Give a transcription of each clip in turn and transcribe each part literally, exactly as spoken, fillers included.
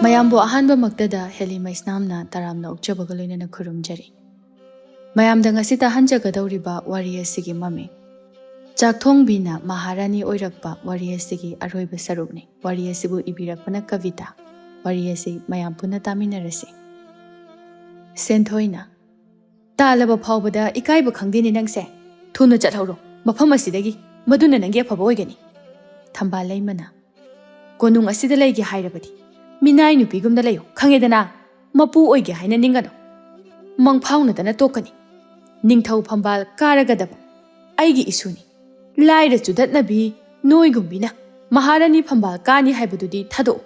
ꯃꯌꯥꯝꯕꯨ ꯑꯍꯥꯟꯕꯃꯛꯇꯗ ꯍꯦꯂꯤ ꯃꯩꯁꯅꯥꯝꯅ ꯇꯔꯥꯝꯅ ꯑꯣꯛꯆꯕꯒ ꯂꯣꯏꯅꯅ ꯈꯨꯔꯨꯝꯖꯔꯤ꯫ ꯃꯌꯥꯝꯗ ꯉꯁꯤ ꯇꯥꯍꯟꯖꯒꯗꯧꯔꯤꯕ ꯋꯥꯔꯤ ꯑꯁꯤꯒꯤ ꯃꯃꯤꯡ ꯆꯥꯛꯊꯣꯡꯕꯤꯅ ꯃꯍꯥꯔꯥꯅꯤ ꯑꯣꯏꯔꯛꯄ ꯋꯥꯔꯤ ꯑꯁꯤꯒꯤ ꯑꯔꯣꯏꯕ ꯁꯔꯨꯛꯅꯤ꯫ ꯋꯥꯔꯤ ꯑꯁꯤꯕꯨ ꯏꯕꯤꯔꯛꯄꯅ ꯀꯕꯤꯇꯥ꯫ ꯋꯥꯔꯤ ꯑꯁꯤ ꯃꯌꯥꯝ ꯄꯨꯟꯅ ꯇꯥꯃꯤꯟꯅꯔꯁꯤ꯫ ꯁꯦꯟꯊꯣꯏꯅ, "ꯇꯥꯜꯂꯕ ꯐꯥꯎꯕꯗ ꯏꯀꯥꯏꯕ ꯈꯪꯗꯦꯅꯦ ꯅꯪꯁꯦ꯫ ꯊꯨꯅ ꯆꯠꯍꯧꯔꯣ ꯃꯐꯝ ꯑꯁꯤꯗꯒꯤ, ꯃꯗꯨꯅ ꯅꯪꯒꯤ ꯑꯐꯕ ꯑꯣꯏꯒꯅꯤ꯫" ꯊꯝꯕꯥꯜ ꯂꯩꯃꯅ, "ꯀꯣꯅꯨꯡ ꯑꯁꯤꯗ ꯂꯩꯒꯦ ꯍꯥꯏꯔꯕꯗꯤ ꯃꯤꯅꯥꯏ ꯅꯨꯄꯤꯒꯨꯝꯅ ꯂꯩꯌꯨ, ꯈꯪꯉꯦꯗꯅ? ꯃꯄꯨ ꯑꯣꯏꯒꯦ ꯍꯥꯏꯅ ꯅꯤꯡꯒꯅꯨ꯫ ꯃꯪꯐꯥꯎꯅꯗꯅ ꯇꯣꯛꯀꯅꯤ꯫ ꯅꯤꯡꯊꯧ ꯐꯝꯕꯥꯜ ꯀꯥꯔꯒꯗꯕ ꯑꯩꯒꯤ ꯏꯁꯨꯅꯤ꯫ ꯂꯥꯏꯔ ꯆꯨꯗꯠꯅꯕꯤ ꯅꯣꯏꯒꯨꯝꯕꯤꯅ ꯃꯍꯥꯔꯥꯅꯤ ꯐꯝꯕꯥꯜ ꯀꯥꯅꯤ ꯍꯥꯏꯕꯗꯨꯗꯤ ꯊꯥꯗꯣꯛꯎ꯫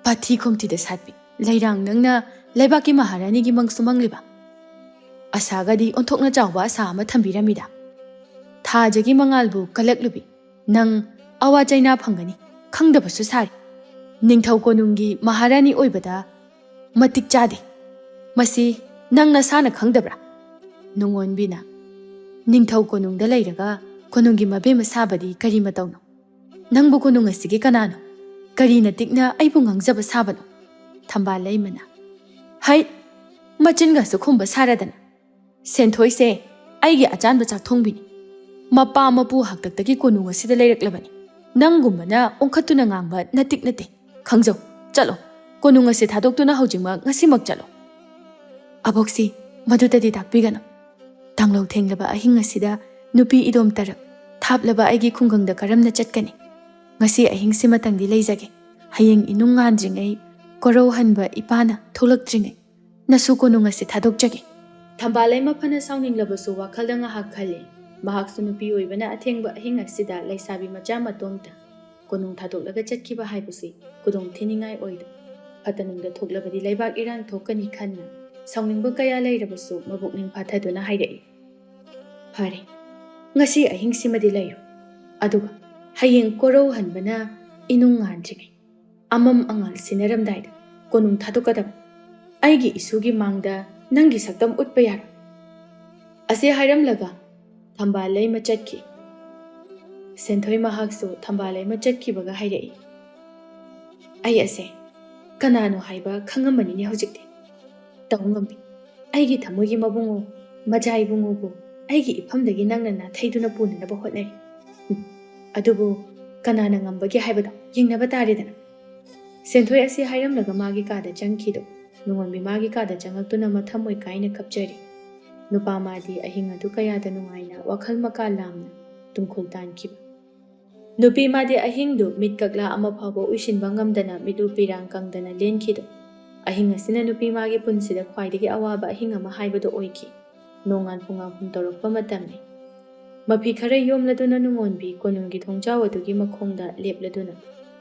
ꯄꯥꯊꯤ ꯈꯣꯝꯊꯤꯗ ꯁꯥꯠꯄꯤ ꯂꯩꯔꯥꯡ ꯅꯪꯅ ꯂꯩꯕꯥꯛꯀꯤ ꯃꯍꯥꯔꯥꯅꯤꯒꯤ ꯃꯪꯁꯨ ꯃꯪꯂꯤꯕ? ꯑꯁꯥꯒꯗꯤ ꯑꯣꯟꯊꯣꯛꯅ ꯆꯥꯎꯕ ꯑꯁꯥ ꯑꯃ ꯊꯝꯕꯤꯔꯝꯃꯤꯗ꯫ ꯊꯥꯖꯒꯤ ꯃꯉꯥꯜꯕꯨ ꯀꯜꯂꯛꯂꯨꯕꯤ ꯅꯪ ꯑꯋꯥ ꯆꯩꯅꯥ ꯐꯪꯒꯅꯤ ꯈꯪꯗꯕꯁꯨ ꯁꯥꯔꯤ꯫ ꯅꯤꯡꯊꯧ ꯀꯣꯅꯨꯡꯒꯤ ꯃꯍꯥꯔꯥꯅꯤ ꯑꯣꯏꯕꯗ ꯃꯇꯤꯛ ꯆꯥꯗꯦ꯫ ꯃꯁꯤ ꯅꯪ ꯅꯁꯥꯅ ꯈꯪꯗꯕ꯭ꯔꯥ?" ꯅꯨꯡꯉꯣꯟꯕꯤꯅ, "ꯅꯤꯡꯊꯧ ꯀꯣꯅꯨꯡꯗ ꯂꯩꯔꯒ ꯀꯣꯅꯨꯡꯒꯤ ꯃꯕꯦꯝꯃ ꯁꯥꯕꯗꯤ ꯀꯔꯤ ꯃꯇꯧꯅꯣ? ꯅꯪꯕꯨ ꯀꯣꯅꯨꯡ ꯑꯁꯤꯒꯤ ꯀꯅꯥꯅꯣ? ꯀꯔꯤ ꯅꯇꯤꯛꯅ ꯑꯩꯕꯨ ꯉꯥꯡꯖꯕ ꯁꯥꯕꯅꯣ?" ꯊꯝꯕꯥꯜ ꯂꯩꯃꯅ, "ꯍꯩ, ꯃꯆꯤꯟꯒꯁꯨ ꯈꯨꯝꯕ ꯁꯥꯔꯗꯅ꯫ ꯁꯦꯟꯊꯣꯏꯁꯦ ꯑꯩꯒꯤ ꯑꯆꯥꯟꯕ ꯆꯥꯛꯊꯣꯡꯕꯤꯅꯤ꯫ ꯃꯄꯥ ꯃꯄꯨ ꯍꯥꯛꯇꯛꯇꯒꯤ ꯀꯣꯅꯨꯡ ꯑꯁꯤꯗ ꯂꯩꯔꯛꯂꯕꯅꯤ꯫ ꯅꯪꯒꯨꯝꯕꯅ ꯑꯣꯟꯈꯠꯇꯨꯅ ꯉꯥꯡꯕ ꯅꯇꯤꯛ ꯅꯠꯇꯦ꯫ ꯈꯪꯖꯧ, ꯆꯠꯂꯣ꯫ ꯀꯣꯅꯨꯡ ꯑꯁꯤ ꯊꯥꯗꯣꯛꯇꯨꯅ ꯍꯧꯖꯤꯛꯃꯛ ꯉꯁꯤꯃꯛ ꯆꯠꯂꯣ꯫" "ꯑꯕꯣꯛꯁꯤ, ꯃꯗꯨꯗꯗꯤ ꯇꯥꯛꯄꯤꯒꯅꯨ꯫ ꯇꯥꯡꯂꯧ ꯊꯦꯡꯂꯕ ꯑꯍꯤꯡ ꯑꯁꯤꯗ ꯅꯨꯄꯤ ꯏꯗꯣꯝ ꯇꯔꯛ ꯊꯥꯞꯂꯕ ꯑꯩꯒꯤ ꯈꯨꯡꯒꯪꯗ ꯀꯔꯝꯅ ꯆꯠꯀꯅꯤ? ꯉꯁꯤ ꯑꯍꯤꯡꯁꯤꯃꯇꯪꯗꯤ ꯂꯩꯖꯒꯦ꯫ ꯍꯌꯦꯡ ꯏꯅꯨꯡ ꯉꯥꯟꯗ꯭ꯔꯤꯉꯩ, ꯀꯣꯔꯧꯍꯟꯕ ꯏꯄꯥꯅ ꯊꯣꯛꯂꯛꯇ꯭ꯔꯤꯉꯩ ꯅꯁꯨ ꯀꯣꯅꯨꯡ ꯑꯁꯤ ꯊꯥꯗꯣꯛꯆꯒꯦ꯫" ꯊꯝꯕꯥꯜ ꯂꯩꯃ ꯐꯅ ꯁꯥꯎꯅꯤꯡꯂꯕꯁꯨ ꯋꯥꯈꯜꯗ ꯉꯥꯏꯍꯥꯛ ꯈꯜꯂꯤ꯫ ꯃꯍꯥꯛꯁꯨ ꯅꯨꯄꯤ ꯑꯣꯏꯕꯅ ꯑꯊꯦꯡꯕ ꯑꯍꯤꯡ ꯑꯁꯤꯗ ꯂꯩꯁꯥꯕꯤ ꯃꯆꯥ ꯃꯇꯣꯝꯇ ꯀꯣꯅꯨꯡ ꯊꯥꯗꯣꯛꯂꯒ ꯆꯠꯈꯤꯕ ꯍꯥꯏꯕꯁꯤ ꯈꯨꯗꯣꯡ ꯊꯤꯅꯤꯡꯉꯥꯏ ꯑꯣꯏꯗ꯫ ꯐꯠꯇ ꯅꯨꯡꯗ ꯊꯣꯛꯂꯕꯗꯤ ꯂꯩꯕꯥꯛ ꯏꯔꯥꯡ ꯊꯣꯛꯀꯅꯤ ꯈꯟꯅ ꯁꯥꯎꯅꯤꯡꯕ ꯀꯌꯥ ꯂꯩꯔꯕꯁꯨ ꯃꯕꯨꯛꯅꯤꯡ ꯐꯥꯊꯗꯨꯅ ꯍꯥꯏꯔꯛꯏ, "ꯐꯔꯦ, ꯉꯁꯤ ꯑꯍꯤꯡꯁꯤꯃꯗꯤ ꯂꯩꯔꯣ꯫ ꯑꯗꯨꯒ ꯍꯌꯦꯡ ꯀꯣꯔꯧꯍꯟꯕꯅ ꯏꯅꯨꯡ ꯉꯥꯟꯗ꯭ꯔꯤꯉꯩ, ꯑꯃꯝ ꯑꯉꯥꯟ ꯁꯤꯟꯅꯔꯝꯗꯥꯏꯗ ꯀꯣꯅꯨꯡ ꯊꯥꯗꯣꯛꯀꯗꯕ꯫ ꯑꯩꯒꯤ ꯏꯁꯨꯒꯤ ꯃꯥꯡꯗ ꯅꯪꯒꯤ ꯁꯛꯇꯝ ꯎꯠꯄ ꯌꯥꯔꯣꯏ꯫" ꯑꯁꯤ ꯍꯥꯏꯔꯝꯂꯒ ꯊꯝꯕꯥꯜ ꯂꯩꯃ ꯆꯠꯈꯤ꯫ ꯁꯦꯟꯊꯣꯏ ꯃꯍꯥꯛꯁꯨ ꯊꯝꯕꯥꯜ ꯂꯩꯃ ꯆꯠꯈꯤꯕꯒ ꯍꯥꯏꯔꯛꯏ, "ꯑꯩ ꯑꯁꯦ ꯀꯅꯥꯅꯣ ꯍꯥꯏꯕ ꯈꯪꯉꯝꯃꯅꯤꯅꯦ ꯍꯧꯖꯤꯛꯇꯤ꯫ ꯇꯧ ꯉꯝꯕꯤ, ꯑꯩꯒꯤ ꯊꯃꯣꯏꯒꯤ ꯃꯕꯨꯡꯉꯣ, ꯃꯖꯥ ꯏꯕꯨꯡꯉꯣꯕꯨ ꯑꯩꯒꯤ ꯏꯐꯝꯗꯒꯤ ꯅꯪꯅ ꯅꯥꯊꯩꯗꯨꯅ ꯄꯨꯅꯅꯕ ꯍꯣꯠꯅꯔꯤ꯫ ꯎꯝ, ꯑꯗꯨꯕꯨ ꯀꯅꯥꯅ ꯉꯝꯕꯒꯦ ꯍꯥꯏꯕꯗꯣ ꯌꯦꯡꯅꯕ ꯇꯥꯔꯦꯗꯅ꯫ ꯁꯦꯟꯊꯣꯏ ꯑꯁꯤ ꯍꯥꯏꯔꯝꯂꯒ ꯃꯥꯒꯤ ꯀꯥꯗ ꯆꯪꯈꯤꯗꯣ꯫ ꯅꯨꯡꯉꯣꯟꯕꯤ ꯃꯥꯒꯤ ꯀꯥꯗ ꯆꯪꯂꯛꯇꯨꯅ ꯃꯊꯃꯣꯏ ꯀꯥꯏꯅ ꯀꯞꯆꯔꯤ꯫ ꯅꯨꯄꯥ ꯃꯥꯗꯤ ꯑꯍꯤꯡ ꯑꯗꯨ ꯀꯌꯥꯗ ꯅꯨꯡꯉꯥꯏꯅ ꯋꯥꯈꯜ ꯃꯀꯥ ꯂꯥꯝꯅ ꯇꯨꯝꯈꯨꯜ ꯇꯥꯟꯈꯤꯕ꯫ ꯅꯨꯄꯤ ꯃꯥꯗꯤ ꯑꯍꯤꯡꯗꯨ ꯃꯤꯠ ꯀꯛꯂꯥ ꯑꯃ ꯐꯥꯎꯕ ꯎꯏꯁꯤꯟꯕ ꯉꯝꯗꯅ ꯃꯤꯠꯂꯨ ꯄꯤꯔꯥꯡ ꯀꯪꯗꯅ ꯂꯦꯟꯈꯤꯗꯣ꯫ ꯑꯍꯤꯡ ꯑꯁꯤꯅ ꯅꯨꯄꯤ ꯃꯥꯒꯤ ꯄꯨꯟꯁꯤꯗ ꯈ꯭ꯋꯥꯏꯗꯒꯤ ꯑꯋꯥꯕ ꯑꯍꯤꯡ ꯑꯃ ꯍꯥꯏꯕꯗꯨ ꯑꯣꯏꯈꯤ꯫ ꯅꯣꯡꯉꯥꯟ ꯄꯨꯡꯉꯥꯟ ꯇꯧꯔꯛꯄ ꯃꯇꯝꯅꯤ꯫ ꯃꯐꯤ ꯈꯔ ꯌꯣꯝꯂꯗꯨꯅ ꯅꯨꯡꯉꯣꯟꯕꯤ ꯀꯣꯅꯨꯡꯒꯤ ꯊꯣꯡꯖꯥꯎ ꯑꯗꯨꯒꯤ ꯃꯈꯣꯡꯗ ꯂꯦꯞꯂꯗꯨꯅ,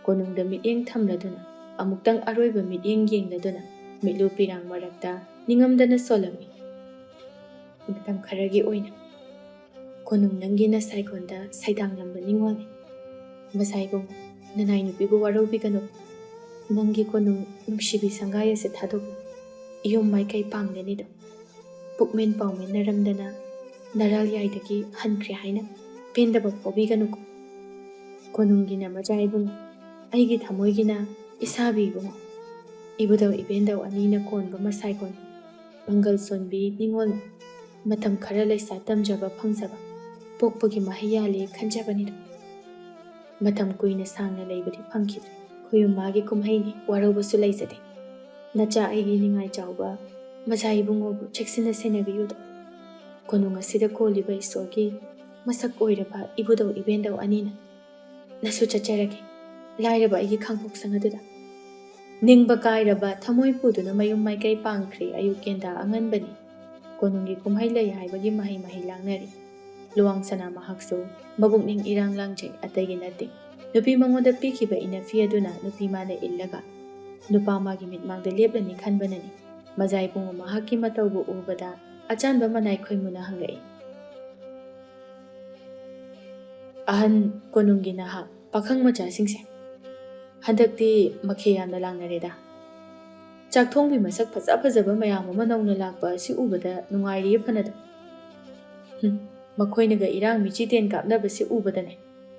ꯀꯣꯅꯨꯡꯗ ꯃꯤꯠꯌꯦꯡ ꯊꯝꯂꯗꯨꯅ, ꯑꯃꯨꯛꯇꯪ ꯑꯔꯣꯏꯕ ꯃꯤꯠꯌꯦꯡ ꯌꯦꯡꯂꯗꯨꯅ, ꯃꯤꯠꯂꯨ ꯄꯤꯔꯥꯡ ꯃꯔꯛꯇ ꯅꯤꯡꯉꯝꯗꯅ ꯁꯣꯜꯂꯝꯃꯤ꯫ ꯃꯇꯝ ꯈꯔꯒꯤ ꯑꯣꯏꯅ ꯀꯣꯅꯨꯡ ꯅꯪꯒꯤ ꯅꯁꯥꯏꯒꯣꯟꯗ ꯁꯩꯗꯥꯡꯂꯝꯕ ꯅꯤꯡꯉꯣꯜꯅꯤ꯫ ꯃꯁꯥꯏꯕꯨꯡ, ꯅꯅꯥꯏ ꯅꯨꯄꯤꯕꯨ ꯋꯥꯔꯧꯕꯤꯒꯅꯨ꯫ ꯅꯪꯒꯤ ꯀꯣꯅꯨꯡ ꯅꯨꯡꯁꯤꯕꯤ ꯁꯪꯒꯥꯏ ꯑꯁꯤ ꯊꯥꯗꯣꯛꯎ꯫ ꯏꯌꯨꯝ ꯃꯥꯏꯀꯩ ꯄꯥꯡꯂꯅꯤꯗꯣ꯫ ꯄꯨꯛꯃꯦꯟ ꯄꯥꯎꯃꯤꯟꯅꯔꯝꯗꯅ ꯅꯔꯥꯜ ꯌꯥꯏꯗꯒꯤ ꯍꯟꯈ꯭ꯔꯦ ꯍꯥꯏꯅ ꯄꯦꯟꯗꯕ ꯐꯥꯎꯕꯤꯒꯅꯨꯀꯣ꯫ ꯀꯣꯅꯨꯡꯒꯤꯅ ꯃꯆꯥ ꯏꯕꯨꯡꯉꯣ, ꯑꯩꯒꯤ ꯊꯃꯣꯏꯒꯤꯅ ꯏꯁꯥꯕꯤ ꯏꯕꯨꯡꯉꯣ꯫ ꯏꯕꯨꯙꯧ ꯏꯕꯦꯟꯗꯧ ꯑꯅꯤꯅ ꯀꯣꯟꯕ ꯃꯁꯥꯏꯒꯣꯟ, ꯄꯥꯡꯒꯜ ꯁꯣꯟꯕꯤ ꯅꯤꯉꯣꯜ, ꯃꯇꯝ ꯈꯔ ꯂꯩꯁꯥ ꯇꯝꯖꯕ ꯐꯪꯖꯕ, ꯄꯣꯛꯄꯒꯤ ꯃꯍꯩ ꯌꯥꯜꯂꯦ ꯈꯟꯖꯕꯅꯤꯗꯣ꯫ ꯃꯇꯝ ꯀꯨꯏꯅ ꯁꯥꯡꯅ ꯂꯩꯕꯗꯤ ꯐꯪꯈꯤꯗ꯭ꯔꯦ꯫ ꯈꯣꯌꯨꯝ ꯃꯥꯒꯤ ꯀꯨꯝꯍꯩꯅꯤ, ꯋꯥꯔꯧꯕꯁꯨ ꯂꯩꯖꯗꯦ꯫ ꯅꯆꯥ ꯑꯩꯒꯤ ꯅꯤꯡꯉꯥꯏ ꯆꯥꯎꯕ ꯃꯆꯥ ꯏꯕꯨꯡꯉꯣꯕꯨ ꯆꯦꯛꯁꯤꯟꯅ ꯁꯦꯟꯅꯕꯤꯌꯨꯗ꯫ ꯀꯣꯅꯨꯡ ꯑꯁꯤꯗ ꯀꯣꯜꯂꯤꯕ ꯏꯁꯣꯔꯒꯤ ꯃꯁꯛ ꯑꯣꯏꯔꯕ ꯏꯕꯨꯙꯧ ꯏꯕꯦꯟꯗꯧ ꯑꯅꯤꯅ ꯅꯁꯨ ꯆꯠꯆꯔꯒꯦ, ꯂꯥꯏꯔꯕ ꯑꯩꯒꯤ ꯈꯥꯡꯄꯣꯛꯁꯪ ꯑꯗꯨꯗ꯫ ꯅꯤꯡꯕ ꯀꯥꯏꯔꯕ ꯊꯃꯣꯏ ꯄꯨꯗꯨꯅ ꯃꯌꯨꯝ ꯃꯥꯏꯀꯩ ꯄꯥꯡꯈ꯭ꯔꯦ ꯑꯌꯨꯛ ꯀꯦꯟꯗꯥ ꯑꯉꯟꯕꯅꯤ꯫ ꯀꯣꯅꯨꯡꯒꯤ ꯀꯨꯝꯍꯩ ꯂꯩ ꯍꯥꯏꯕꯒꯤ ꯃꯍꯩ ꯃꯍꯩ ꯂꯥꯡꯅꯔꯤ꯫ ꯂꯨꯋꯥꯡ ꯁꯅꯥ ꯃꯍꯥꯛꯁꯨ ꯃꯕꯨꯛꯅꯤꯡ ꯏꯔꯥꯡ ꯂꯥꯡꯖꯩ, ꯑꯇꯩꯒꯤ ꯅꯠꯇꯦ꯫ ꯅꯨꯄꯤ ꯃꯉꯣꯟꯗ ꯄꯤꯈꯤꯕ ꯏꯅꯐꯤ ꯑꯗꯨꯅ ꯅꯨꯄꯤ ꯃꯥꯅ ꯏꯜꯂꯒ ꯅꯨꯄꯥ ꯃꯥꯒꯤ ꯃꯤꯠꯃꯥꯡꯗ ꯂꯦꯞꯂꯅꯤ ꯈꯟꯕꯅꯅꯤ꯫ ꯃꯖꯥꯏ ꯄꯨꯡꯉꯣ ꯃꯍꯥꯛꯀꯤ ꯃꯇꯧꯕꯨ ꯎꯕꯗ ꯑꯆꯥꯟꯕ ꯃꯅꯥꯏ ꯈꯣꯏꯃꯨꯅ ꯍꯪꯂꯛꯏ꯫ ꯑꯍꯟ ꯀꯣꯅꯨꯡꯒꯤ ꯅꯍꯥ ꯄꯥꯈꯪ ꯃꯆꯥꯁꯤꯡꯁꯦ, ꯍꯟꯗꯛꯇꯤ ꯃꯈꯦ ꯌꯥꯝꯅ ꯂꯥꯡꯅꯔꯦꯗ꯫ ꯆꯥꯛꯊꯣꯡꯕꯤ ꯃꯁꯛ ꯐꯖ ꯐꯖꯕ ꯃꯌꯥꯝ ꯑꯃ ꯅꯧꯅ ꯂꯥꯛꯄ ꯑꯁꯤ ꯎꯕꯗ ꯅꯨꯡꯉꯥꯏꯔꯤꯌꯦ ꯐꯅꯗ꯫ ꯍꯨꯝ, ꯃꯈꯣꯏꯅꯒ ꯏꯔꯥꯡ ꯃꯤꯆꯤ ꯇꯦꯟ ꯀꯥꯞꯅꯕꯁꯤ ꯎꯕꯗꯅꯦ,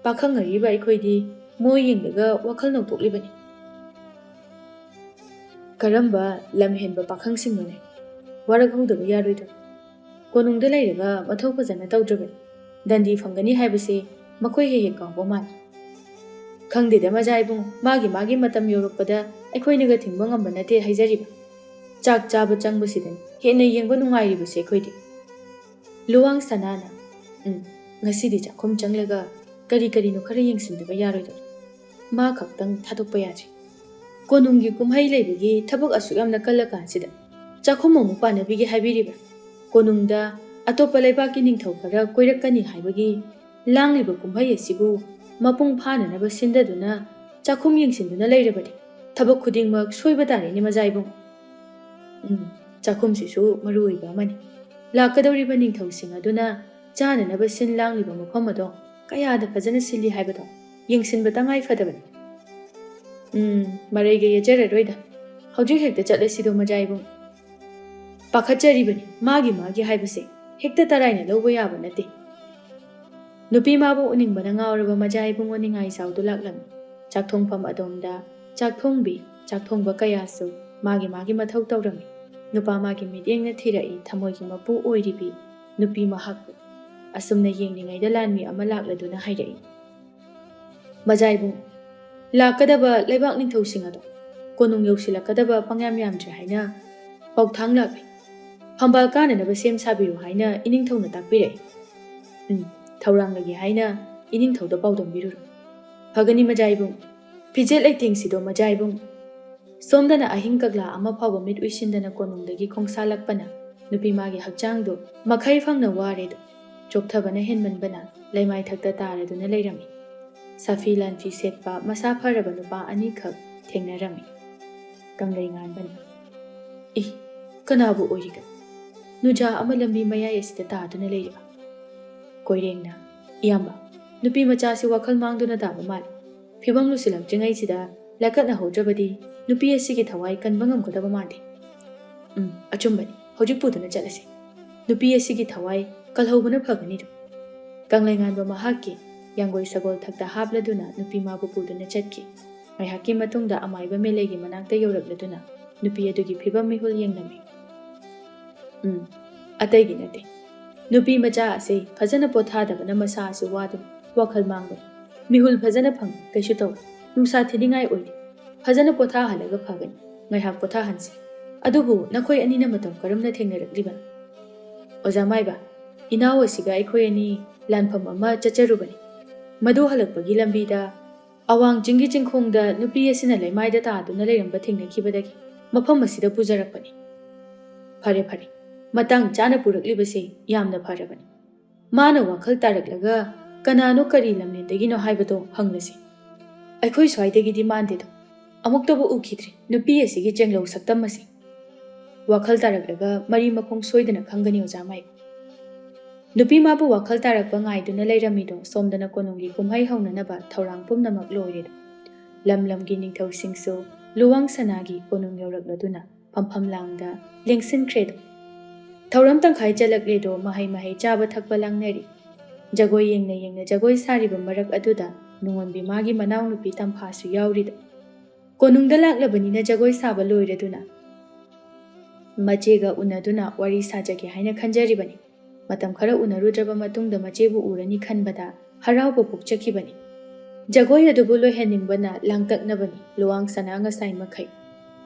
ꯄꯥꯈꯪ ꯑꯔꯤꯕ ꯑꯩꯈꯣꯏꯗꯤ ꯃꯣꯏ ꯌꯦꯡꯂꯒ ꯋꯥꯈꯜ ꯅꯧꯊꯣꯛꯂꯤꯕꯅꯤ꯫ ꯀꯔꯝꯕ ꯂꯝ ꯍꯦꯟꯕ ꯄꯥꯈꯪꯁꯤꯡꯅꯣꯅꯦ? ꯋꯥꯔꯛꯍꯧꯗꯕ ꯌꯥꯔꯣꯏꯗ꯭ꯔꯣ? ꯀꯣꯅꯨꯡꯗ ꯂꯩꯔꯒ ꯃꯊꯧ ꯐꯖꯅ ꯇꯧꯗ꯭ꯔꯕꯗꯤ ꯗꯟꯗꯤ ꯐꯪꯒꯅꯤ ꯍꯥꯏꯕꯁꯤ ꯃꯈꯣꯏ ꯍꯦꯛ ꯍꯦꯛ ꯀꯥꯎꯕ ꯃꯥꯜꯂꯤ꯫ ꯈꯪꯗꯦꯗ ꯃꯖꯥ ꯏꯕꯨꯡ, ꯃꯥꯒꯤ ꯃꯥꯒꯤ ꯃꯇꯝ ꯌꯧꯔꯛꯄꯗ ꯑꯩꯈꯣꯏꯅꯒ ꯊꯤꯡꯕ ꯉꯝꯕ ꯅꯠꯇꯦ ꯍꯥꯏꯖꯔꯤꯕ꯫ ꯆꯥꯛ ꯆꯥꯕ ꯆꯪꯕꯁꯤꯗꯅꯤ ꯍꯦꯟꯅ ꯌꯦꯡꯕ ꯅꯨꯡꯉꯥꯏꯔꯤꯕꯁꯦ ꯑꯩꯈꯣꯏꯗꯤ꯫ ꯂꯨꯋꯥꯡ ꯁꯅꯥꯅ, "ꯎꯝ, ꯉꯁꯤꯗꯤ ꯆꯥꯛꯈꯨꯝ ꯆꯪꯂꯒ ꯀꯔꯤ ꯀꯔꯤꯅꯣ ꯈꯔ ꯌꯦꯡꯁꯤꯟꯗꯕ ꯌꯥꯔꯣꯏꯗꯕ꯫ ꯃꯥ ꯈꯛꯇꯪ ꯊꯥꯗꯣꯛꯄ ꯌꯥꯗ꯭ꯔꯤ꯫ ꯀꯣꯅꯨꯡꯒꯤ ꯀꯨꯝꯍꯩ ꯂꯩꯕꯒꯤ ꯊꯕꯛ ꯑꯁꯨꯛ ꯌꯥꯝꯅ ꯀꯜꯂꯀꯥꯟꯁꯤꯗ ꯆꯥꯛꯈꯨꯝ ꯑꯃꯨꯛ ꯄꯥꯟꯅꯕꯤꯒꯦ ꯍꯥꯏꯕꯤꯔꯤꯕ? ꯀꯣꯅꯨꯡꯗ ꯑꯇꯣꯞꯄ ꯂꯩꯕꯥꯛꯀꯤ ꯅꯤꯡꯊꯧ ꯈꯔ ꯀꯣꯏꯔꯛꯀꯅꯤ ꯍꯥꯏꯕꯒꯤ ꯂꯥꯡꯂꯤꯕ ꯀꯨꯝꯍꯩ ꯑꯁꯤꯕꯨ ꯃꯄꯨꯡ ꯐꯥꯅꯅꯕ ꯁꯤꯟꯗꯗꯨꯅ ꯆꯥꯛꯈꯨꯝ ꯌꯦꯡꯁꯤꯟꯗꯨꯅ ꯂꯩꯔꯕꯗꯤ ꯊꯕꯛ ꯈꯨꯗꯤꯡꯃꯛ ꯁꯣꯏꯕ ꯇꯥꯔꯦꯅꯦ ꯃꯖꯥ ꯏꯕꯨꯡ꯫ ꯎꯝ, ꯆꯥꯛꯈꯨꯝꯁꯤꯁꯨ ꯃꯔꯨ ꯑꯣꯏꯕ ꯑꯃꯅꯤ꯫ ꯂꯥꯛꯀꯗꯧꯔꯤꯕ ꯅꯤꯡꯊꯧꯁꯤꯡ ꯑꯗꯨꯅ ꯆꯥꯅꯅꯕ ꯁꯤꯟ ꯂꯥꯡꯂꯤꯕ ꯃꯐꯝ ꯑꯗꯣ ꯀꯌꯥꯗ ꯐꯖꯅ ꯁꯤꯜꯂꯤ ꯍꯥꯏꯕꯗꯣ ꯌꯦꯡꯁꯤꯟꯕ ꯇꯉꯥꯏ ꯐꯗꯕꯅꯤ꯫ ꯎꯝ, ꯃꯔꯩꯒ ꯌꯦꯠꯆꯔꯔꯣꯏꯗ꯫ ꯍꯧꯖꯤꯛ ꯍꯦꯛꯇ ꯆꯠꯂꯁꯤꯗꯣ ꯃꯖꯥ ꯏꯕꯨꯡ꯫ ꯄꯥꯈꯠꯆꯔꯤꯕꯅꯤ, ꯃꯥꯒꯤ ꯃꯥꯒꯤ ꯍꯥꯏꯕꯁꯦ ꯍꯦꯛꯇ ꯇꯔꯥꯏꯅ ꯂꯧꯕ ꯌꯥꯕ ꯅꯠꯇꯦ꯫ ꯅꯨꯄꯤ ꯃꯥꯕꯨ ꯎꯅꯤꯡꯕꯅ ꯉꯥꯎꯔꯕ ꯃꯖꯥ ꯏꯕꯨꯡꯉꯣ ꯅꯤꯡꯉꯥꯏꯖꯥꯎꯗꯨ ꯂꯥꯛꯂꯝꯃꯤ꯫ ꯆꯥꯛꯊꯣꯡꯐꯝ ꯑꯗꯣꯝꯗ ꯆꯥꯛ ꯊꯣꯡꯕꯤ, ꯆꯥꯛ ꯊꯣꯡꯕ ꯀꯌꯥꯁꯨ ꯃꯥꯒꯤ ꯃꯥꯒꯤ ꯃꯊꯧ ꯇꯧꯔꯝꯃꯤ꯫ ꯅꯨꯄꯥ ꯃꯥꯒꯤ ꯃꯤꯠꯌꯦꯡꯅ ꯊꯤꯔꯛꯏ ꯊꯃꯣꯏꯒꯤ ꯃꯄꯨ ꯑꯣꯏꯔꯤꯕꯤ ꯅꯨꯄꯤ ꯃꯍꯥꯛꯄꯨ꯫ ꯑꯁꯨꯝꯅ ꯌꯦꯡꯂꯤꯉꯩꯗ ꯂꯥꯟꯃꯤ ꯑꯃ ꯂꯥꯛꯂꯗꯨꯅ ꯍꯥꯏꯔꯛꯏ, "ꯃꯖꯥ ꯏꯕꯨꯡ, ꯂꯥꯛꯀꯗꯕ ꯂꯩꯕꯥꯛ ꯅꯤꯡꯊꯧꯁꯤꯡ ꯑꯗꯣ ꯀꯣꯅꯨꯡ ꯌꯧꯁꯤꯜꯂꯛꯀꯗꯕ ꯄꯪꯌꯥꯝ ꯌꯥꯝꯗ꯭ꯔꯦ ꯍꯥꯏꯅ ꯄꯥꯎꯊꯥꯡ ꯂꯥꯛꯂꯦ꯫ ꯐꯝꯕꯥꯜ ꯀꯥꯅꯅꯕ ꯁꯦꯝ ꯁꯥꯕꯤꯔꯣ ꯍꯥꯏꯅ ꯏꯅꯤꯡꯊꯧꯅ ꯇꯥꯛꯄꯤꯔꯛꯏ꯫ ꯎꯝ, ꯊꯧꯔꯥꯡꯂꯒꯦ ꯍꯥꯏꯅ ꯏꯅꯤꯡꯊꯧꯗ ꯄꯥꯎꯗꯝꯕꯤꯔꯨꯔꯣ꯫ ꯐꯒꯅꯤ ꯃꯖꯥ ꯏꯕꯨꯡ꯫ ꯐꯤꯖꯦꯠ ꯂꯩꯇꯦꯡꯁꯤꯗꯣ ꯃꯖꯥ ꯏꯕꯨꯡ"꯫ ꯁꯣꯝꯗꯅ ꯑꯍꯤꯡ ꯀꯛꯂꯥ ꯑꯃ ꯐꯥꯎꯕ ꯃꯤꯠ ꯎꯏꯁꯤꯟꯗꯅ ꯀꯣꯅꯨꯡꯗꯒꯤ ꯈꯣꯡꯁꯥꯜꯂꯛꯄꯅ ꯅꯨꯄꯤ ꯃꯥꯒꯤ ꯍꯛꯆꯥꯡꯗꯨ ꯃꯈꯩ ꯐꯪꯅ ꯋꯥꯔꯦꯗꯣ꯫ ꯆꯣꯛꯊꯕꯅ ꯍꯦꯟꯃꯟꯕꯅ ꯂꯩꯃꯥꯏꯊꯛꯇ ꯇꯥꯔꯗꯨꯅ ꯂꯩꯔꯝꯃꯤ꯫ ꯁꯥꯐꯤ ꯂꯥꯟꯐꯤ ꯁꯦꯠꯄ ꯃꯁꯥ ꯐꯔꯕ ꯅꯨꯄꯥ ꯑꯅꯤꯈꯛ ꯊꯦꯡꯅꯔꯝꯃꯤ꯫ ꯀꯪꯂꯩ ꯉꯥꯟꯕꯅ, "ꯏ, ꯀꯅꯥꯕꯨ ꯑꯣꯏꯔꯤꯒ? ꯅꯨꯖꯥ ꯑꯃ ꯂꯝꯕꯤ ꯃꯌꯥꯏ ꯑꯁꯤꯗ ꯇꯥꯗꯨꯅ ꯂꯩꯔꯤꯕ?" ꯀꯣꯏꯔꯦꯡꯅ, "ꯏꯌꯥꯝꯕ, ꯅꯨꯄꯤ ꯃꯆꯥꯁꯤ ꯋꯥꯈꯜ ꯃꯥꯡꯗꯨꯅ ꯇꯥꯕ ꯃꯥꯜꯂꯤ꯫ ꯐꯤꯕꯝ ꯂꯨꯁꯤꯜꯂꯛꯇ꯭ꯔꯤꯉꯩꯁꯤꯗ ꯂꯥꯏꯀꯠꯅꯍꯧꯗ꯭ꯔꯕꯗꯤ ꯅꯨꯄꯤ ꯑꯁꯤꯒꯤ ꯊꯋꯥꯏ ꯀꯟꯕ ꯉꯝꯒꯗꯕ ꯃꯥꯟꯗꯦ꯫ ꯎꯝ, ꯑꯆꯨꯝꯕꯅꯤ, ꯍꯧꯖꯤꯛ ꯄꯨꯗꯨꯅ ꯆꯠꯂꯁꯤ꯫ ꯅꯨꯄꯤ ꯑꯁꯤꯒꯤ ꯊꯋꯥꯏ ꯀꯜꯍꯧꯕꯅ ꯐꯒꯅꯤꯗꯣ"꯫ ꯀꯪꯂꯩꯉꯥꯟꯕ ꯃꯍꯥꯛꯀꯤ ꯌꯥꯡꯒꯣꯏ ꯁꯒꯣꯜ ꯊꯛꯇ ꯍꯥꯞꯂꯗꯨꯅ ꯅꯨꯄꯤ ꯃꯥꯕꯨ ꯄꯨꯗꯨꯅ ꯆꯠꯈꯤ꯫ ꯉꯥꯏꯍꯥꯛꯀꯤ ꯃꯇꯨꯡꯗ ꯑꯃꯥꯏꯕ ꯃꯦꯂꯩꯒꯤ ꯃꯅꯥꯛꯇ ꯌꯧꯔꯛꯂꯗꯨꯅ, ꯅꯨꯄꯤ ꯑꯗꯨꯒꯤ ꯐꯤꯕꯝ ꯃꯤꯍꯨꯜ ꯌꯦꯡꯂꯝꯃꯤ꯫ "ꯎꯝ, ꯑꯇꯩꯒꯤ ꯅꯠꯇꯦ꯫ ꯅꯨꯄꯤ ꯃꯆꯥ ꯑꯁꯤ ꯐꯖꯅ ꯄꯣꯊꯥꯗꯕꯅ ꯃꯁꯥ ꯑꯁꯤ ꯋꯥꯗꯨꯅ ꯋꯥꯈꯜ ꯃꯥꯡꯕꯅꯤ꯫ ꯃꯤꯍꯨꯜ ꯐꯖꯅ ꯐꯪ, ꯀꯩꯁꯨ ꯇꯧ꯫ ꯅꯨꯡꯁꯥ ꯊꯤꯅꯤꯡꯉꯥꯏ ꯑꯣꯏꯗꯦ꯫ ꯐꯖꯅ ꯄꯣꯊꯥꯍꯜꯂꯒ ꯐꯒꯅꯤ꯫ ꯉꯥꯏꯍꯥꯛ ꯄꯣꯊꯥꯍꯟꯁꯤ꯫ ꯑꯗꯨꯕꯨ ꯅꯈꯣꯏ ꯑꯅꯤꯅ ꯃꯇꯧ ꯀꯔꯝꯅ ꯊꯦꯡꯅꯔꯛꯂꯤꯕꯅꯣ?" "ꯑꯣꯖꯥ ꯃꯥꯏꯕ, ꯏꯅꯥꯎ ꯑꯁꯤꯒ ꯑꯩꯈꯣꯏ ꯑꯅꯤ ꯂꯥꯟꯐꯝ ꯑꯃ ꯆꯠꯆꯔꯨꯕꯅꯤ꯫ ꯃꯗꯨ ꯍꯜꯂꯛꯄꯒꯤ ꯂꯝꯕꯤꯗ ꯑꯋꯥꯡ ꯆꯤꯡꯒꯤ ꯆꯤꯡꯈꯣꯡꯗ ꯅꯨꯄꯤ ꯑꯁꯤꯅ ꯂꯩꯃꯥꯏꯗ ꯇꯥꯗꯨꯅ ꯂꯩꯔꯝꯕ ꯊꯦꯡꯅꯈꯤꯕꯗꯒꯤ ꯃꯐꯝ ꯑꯁꯤꯗ ꯄꯨꯖꯔꯛꯄꯅꯤ꯫" "ꯐꯔꯦ, ꯐꯔꯦ꯫ ꯃꯇꯥꯡ ꯆꯥꯅ ꯄꯨꯔꯛꯂꯤꯕꯁꯤ ꯌꯥꯝꯅ ꯐꯔꯕꯅꯤ꯫ ꯃꯥꯅ ꯋꯥꯈꯜ ꯇꯥꯔꯛꯂꯒ ꯀꯅꯥꯅꯣ, ꯀꯔꯤ ꯂꯝꯂꯦꯟꯗꯒꯤꯅꯣ ꯍꯥꯏꯕꯗꯣ ꯍꯪꯂꯁꯤ꯫ ꯑꯩꯈꯣꯏ ꯁ꯭ꯋꯥꯏꯗꯒꯤꯗꯤ ꯃꯥꯟꯗꯦꯗꯣ꯫ ꯑꯃꯨꯛꯇꯕꯨ ꯎꯈꯤꯗ꯭ꯔꯤ ꯅꯨꯄꯤ ꯑꯁꯤꯒꯤ ꯆꯦꯡꯂꯧ ꯁꯛꯇꯝ ꯑꯁꯤ꯫ ꯋꯥꯈꯜ ꯇꯥꯔꯛꯂꯒ ꯃꯔꯤ ꯃꯈꯣꯡ ꯁꯣꯏꯗꯅ ꯈꯪꯒꯅꯤ, ꯑꯣꯖꯥ ꯃꯥꯏꯕ꯫" ꯅꯨꯄꯤ ꯃꯥꯕꯨ ꯋꯥꯈꯜ ꯇꯥꯔꯛꯄ ꯉꯥꯏꯗꯨꯅ ꯂꯩꯔꯝꯃꯤꯗꯣ ꯁꯣꯝꯗꯅ ꯀꯣꯅꯨꯡꯒꯤ ꯀꯨꯝꯍꯩ ꯍꯧꯅꯅꯕ ꯊꯧꯔꯥꯡ ꯄꯨꯝꯅꯃꯛ ꯂꯣꯏꯔꯦꯗꯣ꯫ ꯂꯝ ꯂꯝꯒꯤ ꯅꯤꯡꯊꯧꯁꯤꯡꯁꯨ ꯂꯨꯋꯥꯡ ꯁꯅꯥꯒꯤ ꯀꯣꯅꯨꯡ ꯌꯧꯔꯛꯂꯗꯨꯅ ꯐꯝꯐꯝ ꯂꯥꯡꯗ ꯂꯦꯡꯁꯤꯟꯈ꯭ꯔꯦꯗꯣ꯫ ꯊꯧꯔꯝ ꯇꯪꯈꯥꯏ ꯆꯠꯂꯛꯂꯦꯗꯣ, ꯃꯍꯩ ꯃꯍꯩ ꯆꯥꯕ ꯊꯛꯄ ꯂꯥꯡꯅꯔꯤ꯫ ꯖꯒꯣꯏ ꯌꯦꯡꯅ ꯌꯦꯡꯅ ꯖꯒꯣꯏ ꯁꯥꯔꯤꯕ ꯃꯔꯛ ꯑꯗꯨꯗ ꯅꯨꯡꯉꯣꯟꯕꯤ ꯃꯥꯒꯤ ꯃꯅꯥꯎꯅꯨꯄꯤ ꯇꯝꯐꯥꯁꯨ ꯌꯥꯎꯔꯤꯗꯣ꯫ ꯀꯣꯅꯨꯡꯗ ꯂꯥꯛꯂꯕꯅꯤꯅ ꯖꯒꯣꯏ ꯁꯥꯕ ꯂꯣꯏꯔꯗꯨꯅ ꯃꯆꯦꯒ ꯎꯅꯗꯨꯅ ꯋꯥꯔꯤ ꯁꯥꯖꯒꯦ ꯍꯥꯏꯅ ꯈꯟꯖꯔꯤꯕꯅꯤ꯫ ꯃꯇꯝ ꯈꯔ ꯎꯅꯔꯨꯗ꯭ꯔꯕ ꯃꯇꯨꯡꯗ ꯃꯆꯦꯕꯨ ꯎꯔꯅꯤ ꯈꯟꯕꯗ ꯍꯔꯥꯎꯕ ꯄꯣꯛꯆꯈꯤꯕꯅꯤ꯫ ꯖꯒꯣꯏ ꯑꯗꯨꯕꯨ ꯂꯣꯏꯍꯟꯅꯤꯡꯕꯅ ꯂꯥꯡꯇꯛꯅꯕꯅꯤ ꯂꯨꯋꯥꯡ ꯁꯅꯥ ꯉꯁꯥꯏ ꯃꯈꯩ꯫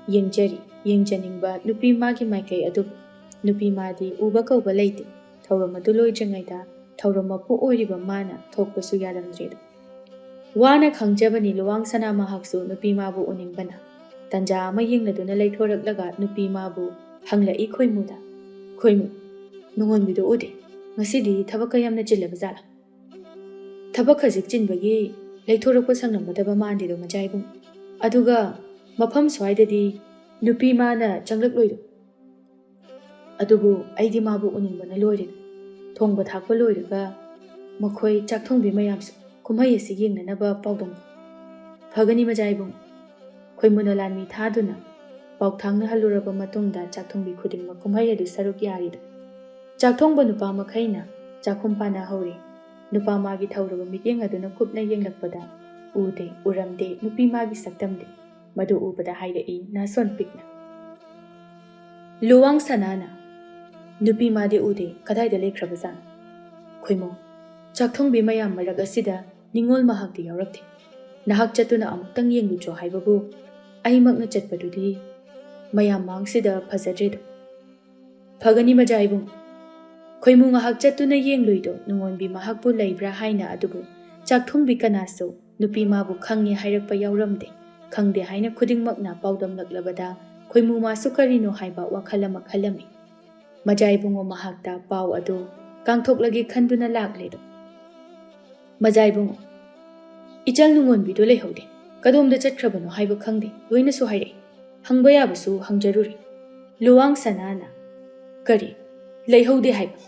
ꯌꯦꯡꯖꯔꯤ, ꯌꯦꯡꯖꯅꯤꯡꯕ ꯅꯨꯄꯤ ꯃꯥꯒꯤ ꯃꯥꯏꯀꯩ ꯑꯗꯨꯕꯨ꯫ ꯅꯨꯄꯤ ꯃꯥꯗꯤ ꯎꯕ ꯀꯧꯕ ꯂꯩꯇꯦ꯫ ꯊꯧꯔꯝ ꯑꯗꯨ ꯂꯣꯏꯗ꯭ꯔꯤꯉꯩꯗ ꯊꯧꯔꯝ ꯃꯄꯨ ꯑꯣꯏꯔꯤꯕ ꯃꯥꯅ ꯊꯣꯛꯄꯁꯨ ꯌꯥꯔꯝꯗ꯭ꯔꯦꯗꯣ꯫ ꯋꯥꯅ ꯈꯪꯖꯕꯅꯤ ꯂꯨꯋꯥꯡ ꯁꯅꯥ ꯃꯍꯥꯛꯁꯨ ꯅꯨꯄꯤ ꯃꯥꯕꯨ ꯎꯅꯤꯡꯕꯅ꯫ ꯇꯟꯖꯥ ꯑꯃ ꯌꯦꯡꯂꯗꯨꯅ ꯂꯩꯊꯣꯔꯛꯂꯒ ꯅꯨꯄꯤ ꯃꯥꯕꯨ ꯍꯪꯂꯛꯏ ꯈꯣꯏꯃꯨꯗ꯫ "ꯈꯣꯏꯃꯨ, ꯅꯨꯡꯉꯣꯟꯕꯤꯗꯨ ꯎꯗꯦ꯫ ꯉꯁꯤꯗꯤ ꯊꯕꯛꯀ ꯌꯥꯝꯅ ꯆꯤꯜꯂꯕ ꯖꯥꯠꯂꯥ?" "ꯊꯕꯛ ꯈꯖꯤꯛ ꯆꯤꯟꯕꯒꯤ ꯂꯩꯊꯣꯔꯛꯄ ꯁꯪꯂꯝꯒꯗꯕ ꯃꯥꯟꯗꯦꯗꯣ, ꯃꯆꯥ ꯏꯕꯨꯡ꯫ ꯑꯗꯨꯒ ꯃꯐꯝ ꯁ꯭ꯋꯥꯏꯗꯗꯤ ꯅꯨꯄꯤ ꯃꯥꯅ ꯆꯪꯂꯛꯂꯣꯏꯗꯣ꯫ ꯑꯗꯨꯕꯨ ꯑꯩꯗꯤ ꯃꯥꯕꯨ ꯎꯅꯤꯡꯕꯅ ꯂꯣꯏꯔꯦ꯫ ꯊꯣꯡꯕ ꯊꯥꯛꯄ ꯂꯣꯏꯔꯒ ꯃꯈꯣꯏ ꯆꯥꯛ ꯊꯣꯡꯕꯤ ꯃꯌꯥꯝꯁꯨ ꯀꯨꯝꯍꯩ ꯑꯁꯤ ꯌꯦꯡꯅꯅꯕ ꯄꯥꯎꯗꯝ ꯐꯒꯅꯤ, ꯃꯆꯥ ꯏꯕꯨꯡ꯫" ꯈꯣꯏꯃꯨꯅ ꯂꯥꯟꯃꯤ ꯊꯥꯗꯨꯅ ꯄꯥꯎꯊꯥꯡꯅ ꯍꯜꯂꯨꯔꯕ ꯃꯇꯨꯡꯗ ꯆꯥꯛ ꯊꯣꯡꯕꯤ ꯈꯨꯗꯤꯡꯃꯛ ꯀꯨꯝꯍꯩ ꯑꯗꯨ ꯁꯔꯨꯛ ꯌꯥꯔꯤꯗꯣ꯫ ꯆꯥꯛ ꯊꯣꯡꯕ ꯅꯨꯄꯥ ꯃꯈꯩꯅ ꯆꯥꯛꯈꯨꯝ ꯄꯥꯟꯅꯍꯧꯔꯦ꯫ ꯅꯨꯄꯥ ꯃꯥꯒꯤ ꯊꯧꯔꯕ ꯃꯤꯠꯌꯦꯡ ꯑꯗꯨꯅ ꯀꯨꯞꯅ ꯌꯦꯡꯂꯛꯄꯗ ꯎꯗꯦ, ꯎꯔꯝꯗꯦ, ꯅꯨꯄꯤ ꯃꯥꯒꯤ ꯁꯛꯇꯝꯗꯤ꯫ ꯃꯗꯨ ꯎꯕꯗ ꯍꯥꯏꯔꯛꯏ ꯅꯥꯁꯣꯟ ꯄꯤꯛꯅ꯫ ꯂꯨꯋꯥꯡ ꯁꯅꯥꯅ, "ꯅꯨꯄꯤ ꯃꯥꯗꯤ ꯎꯗꯦ, ꯀꯗꯥꯏꯗ ꯂꯩꯈ꯭ꯔꯕꯖꯥꯠꯅꯣ?" ꯈꯣꯏꯃꯨ, "ꯆꯥꯛꯊꯣꯡꯕꯤ ꯃꯌꯥꯝ ꯃꯔꯛ ꯑꯁꯤꯗ ꯅꯤꯡꯉꯣꯜ ꯃꯍꯥꯛꯇꯤ ꯌꯥꯎꯔꯛꯇꯦ꯫ ꯅꯍꯥꯛ ꯆꯠꯇꯨꯅ ꯑꯃꯨꯛꯇꯪ ꯌꯦꯡꯂꯨꯆꯣ ꯍꯥꯏꯕꯕꯨ ꯑꯩꯃꯛꯅ ꯆꯠꯄꯗꯨꯗꯤ ꯃꯌꯥꯝ ꯃꯥꯡꯁꯤꯗ ꯐꯖꯗ꯭ꯔꯦꯗꯣ꯫ ꯐꯒꯅꯤ ꯃꯖꯥ ꯏꯕꯨꯡ꯫ ꯈꯣꯏꯃꯨ ꯉꯥꯏꯍꯥꯛ ꯆꯠꯇꯨꯅ ꯌꯦꯡꯂꯨꯏꯗꯣ ꯅꯨꯡꯉꯣꯟꯕꯤ ꯃꯍꯥꯛꯄꯨ ꯂꯩꯕ꯭ꯔꯥ ꯍꯥꯏꯅ ꯑꯗꯨꯕꯨ ꯆꯥꯛꯊꯣꯡꯕꯤ ꯀꯅꯥꯁꯨ ꯅꯨꯄꯤ ꯃꯥꯕꯨ ꯈꯪꯉꯦ ꯍꯥꯏꯔꯛꯄ ꯌꯥꯎꯔꯝꯗꯦ꯫ ꯈꯪꯗꯦ ꯍꯥꯏꯅ ꯈꯨꯗꯤꯡꯃꯛꯅ ꯄꯥꯎꯗꯝꯂꯛꯂꯕꯗ ꯈꯣꯏꯃꯨ ꯃꯥꯁꯨ ꯀꯔꯤꯅꯣ ꯍꯥꯏꯕ ꯋꯥꯈꯜ ꯑꯃ ꯈꯜꯂꯝꯃꯤ꯫ ꯃꯖꯥ ꯏꯕꯨꯡꯉꯣ ꯃꯍꯥꯛꯇ ꯄꯥꯎ ꯑꯗꯨ ꯀꯥꯡꯊꯣꯛꯂꯒꯦ ꯈꯟꯗꯨꯅ ꯂꯥꯛꯂꯦꯗꯣ꯫ ꯃꯖꯥ ꯏꯕꯨꯡꯉꯣ, ꯏꯆꯜ ꯅꯨꯡꯉꯣꯟꯕꯤꯗꯨ ꯂꯩꯍꯧꯗꯦ꯫ ꯀꯗꯣꯝꯗ ꯆꯠꯈ꯭ꯔꯕꯅꯣ ꯍꯥꯏꯕ ꯈꯪꯗꯦ꯫ ꯂꯣꯏꯅꯁꯨ ꯍꯥꯏꯔꯛꯏ꯫ ꯍꯪꯕ ꯌꯥꯕꯁꯨ ꯍꯪꯖꯔꯨꯔꯦ꯫ ꯂꯨꯋꯥꯡ ꯁꯅꯥꯅ, "ꯀꯔꯤ? ꯂꯩꯍꯧꯗꯦ ꯍꯥꯏꯕ?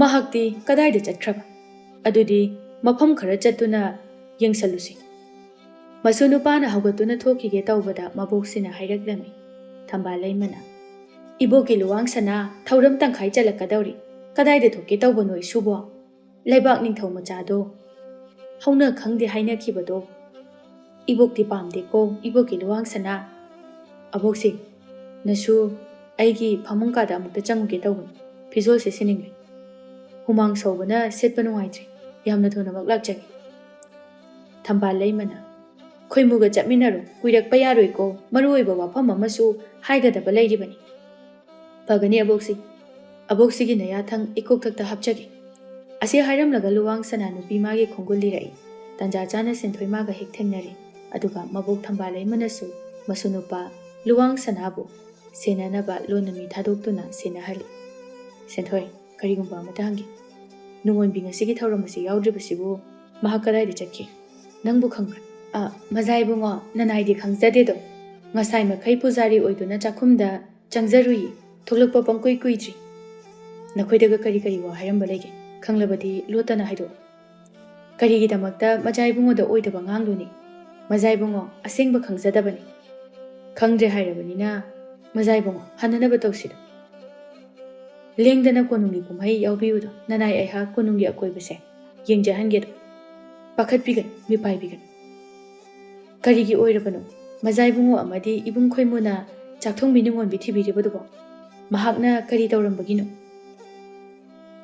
ꯃꯍꯥꯛꯇꯤ ꯀꯗꯥꯏꯗ ꯆꯠꯈ꯭ꯔꯕ? ꯑꯗꯨꯗꯤ ꯃꯐꯝ ꯈꯔ ꯆꯠꯇꯨꯅ ꯌꯦꯡꯁꯜꯂꯨꯁꯤ꯫" ꯃꯁꯨ ꯅꯨꯄꯥꯅ ꯍꯧꯒꯠꯇꯨꯅ ꯊꯣꯛꯈꯤꯒꯦ ꯇꯧꯕꯗ ꯃꯕꯣꯛꯁꯤꯅ ꯍꯥꯏꯔꯛꯂꯝꯃꯤ꯫ ꯊꯝꯕꯥꯜ ꯂꯩꯃꯅ, "ꯏꯕꯣꯛꯀꯤ ꯂꯨꯋꯥꯡ ꯁꯅꯥ ꯊꯧꯔꯝ ꯇꯪꯈꯥꯏ ꯆꯜꯂꯛꯀꯗꯧꯔꯤ꯫ ꯀꯗꯥꯏꯗ ꯊꯣꯛꯀꯦ ꯇꯧꯕꯅꯣ ꯏꯁꯨꯕꯣ? ꯂꯩꯕꯥꯛ ꯅꯤꯡꯊꯧ ꯃꯆꯥꯗꯣ ꯍꯧꯅ ꯈꯪꯗꯦ ꯍꯥꯏꯅꯈꯤꯕꯗꯣ ꯏꯕꯣꯛꯇꯤ ꯄꯥꯝꯗꯦꯀꯣ, ꯏꯕꯣꯛꯀꯤ ꯂꯨꯋꯥꯡ ꯁꯅꯥ꯫" "ꯑꯕꯣꯛꯁꯤ, ꯅꯁꯨ ꯑꯩꯒꯤ ꯐꯃꯨꯡ ꯀꯥꯗ ꯑꯃꯨꯛꯇ ꯆꯪꯉꯨꯒꯦ ꯇꯧꯕꯅꯤ꯫ ꯐꯤꯖꯣꯜꯁꯦ ꯁꯦꯠꯅꯤꯡꯂꯦ꯫ ꯍꯨꯃꯥꯡ ꯁꯧꯕꯅ ꯁꯦꯠꯄ ꯅꯨꯡꯉꯥꯏꯇ꯭ꯔꯦ꯫ ꯌꯥꯝꯅ ꯊꯨꯅꯃꯛ ꯂꯥꯛꯆꯒꯦ꯫" ꯊꯝꯕꯥꯜ ꯂꯩꯃꯅ, "ꯈꯣꯏꯃꯨꯒ ꯆꯠꯃꯤꯟꯅꯔꯣ, ꯀꯨꯏꯔꯛꯄ ꯌꯥꯔꯣꯏꯀꯣ, ꯃꯔꯨ ꯑꯣꯏꯕ ꯋꯥꯐꯝ ꯑꯃꯁꯨ ꯍꯥꯏꯒꯗꯕ ꯂꯩꯔꯤꯕꯅꯤ꯫" "ꯐꯒꯅꯤ ꯑꯕꯣꯛꯁꯤ, ꯑꯕꯣꯛꯁꯤꯒꯤ ꯅꯌꯥꯊꯪ ꯏꯀꯣꯛꯊꯛꯇ ꯍꯥꯞꯆꯒꯦ꯫" ꯑꯁꯤ ꯍꯥꯏꯔꯝꯂꯒ ꯂꯨꯋꯥꯡ ꯁꯅꯥ ꯅꯨꯄꯤ ꯃꯥꯒꯤ ꯈꯣꯡꯒꯨꯜ ꯂꯤꯔꯛꯏ꯫ ꯇꯟꯖꯥ ꯆꯥꯅ ꯁꯦꯟꯊꯣꯏ ꯃꯥꯒ ꯍꯦꯛ ꯊꯦꯡꯅꯔꯦ꯫ ꯑꯗꯨꯒ ꯃꯕꯣꯛ ꯊꯝꯕꯥꯜ ꯂꯩꯃꯅꯁꯨ ꯃꯁꯨ ꯅꯨꯄꯥ ꯂꯨꯋꯥꯡ ꯁꯅꯥꯕꯨ ꯁꯦꯟꯅꯅꯕ ꯂꯣꯟꯅ ꯃꯤ ꯊꯥꯗꯣꯛꯇꯨꯅ ꯁꯦꯟꯅꯍꯜꯂꯤ꯫ "ꯁꯦꯟꯊꯣꯏ, ꯀꯔꯤꯒꯨꯝꯕ ꯑꯃꯇ ꯍꯪꯒꯦ꯫ ꯅꯨꯡꯉꯣꯟꯕꯤ ꯉꯁꯤꯒꯤ ꯊꯧꯔꯝ ꯑꯁꯤ ꯌꯥꯎꯗ꯭ꯔꯤꯕꯁꯤꯕꯨ ꯃꯍꯥꯛ ꯀꯗꯥꯏꯗ ꯆꯠꯈꯤ? ꯅꯪꯕꯨ ꯈꯪꯕ꯭ꯔꯥ?" "ꯑ, ꯃꯖꯥ ꯏꯕꯨꯡꯉꯣ, ꯅꯅꯥꯏꯗꯤ ꯈꯪꯖꯗꯦꯗꯣ꯫ ꯉꯁꯥꯏ ꯃꯈꯩ ꯄꯨꯖꯥꯔꯤ ꯑꯣꯏꯗꯨꯅ ꯆꯥꯛꯈꯨꯝꯗ ꯆꯪꯖꯔꯨꯏ꯫ ꯊꯣꯛꯂꯛꯄ ꯄꯪꯀꯨꯏ ꯀꯨꯏꯗ꯭ꯔꯤ꯫" "ꯅꯈꯣꯏꯗꯒ ꯀꯔꯤ ꯀꯔꯤ ꯋꯥ ꯍꯥꯏꯔꯝꯕ ꯂꯩꯒꯦ? ꯈꯪꯂꯕꯗꯤ ꯂꯣꯠꯇꯅ ꯍꯥꯏꯗꯣꯛꯎ꯫" "ꯀꯔꯤꯒꯤꯗꯃꯛꯇ ꯃꯖꯥ ꯏꯕꯨꯡꯉꯣꯗ ꯑꯣꯏꯗꯕ ꯉꯥꯡꯂꯨꯅꯤ? ꯃꯖꯥ ꯏꯕꯨꯡꯉꯣ ꯑꯁꯦꯡꯕ ꯈꯪꯖꯗꯕꯅꯤ꯫" "ꯈꯪꯗ꯭ꯔꯦ ꯍꯥꯏꯔꯕꯅꯤꯅ ꯃꯖꯥ ꯏꯕꯨꯡꯉꯣ ꯍꯟꯅꯅꯕ ꯇꯧꯁꯤꯗ꯫ ꯂꯦꯡꯗꯅ ꯀꯣꯅꯨꯡꯒꯤ ꯀꯨꯝꯍꯩ ꯌꯥꯎꯕꯤꯌꯨꯗꯣ, ꯅꯅꯥꯏ ꯑꯩꯍꯥꯛ ꯀꯣꯅꯨꯡꯒꯤ ꯑꯀꯣꯏꯕꯁꯦ ꯌꯦꯡꯖꯍꯟꯒꯦꯗꯣ꯫" "ꯄꯥꯈꯠꯄꯤꯒꯅꯨ, ꯃꯤꯄꯥꯏꯕꯤꯒꯅꯨ꯫" "ꯀꯔꯤꯒꯤ ꯑꯣꯏꯔꯕꯅꯣ ꯃꯖꯥ ꯏꯕꯨꯡꯉꯣ ꯑꯃꯗꯤ ꯏꯕꯨꯡ ꯈꯣꯏꯃꯨꯅ ꯆꯥꯛꯊꯣꯡꯕꯤ ꯅꯨꯡꯉꯣꯟꯕꯤ ꯊꯤꯕꯤꯔꯤꯕꯗꯨꯕꯣ?" ꯃꯍꯥꯛꯅ ꯀꯔꯤ ꯇꯧꯔꯝꯕꯒꯤꯅꯣ?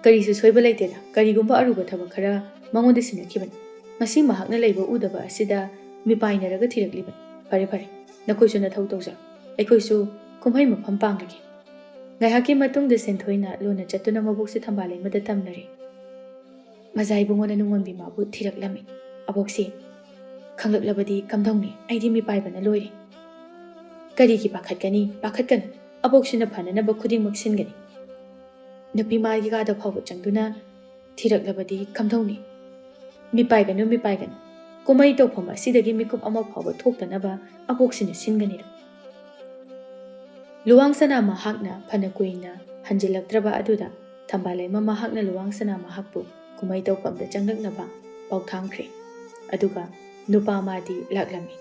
ꯀꯔꯤꯁꯨ ꯁꯣꯏꯕ ꯂꯩꯇꯦꯗ, ꯀꯔꯤꯒꯨꯝꯕ ꯑꯔꯨꯕ ꯊꯕꯛ ꯈꯔ ꯃꯉꯣꯟꯗ ꯁꯤꯟꯅꯈꯤꯕꯅꯤ꯫ ꯃꯁꯤ ꯃꯍꯥꯛꯅ ꯂꯩꯕ ꯎꯗꯕ ꯑꯁꯤꯗ ꯃꯤꯄꯥꯏꯅꯔꯒ ꯊꯤꯔꯛꯂꯤꯕꯅꯤ꯫ ꯐꯔꯦ ꯐꯔꯦ, ꯅꯈꯣꯏꯁꯨ ꯅꯊꯧ ꯇꯧꯖꯔꯣ, ꯑꯩꯈꯣꯏꯁꯨ ꯀꯨꯝꯍꯩ ꯃꯐꯝ ꯄꯥꯡꯂꯒꯦ꯫ ꯉꯥꯏꯍꯥꯛꯀꯤ ꯃꯇꯨꯡꯗ ꯁꯦꯟꯊꯣꯏꯅ ꯂꯣꯟꯅ ꯆꯠꯇꯨꯅ ꯃꯕꯣꯛꯁꯤ ꯊꯝꯕꯥꯜ ꯂꯩꯃꯗ ꯇꯝꯅꯔꯦ꯫ ꯃꯖꯥ ꯏꯕꯨꯡꯉꯣꯅ ꯅꯨꯡꯉꯣꯟꯕꯤ ꯃꯥꯕꯨ ꯊꯤꯔꯛꯂꯝꯃꯤ꯫ "ꯑꯕꯣꯛꯁꯤ ꯈꯪꯂꯛꯂꯕꯗꯤ ꯀꯝꯗꯧꯅꯤ? ꯑꯩꯗꯤ ꯃꯤꯄꯥꯏꯕꯅ ꯂꯣꯏꯔꯦ꯫" "ꯀꯔꯤꯒꯤ ꯄꯥꯈꯠꯀꯅꯤ? ꯄꯥꯈꯠꯀꯅꯨ꯫ ꯑꯕꯣꯛꯁꯤꯅ ꯐꯅꯅꯕ ꯈꯨꯗꯤꯡꯃꯛ ꯁꯤꯟꯒꯅꯤ꯫" ꯅꯨꯄꯤ ꯃꯥꯒꯤ ꯀꯥꯗ ꯐꯥꯎꯕ ꯆꯪꯗꯨꯅ ꯊꯤꯔꯛꯂꯕꯗꯤ ꯀꯝꯗꯧꯅꯤ? "ꯃꯤꯄꯥꯏꯒꯅꯨ, ꯃꯤꯄꯥꯏꯒꯅꯨ꯫ ꯀꯨꯝꯍꯩ ꯇꯧꯐꯝ ꯑꯁꯤꯗꯒꯤ ꯃꯤꯀꯨꯞ ꯑꯃ ꯐꯥꯎꯕ ꯊꯣꯛꯇꯅꯕ ꯑꯕꯣꯛꯁꯤꯅ ꯁꯤꯟꯒꯅꯤꯗ꯫" ꯂꯨꯋꯥꯡ ꯁꯅꯥ ꯃꯍꯥꯛꯅ ꯐꯅ ꯀꯨꯏꯅ ꯍꯟꯖꯤꯜꯂꯛꯇ꯭ꯔꯕ ꯑꯗꯨꯗ ꯊꯝꯕꯥꯜ ꯂꯩꯃ ꯃꯍꯥꯛꯅ ꯂꯨꯋꯥꯡ ꯁꯅꯥ ꯃꯍꯥꯛꯄꯨ ꯀꯨꯝꯍꯩ ꯇꯧꯐꯝꯗ ꯆꯪꯂꯛꯅꯕ ꯄꯥꯎꯊꯥꯡꯈ꯭ꯔꯦ꯫ ꯑꯗꯨꯒ ꯅꯨꯄꯥ ꯃꯥꯗꯤ ꯂꯥꯛꯂꯝꯃꯤ꯫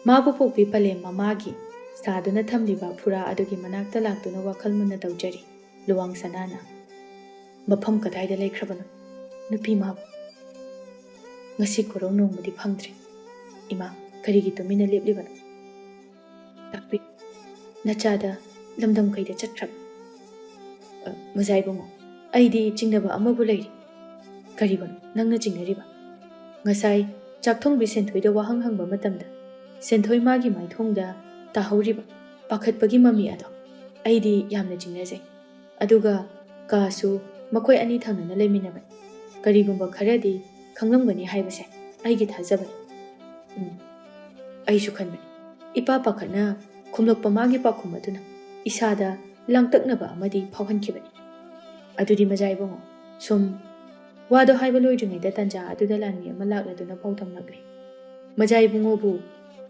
ꯃꯥꯕꯨ ꯄꯣꯛꯄꯤ ꯄꯂꯦꯝ ꯃꯃꯥꯒꯤ ꯁꯥꯗꯨꯅ ꯊꯝꯂꯤꯕ ꯐꯨꯔꯥ ꯑꯗꯨꯒꯤ ꯃꯅꯥꯛꯇ ꯂꯥꯛꯇꯨꯅ ꯋꯥꯈꯜ ꯃꯨꯟꯅ ꯇꯧꯖꯔꯤ꯫ ꯂꯨꯋꯥꯡ ꯁꯅꯥꯅ, "ꯃꯐꯝ ꯀꯗꯥꯏꯗ ꯂꯩꯈ꯭ꯔꯕꯅꯣ ꯅꯨꯄꯤ ꯃꯥꯕꯨ? ꯉꯁꯤ ꯈꯨꯔꯧ ꯅꯣꯡꯃꯗꯤ ꯐꯪꯗ꯭ꯔꯦ꯫ ꯏꯃꯥ, ꯀꯔꯤꯒꯤ ꯇꯨꯃꯤꯟꯅ ꯂꯦꯞꯂꯤꯕꯅꯣ? ꯇꯥꯛꯄꯤ, ꯅꯆꯥꯗ ꯂꯝꯗꯝ ꯀꯩꯗ ꯆꯠꯈ꯭ꯔꯕ?" "ꯑ, ꯃꯖꯥ ꯏꯕꯨꯡꯉꯣ, ꯑꯩꯗꯤ ꯆꯤꯡꯅꯕ ꯑꯃꯕꯨ ꯂꯩꯔꯤ꯫" "ꯀꯔꯤꯕꯨꯅꯣ ꯅꯪꯅ ꯆꯤꯡꯅꯔꯤꯕ?" "ꯉꯁꯥꯏ ꯆꯥꯛꯊꯣꯡꯕꯤ ꯁꯦꯟꯊꯣꯏꯗ ꯋꯥꯍꯪ ꯍꯪꯕ ꯃꯇꯝꯗ ꯁꯦꯟꯊꯣꯏ ꯃꯥꯒꯤ ꯃꯥꯏꯊꯣꯡꯗ ꯇꯥꯍꯧꯔꯤꯕ ꯄꯥꯈꯠꯄꯒꯤ ꯃꯃꯤ ꯑꯗꯣ ꯑꯩꯗꯤ ꯌꯥꯝꯅ ꯆꯤꯡꯅꯖꯩ꯫ ꯑꯗꯨꯒ ꯀꯥꯁꯨ ꯃꯈꯣꯏ ꯑꯅꯤ ꯊꯪꯅꯅ ꯂꯩꯃꯤꯟꯅꯕꯅꯤ꯫ ꯀꯔꯤꯒꯨꯝꯕ ꯈꯔꯗꯤ ꯈꯪꯂꯝꯒꯅꯤ ꯍꯥꯏꯕꯁꯦ ꯑꯩꯒꯤ ꯊꯥꯖꯕꯅꯤ꯫" "ꯎꯝ, ꯑꯩꯁꯨ ꯈꯟꯕꯅꯤ꯫" ꯏꯄꯥ ꯄꯥꯈꯠꯅ ꯈꯨꯝꯂꯛꯄ ꯃꯥꯒꯤ ꯄꯥꯎꯈꯨꯝ ꯑꯗꯨꯅ ꯏꯁꯥꯗ ꯂꯥꯡꯇꯛꯅꯕ ꯑꯃꯗꯤ ꯐꯥꯎꯍꯟꯈꯤꯕꯅꯤ꯫ "ꯑꯗꯨꯗꯤ ꯃꯖꯥ ꯏꯕꯨꯡꯉꯣ, ꯁꯨꯝ ꯋꯥꯗꯣ ꯍꯥꯏꯕ ꯂꯣꯏꯗ꯭ꯔꯤꯉꯩꯗ ꯇꯟꯖꯥ ꯑꯗꯨꯗ ꯂꯥꯟꯃꯤ ꯑꯃ ꯂꯥꯛꯂꯗꯨꯅ ꯄꯥꯎꯗꯝꯂꯛꯂꯦ꯫" "ꯃꯖꯥ ꯏꯕꯨꯡꯉꯣꯕꯨ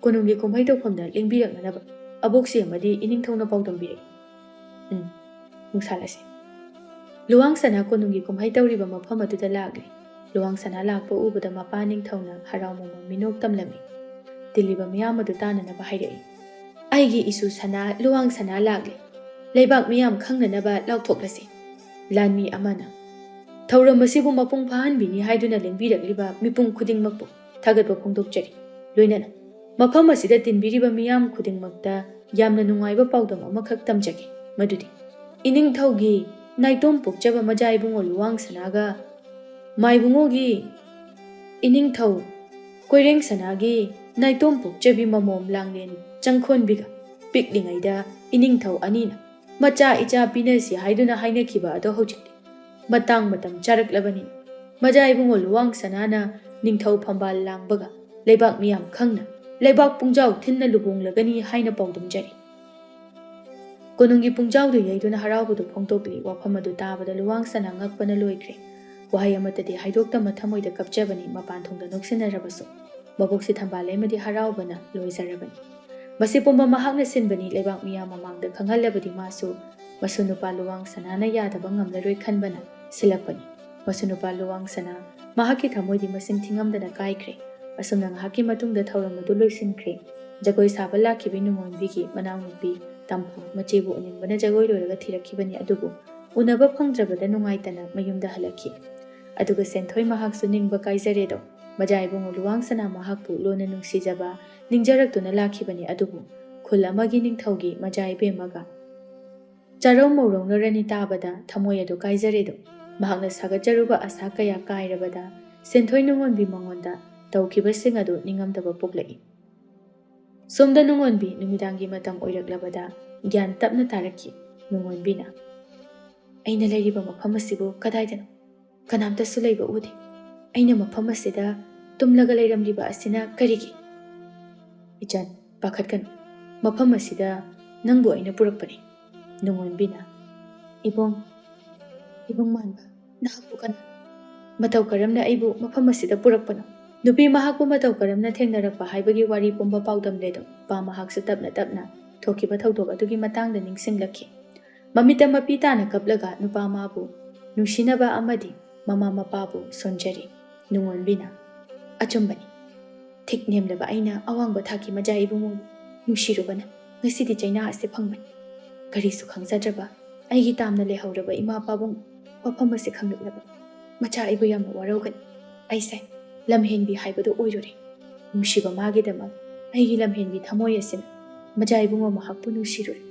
ꯀꯣꯅꯨꯡꯒꯤ ꯀꯨꯝꯍꯩ ꯇꯧꯐꯝꯗ ꯂꯦꯡꯕꯤꯔꯛꯅꯅꯕ ꯑꯕꯣꯛꯁꯤ ꯑꯃꯗꯤ ꯏꯅꯤꯡꯊꯧꯅ ꯄꯥꯎꯗꯝꯕꯤꯔꯛꯏ꯫" "ꯎꯝ, ꯅꯨꯡꯁꯥꯜꯂꯁꯤ꯫" ꯂꯨꯋꯥꯡ ꯁꯅꯥ ꯀꯣꯅꯨꯡꯒꯤ ꯀꯨꯝꯍꯩ ꯇꯧꯔꯤꯕ ꯃꯐꯝ ꯑꯗꯨꯗ ꯂꯥꯛꯂꯦ꯫ ꯂꯨꯋꯥꯡ ꯁꯅꯥ ꯂꯥꯛꯄ ꯎꯕꯗ ꯃꯄꯥ ꯅꯤꯡꯊꯧꯅ ꯍꯔꯥꯎ ꯃꯃꯣꯟ ꯃꯤꯅꯣꯛ ꯇꯝꯂꯝꯃꯤ꯫ ꯇꯤꯜꯂꯤꯕ ꯃꯤꯌꯥꯝ ꯑꯗꯨ ꯇꯥꯅꯅꯕ ꯍꯥꯏꯔꯛꯏ꯫ "ꯑꯩꯒꯤ ꯏꯁꯨ ꯁꯅꯥ, ꯂꯨꯋꯥꯡ ꯁꯅꯥ ꯂꯥꯛꯂꯦ꯫ ꯂꯩꯕꯥꯛ ꯃꯤꯌꯥꯝ ꯈꯪꯅꯅꯕ ꯂꯥꯎꯊꯣꯛꯂꯁꯤ꯫" ꯂꯥꯟꯃꯤ ꯑꯃꯅ, "ꯊꯧꯔꯝ ꯑꯁꯤꯕꯨ ꯃꯄꯨꯡ ꯐꯥꯍꯟꯕꯤꯅꯤ ꯍꯥꯏꯗꯨꯅ ꯂꯦꯡꯕꯤꯔꯛꯂꯤꯕ ꯃꯤꯄꯨꯝ ꯈꯨꯗꯤꯡꯃꯛꯄꯨ ꯊꯥꯒꯠꯄ ꯐꯣꯡꯗꯣꯛꯆꯔꯤ꯫ ꯂꯣꯏꯅꯅ ꯃꯐꯝ ꯑꯁꯤꯗ ꯇꯤꯟꯕꯤꯔꯤꯕ ꯃꯤꯌꯥꯝ ꯈꯨꯗꯤꯡꯃꯛꯇ ꯌꯥꯝꯅ ꯅꯨꯡꯉꯥꯏꯕ ꯄꯥꯎꯗꯝ ꯑꯃꯈꯛ ꯇꯝꯖꯒꯦ, ꯃꯗꯨꯗꯤ ꯏꯅꯤꯡꯊꯧꯒꯤ ꯅꯥꯏꯇꯣꯝ ꯄꯣꯛꯆꯕ ꯃꯖꯥ ꯏꯕꯨꯡꯉꯣ ꯂꯨꯋꯥꯡ ꯁꯅꯥꯒ ꯃꯥꯏꯕꯨꯡꯉꯣꯒꯤ ꯏꯅꯤꯡꯊꯧ ꯀꯣꯏꯔꯦꯡ ꯁꯅꯥꯒꯤ ꯅꯥꯏꯇꯣꯝ ꯄꯣꯛꯆꯕꯤ ꯃꯃꯣꯝ ꯂꯥꯡꯂꯦꯟ ꯆꯪꯈꯣꯟꯕꯤꯒ ꯄꯤꯛꯂꯤꯉꯩꯗ ꯏꯅꯤꯡꯊꯧ ꯑꯅꯤꯅ ꯃꯆꯥ ꯏꯆꯥ ꯄꯤꯅꯁꯤ ꯍꯥꯏꯗꯨꯅ ꯍꯥꯏꯅꯈꯤꯕ ꯑꯗꯣ ꯍꯧꯖꯤꯛꯇꯤ ꯃꯇꯥꯡ ꯃꯇꯝ ꯆꯥꯔꯛꯂꯕꯅꯤ꯫ ꯃꯖꯥ ꯏꯕꯨꯡꯉꯣ ꯂꯨꯋꯥꯡ ꯁꯅꯥꯅ ꯅꯤꯡꯊꯧ ꯐꯝꯕꯥꯜ ꯂꯥꯡꯕꯒ ꯂꯩꯕꯥꯛ ꯃꯤꯌꯥꯝ ꯈꯪꯅ ꯂꯩꯕꯥꯛ ꯄꯨꯡꯖꯥꯎ ꯊꯤꯟꯅ ꯂꯨꯍꯣꯡꯂꯒꯅꯤ ꯍꯥꯏꯅ ꯄꯥꯎꯗꯝꯖꯔꯤ꯫ ꯀꯣꯅꯨꯡꯒꯤ ꯄꯨꯡꯖꯥꯎꯗꯨ ꯌꯩꯗꯨꯅ ꯍꯔꯥꯎꯕꯗꯨ ꯐꯣꯡꯗꯣꯛꯂꯤ꯫ ꯋꯥꯐꯝ ꯑꯗꯨ ꯇꯥꯕꯗ ꯂꯨꯋꯥꯡ ꯁꯅꯥ ꯉꯛꯄꯅ ꯂꯣꯏꯈ꯭ꯔꯦ꯫ ꯋꯥꯍꯩ ꯑꯃꯠꯇꯗꯤ ꯍꯥꯏꯗꯣꯛꯇꯅ ꯊꯃꯣꯏꯗ ꯀꯞꯆꯕꯅꯤ꯫ ꯃꯄꯥꯟ ꯊꯣꯡꯗ ꯅꯣꯛꯁꯤꯟꯅꯔꯕꯁꯨ ꯃꯕꯣꯛꯁꯤ ꯊꯝꯕꯥꯜ ꯂꯩꯃꯗꯤ ꯍꯔꯥꯎꯕꯅ ꯂꯣꯏꯖꯔꯕꯅꯤ꯫ ꯃꯁꯤ ꯄꯨꯝꯕ ꯃꯍꯥꯛꯅ ꯁꯤꯟꯕꯅꯤ꯫ ꯂꯩꯕꯥꯛ ꯃꯤꯌꯥꯝ ꯃꯃꯥꯡꯗ ꯈꯪꯍꯜꯂꯕꯗꯤ ꯃꯥꯁꯨ ꯃꯁꯨ ꯅꯨꯄꯥ ꯂꯨꯋꯥꯡ ꯁꯅꯥꯅ ꯌꯥꯗꯕ ꯉꯝꯂꯔꯣꯏ ꯈꯟꯕꯅ ꯁꯤꯜꯂꯛꯄꯅꯤ꯫ ꯃꯁꯨ ꯅꯨꯄꯥ ꯂꯨꯋꯥꯡ ꯁꯅꯥ ꯃꯍꯥꯛꯀꯤ ꯊꯃꯣꯏꯗꯤ ꯃꯁꯤꯡ ꯊꯤꯉꯝꯗꯅ ꯀꯥꯏꯈ꯭ꯔꯦ꯫ ꯑꯁꯨꯝꯅ ꯉꯥꯏꯍꯥꯛꯀꯤ ꯃꯇꯨꯡꯗ ꯊꯧꯔꯝ ꯑꯗꯨ ꯂꯣꯏꯁꯤꯟꯈ꯭ꯔꯦ꯫ ꯖꯒꯣꯏ ꯁꯥꯕ ꯂꯥꯛꯈꯤꯕꯤ ꯅꯨꯡꯉꯣꯟꯕꯤꯒꯤ ꯃꯅꯥꯎꯅꯨꯄꯤ ꯇꯝꯐꯨ ꯃꯆꯦꯕꯨ ꯎꯅꯤꯡꯕꯅ ꯖꯒꯣꯏ ꯂꯣꯏꯔꯒ ꯊꯤꯔꯛꯈꯤꯕꯅꯤ, ꯑꯗꯨꯕꯨ ꯎꯅꯕ ꯐꯪꯗ꯭ꯔꯕꯗ ꯅꯨꯡꯉꯥꯏꯇꯅ ꯃꯌꯨꯝꯗ ꯍꯜꯂꯛꯈꯤ꯫ ꯑꯗꯨꯒ ꯁꯦꯟꯊꯣꯏ ꯃꯍꯥꯛꯁꯨ ꯅꯤꯡꯕ ꯀꯥꯏꯖꯔꯦꯗꯣ꯫ ꯃꯖꯥ ꯏꯕꯨꯡꯉꯣ ꯂꯨꯋꯥꯡ ꯁꯅꯥ ꯃꯍꯥꯛꯄꯨ ꯂꯨꯅ ꯅꯨꯡꯁꯤꯖꯕ ꯅꯤꯡꯖꯔꯛꯇꯨꯅ ꯂꯥꯛꯈꯤꯕꯅꯤ, ꯑꯗꯨꯕꯨ ꯈꯨꯜ ꯑꯃꯒꯤ ꯅꯤꯡꯊꯧꯒꯤ ꯃꯖꯥ ꯏꯕꯦꯝꯃꯒ ꯆꯥꯔꯧ ꯃꯧꯔꯧꯅꯔꯅꯤ ꯇꯥꯕꯗ ꯊꯃꯣꯏ ꯑꯗꯨ ꯀꯥꯏꯖꯔꯦꯗꯣ꯫ ꯃꯍꯥꯛꯅ ꯁꯥꯒꯠꯆꯔꯨꯕ ꯑꯁꯥ ꯀꯌꯥ ꯀꯥꯏꯔꯕꯗ ꯁꯦꯟꯊꯣꯏ ꯅꯨꯡꯉꯣꯟꯕꯤ ꯃꯉꯣꯟꯗ ꯇꯧꯈꯤꯕꯁꯤꯡ ꯑꯗꯨ ꯅꯤꯡꯉꯝꯗꯕ ꯄꯣꯛꯂꯛꯏ꯫ ꯁꯣꯝꯗ ꯅꯨꯡꯉꯣꯟꯕꯤ ꯅꯨꯃꯤꯗꯥꯡꯒꯤ ꯃꯇꯝ ꯑꯣꯏꯔꯛꯂꯕꯗ ꯒ꯭ꯌꯥꯟ ꯇꯞꯅ ꯇꯥꯔꯛꯈꯤ꯫ ꯅꯨꯡꯉꯣꯟꯕꯤꯅ, "ꯑꯩꯅ ꯂꯩꯔꯤꯕ ꯃꯐꯝ ꯑꯁꯤꯕꯨ ꯀꯗꯥꯏꯗꯅꯣ? ꯀꯅꯥꯝꯇꯁꯨ ꯂꯩꯕ ꯎꯗꯦ꯫ ꯑꯩꯅ ꯃꯐꯝ ꯑꯁꯤꯗ ꯇꯨꯝꯂꯒ ꯂꯩꯔꯝꯂꯤꯕ ꯑꯁꯤꯅ ꯀꯔꯤꯒꯤ?" "ꯏꯆꯟ, ꯄꯥꯈꯠꯀꯅꯨ꯫ ꯃꯐꯝ ꯑꯁꯤꯗ ꯅꯪꯕꯨ ꯑꯩꯅ ꯄꯨꯔꯛꯄꯅꯤ꯫" ꯅꯨꯡꯉꯣꯟꯕꯤꯅ, "ꯏꯕꯨꯡ, ꯏꯕꯨꯡ ꯃꯥꯟꯕ, ꯅꯍꯥꯛꯄꯨ ꯀꯅꯥ? ꯃꯇꯧ ꯀꯔꯝꯅ ꯑꯩꯕꯨ ꯃꯐꯝ ꯑꯁꯤꯗ ꯄꯨꯔꯛꯄꯅꯣ?" ꯅꯨꯄꯤ ꯃꯍꯥꯛꯄꯨ ꯃꯇꯧ ꯀꯔꯝꯅ ꯊꯦꯡꯅꯔꯛꯄ ꯍꯥꯏꯕꯒꯤ ꯋꯥꯔꯤ ꯄꯨꯝꯕ ꯄꯥꯎꯗꯝꯂꯦꯗꯣ꯫ ꯅꯨꯄꯥ ꯃꯍꯥꯛꯁꯨ ꯇꯞꯅ ꯇꯞꯅ ꯊꯣꯛꯈꯤꯕ ꯊꯧꯗꯣꯛ ꯑꯗꯨꯒꯤ ꯃꯇꯥꯡꯗ ꯅꯤꯡꯁꯤꯡꯂꯛꯈꯤ꯫ ꯃꯃꯤꯠꯇ ꯃꯄꯤ ꯇꯥꯅ ꯀꯞꯂꯒ ꯅꯨꯄꯥ ꯃꯥꯕꯨ ꯅꯨꯡꯁꯤꯅꯕ ꯑꯃꯗꯤ ꯃꯃꯥ ꯃꯄꯥꯕꯨ ꯁꯣꯟꯖꯔꯤ꯫ ꯅꯨꯡꯉꯣꯟꯕꯤꯅ, "ꯑꯆꯨꯝꯕꯅꯤ꯫ ꯊꯤꯛ ꯅꯦꯝꯂꯕ ꯑꯩꯅ ꯑꯋꯥꯡꯕ ꯊꯥꯛꯀꯤ ꯃꯖꯥ ꯏꯕꯨꯡꯉꯣꯕꯨ ꯅꯨꯡꯁꯤꯔꯨꯕꯅ ꯉꯁꯤꯗꯤ ꯆꯩꯅꯥ ꯑꯁꯤ ꯐꯪꯕꯅꯤ꯫ ꯀꯔꯤꯁꯨ ꯈꯪꯖꯗ꯭ꯔꯕ ꯑꯩꯒꯤ ꯇꯥꯝꯅ ꯂꯩꯍꯧꯔꯕ ꯏꯃꯥ ꯄꯥꯕꯨꯡ ꯋꯥꯐꯝ ꯑꯁꯤ ꯈꯪꯂꯛꯂꯕ ꯃꯆꯥ ꯑꯩꯕꯨ ꯌꯥꯝꯅ ꯋꯥꯔꯧꯒꯅꯤ꯫ ꯑꯩꯁꯦ ꯂꯝꯍꯦꯟꯕꯤ ꯍꯥꯏꯕꯗꯨ ꯑꯣꯏꯔꯨꯔꯦ꯫ ꯅꯨꯡꯁꯤꯕ ꯃꯥꯒꯤꯗꯃꯛ ꯑꯩꯒꯤ ꯂꯝꯍꯦꯟꯕꯤ ꯊꯃꯣꯏ ꯑꯁꯤꯅ ꯃꯆꯥ ꯏꯕꯨꯡꯉꯣ ꯃꯍꯥꯛꯄꯨ ꯅꯨꯡꯁꯤꯔꯨꯔꯦ꯫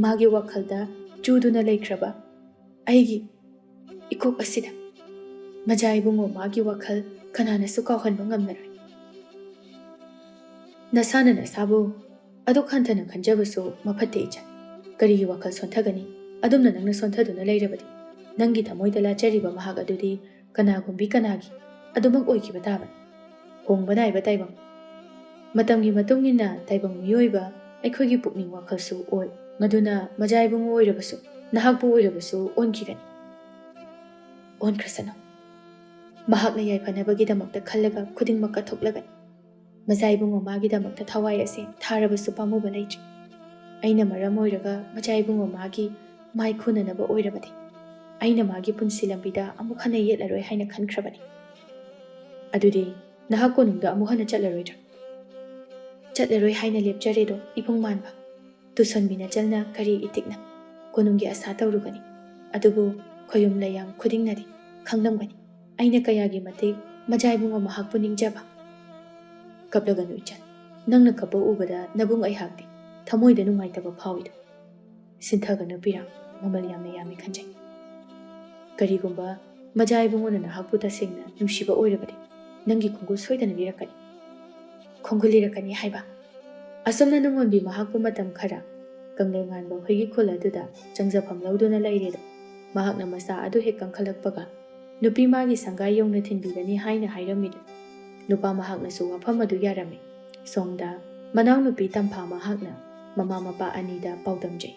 ꯃꯥꯒꯤ ꯋꯥꯈꯜꯗ ꯆꯨꯗꯨꯅ ꯂꯩꯈ꯭ꯔꯕ ꯑꯩꯒꯤ ꯏꯀꯣꯛ ꯑꯁꯤꯗ ꯃꯖꯥ ꯏꯕꯨꯡꯉꯣ ꯃꯥꯒꯤ ꯋꯥꯈꯜ ꯀꯅꯥꯅꯁꯨ ꯀꯥꯎꯍꯟꯕ ꯉꯝꯂꯔꯣꯏ꯫ ꯅꯁꯥꯅ ꯅꯁꯥꯕꯨ ꯑꯗꯨꯛ ꯍꯟꯊꯅ ꯈꯟꯖꯕꯁꯨ ꯃꯐꯠꯇꯦ ꯏꯆꯟ꯫ ꯀꯔꯤꯒꯤ ꯋꯥꯈꯜ ꯁꯣꯟꯊꯒꯅꯤ? ꯑꯗꯨꯝꯅ ꯅꯪꯅ ꯁꯣꯟꯊꯗꯨꯅ ꯂꯩꯔꯕꯗꯤ ꯅꯪꯒꯤ ꯊꯃꯣꯏꯗ ꯂꯥꯠꯆꯔꯤꯕ ꯃꯍꯥꯛ ꯑꯗꯨꯗꯤ ꯀꯅꯥꯒꯨꯝꯕꯤ ꯀꯅꯥꯒꯤ ꯑꯗꯨꯃꯛ ꯑꯣꯏꯈꯤꯕ ꯇꯥꯕꯅꯤ꯫ ꯍꯣꯡꯕ ꯅꯥꯏꯕ ꯇꯥꯏꯕꯪ꯫ ꯃꯇꯝꯒꯤ ꯃꯇꯨꯡ ꯏꯟꯅ ꯇꯥꯏꯕꯪ ꯃꯤꯑꯣꯏꯕ ꯑꯩꯈꯣꯏꯒꯤ ꯄꯨꯛꯅꯤꯡ ꯋꯥꯈꯜꯁꯨ ꯑꯣꯏ꯫ ꯃꯗꯨꯅ ꯃꯖꯥ ꯏꯕꯨꯡꯉꯣ ꯑꯣꯏꯔꯕꯁꯨ, ꯅꯍꯥꯛꯄꯨ ꯑꯣꯏꯔꯕꯁꯨ ꯑꯣꯟꯈꯤꯒꯅꯤ꯫ ꯑꯣꯟꯈ꯭ꯔꯁꯅꯨ꯫ ꯃꯍꯥꯛꯅ ꯌꯥꯏꯐꯅꯕꯒꯤꯗꯃꯛꯇ ꯈꯜꯂꯒ ꯈꯨꯗꯤꯡꯃꯛ ꯀꯠꯊꯣꯛꯂꯒꯅꯤ꯫ ꯃꯖꯥ ꯏꯕꯨꯡꯉꯣ ꯃꯥꯒꯤꯗꯃꯛꯇ ꯊꯋꯥꯏ ꯑꯁꯦ ꯊꯥꯔꯕꯁꯨ ꯄꯥꯝꯃꯨꯕ ꯂꯩꯇ꯭ꯔꯦ꯫ ꯑꯩꯅ ꯃꯔꯝ ꯑꯣꯏꯔꯒ ꯃꯖꯥ ꯏꯕꯨꯡꯉꯣ ꯃꯥꯒꯤ ꯃꯥꯏ ꯈꯨꯅꯅꯕ ꯑꯣꯏꯔꯕꯗꯤ ꯑꯩꯅ ꯃꯥꯒꯤ ꯄꯨꯟꯁꯤ ꯂꯝꯕꯤꯗ ꯑꯃꯨꯛ ꯍꯟꯅ ꯌꯦꯠꯂꯔꯣꯏ ꯍꯥꯏꯅ ꯈꯟꯈ꯭ꯔꯕꯅꯤ꯫ ꯑꯗꯨꯗꯤ ꯅꯍꯥꯛ ꯀꯣꯅꯨꯡꯗ ꯑꯃꯨꯛ ꯍꯟꯅ ꯆꯠꯂꯔꯣꯏꯗ꯭ꯔꯥ? ꯆꯠꯂꯔꯣꯏ ꯍꯥꯏꯅ ꯂꯦꯞꯆꯔꯦꯗꯣ ꯏꯕꯨꯡ ꯃꯥꯟꯕ꯫ ꯇꯨꯁꯟꯕꯤ ꯅꯆꯜꯅ ꯀꯔꯤ ꯏꯇꯤꯛꯅ ꯀꯣꯅꯨꯡꯒꯤ ꯑꯁꯥ ꯇꯧꯔꯨꯒꯅꯤ? ꯑꯗꯨꯕꯨ ꯈꯣꯌꯨꯝ ꯂꯩꯌꯥꯝ ꯈꯨꯗꯤꯡꯅꯗꯤ ꯈꯪꯂꯝꯒꯅꯤ ꯑꯩꯅ ꯀꯌꯥꯒꯤ ꯃꯇꯤꯛ ꯃꯖꯥ ꯏꯕꯨꯡꯉꯣ ꯃꯍꯥꯛꯄꯨ ꯅꯤꯡꯖꯕ꯫ ꯀꯞꯂꯒꯅꯨ ꯏꯆꯟ, ꯅꯪꯅ ꯀꯞꯄ ꯎꯕꯗ ꯅꯕꯨꯡ ꯑꯩꯍꯥꯛꯇꯤ ꯊꯃꯣꯏꯗ ꯅꯨꯡꯉꯥꯏꯇꯕ ꯐꯥꯎꯏꯗꯣ꯫ ꯁꯤꯟꯊꯒꯅꯨ ꯄꯤꯔꯥꯡ, ꯃꯃꯜ ꯌꯥꯝꯅ ꯌꯥꯝꯃꯤ ꯈꯟꯖꯩ꯫ ꯀꯔꯤꯒꯨꯝꯕ ꯃꯖꯥ ꯏꯕꯨꯡꯉꯣꯅ ꯅꯍꯥꯛꯄꯨ ꯇꯁꯦꯡꯅ ꯅꯨꯡꯁꯤꯕ ꯑꯣꯏꯔꯕꯗꯤ ꯅꯪꯒꯤ ꯈꯣꯡꯒꯨꯜ ꯁꯣꯏꯗꯅ ꯂꯤꯔꯛꯀꯅꯤ꯫ ꯈꯣꯡꯒꯨꯜ ꯂꯤꯔꯛꯀꯅꯤ ꯍꯥꯏꯕ꯫ ꯑꯁꯨꯝꯅ ꯅꯨꯡꯉꯣꯟꯕꯤ ꯃꯍꯥꯛꯄꯨ ꯃꯇꯝ ꯈꯔ ꯀꯪꯂꯩ ꯉꯥꯟꯕ ꯍꯨꯏꯒꯤ ꯈꯨꯜ ꯑꯗꯨꯗ ꯆꯪꯖꯐꯝ ꯂꯧꯗꯨꯅ ꯂꯩꯔꯦꯗꯣ꯫ ꯃꯍꯥꯛꯅ ꯃꯆꯥ ꯑꯗꯨ ꯍꯦꯛ ꯀꯪꯈꯠꯂꯛꯄꯒ ꯅꯨꯄꯤ ꯃꯥꯒꯤ ꯁꯪꯒꯥꯏ ꯌꯧꯅ ꯊꯤꯟꯕꯤꯒꯅꯤ ꯍꯥꯏꯅ ꯍꯥꯏꯔꯝꯃꯤꯗꯣ꯫ ꯅꯨꯄꯥ ꯃꯍꯥꯛꯅꯁꯨ ꯋꯥꯐꯝ ꯑꯗꯨ ꯌꯥꯔꯝꯃꯤ꯫ ꯁꯣꯝꯗ ꯃꯅꯥꯎꯅꯨꯄꯤ ꯇꯝꯐꯥ ꯃꯍꯥꯛꯅ ꯃꯃꯥ ꯃꯄꯥ ꯑꯅꯤꯗ ꯄꯥꯎꯗꯝꯖꯩ꯫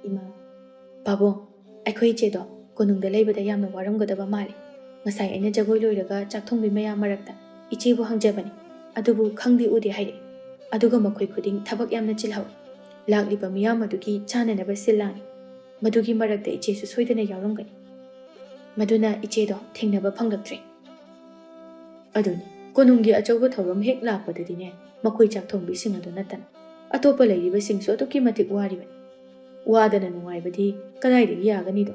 ꯏꯃꯥ, ꯄꯥꯕꯨꯡ, ꯑꯩꯈꯣꯏ ꯏꯆꯦꯗꯣ ꯀꯣꯅꯨꯡꯗ ꯂꯩꯕꯗ ꯌꯥꯝꯅ ꯋꯥꯔꯝꯒꯗꯕ ꯃꯥꯜꯂꯤ꯫ ꯉꯁꯥꯏ ꯑꯩꯅ ꯖꯒꯣꯏ ꯂꯣꯏꯔꯒ ꯆꯥꯛ ꯊꯣꯡꯕꯤ ꯃꯌꯥꯝ ꯃꯔꯛꯇ ꯏꯆꯦꯕꯨ ꯍꯪꯖꯕꯅꯤ, ꯑꯗꯨꯕꯨ ꯈꯪꯗꯦ ꯎꯗꯦ ꯍꯥꯏꯔꯛꯏ꯫ ꯑꯗꯨꯒ ꯃꯈꯣꯏ ꯈꯨꯗꯤꯡ ꯊꯕꯛ ꯌꯥꯝꯅ ꯆꯤꯜꯍꯧꯏ꯫ ꯂꯥꯛꯂꯤꯕ ꯃꯤꯌꯥꯝ ꯑꯗꯨꯒꯤ ꯆꯥꯅꯅꯕ ꯁꯤꯜ ꯂꯥꯡꯏ꯫ ꯃꯗꯨꯒꯤ ꯃꯔꯛꯇ ꯏꯆꯦꯁꯨ ꯁꯣꯏꯗꯅ ꯌꯥꯎꯔꯝꯒꯅꯤ꯫ ꯃꯗꯨꯅ ꯏꯆꯦꯗꯣ ꯊꯦꯡꯅꯕ ꯐꯪꯂꯛꯇ꯭ꯔꯦ꯫ ꯑꯗꯨꯅꯤ, ꯀꯣꯅꯨꯡꯒꯤ ꯑꯆꯧꯕ ꯊꯧꯔꯝ ꯍꯦꯛ ꯂꯥꯛꯄꯗꯗꯤꯅꯦ, ꯃꯈꯣꯏ ꯆꯥꯛ ꯊꯣꯡꯕꯤꯁꯤꯡ ꯑꯗꯨ ꯅꯠꯇꯅ ꯑꯇꯣꯞꯄ ꯂꯩꯔꯤꯕꯁꯤꯡꯁꯨ ꯑꯗꯨꯛꯀꯤ ꯃꯇꯤꯛ ꯋꯥꯔꯤꯕꯅꯤ꯫ ꯋꯥꯗꯅ ꯅꯨꯡꯉꯥꯏꯕꯗꯤ ꯀꯗꯥꯏꯗꯒꯤ ꯌꯥꯒꯅꯤꯗꯣ?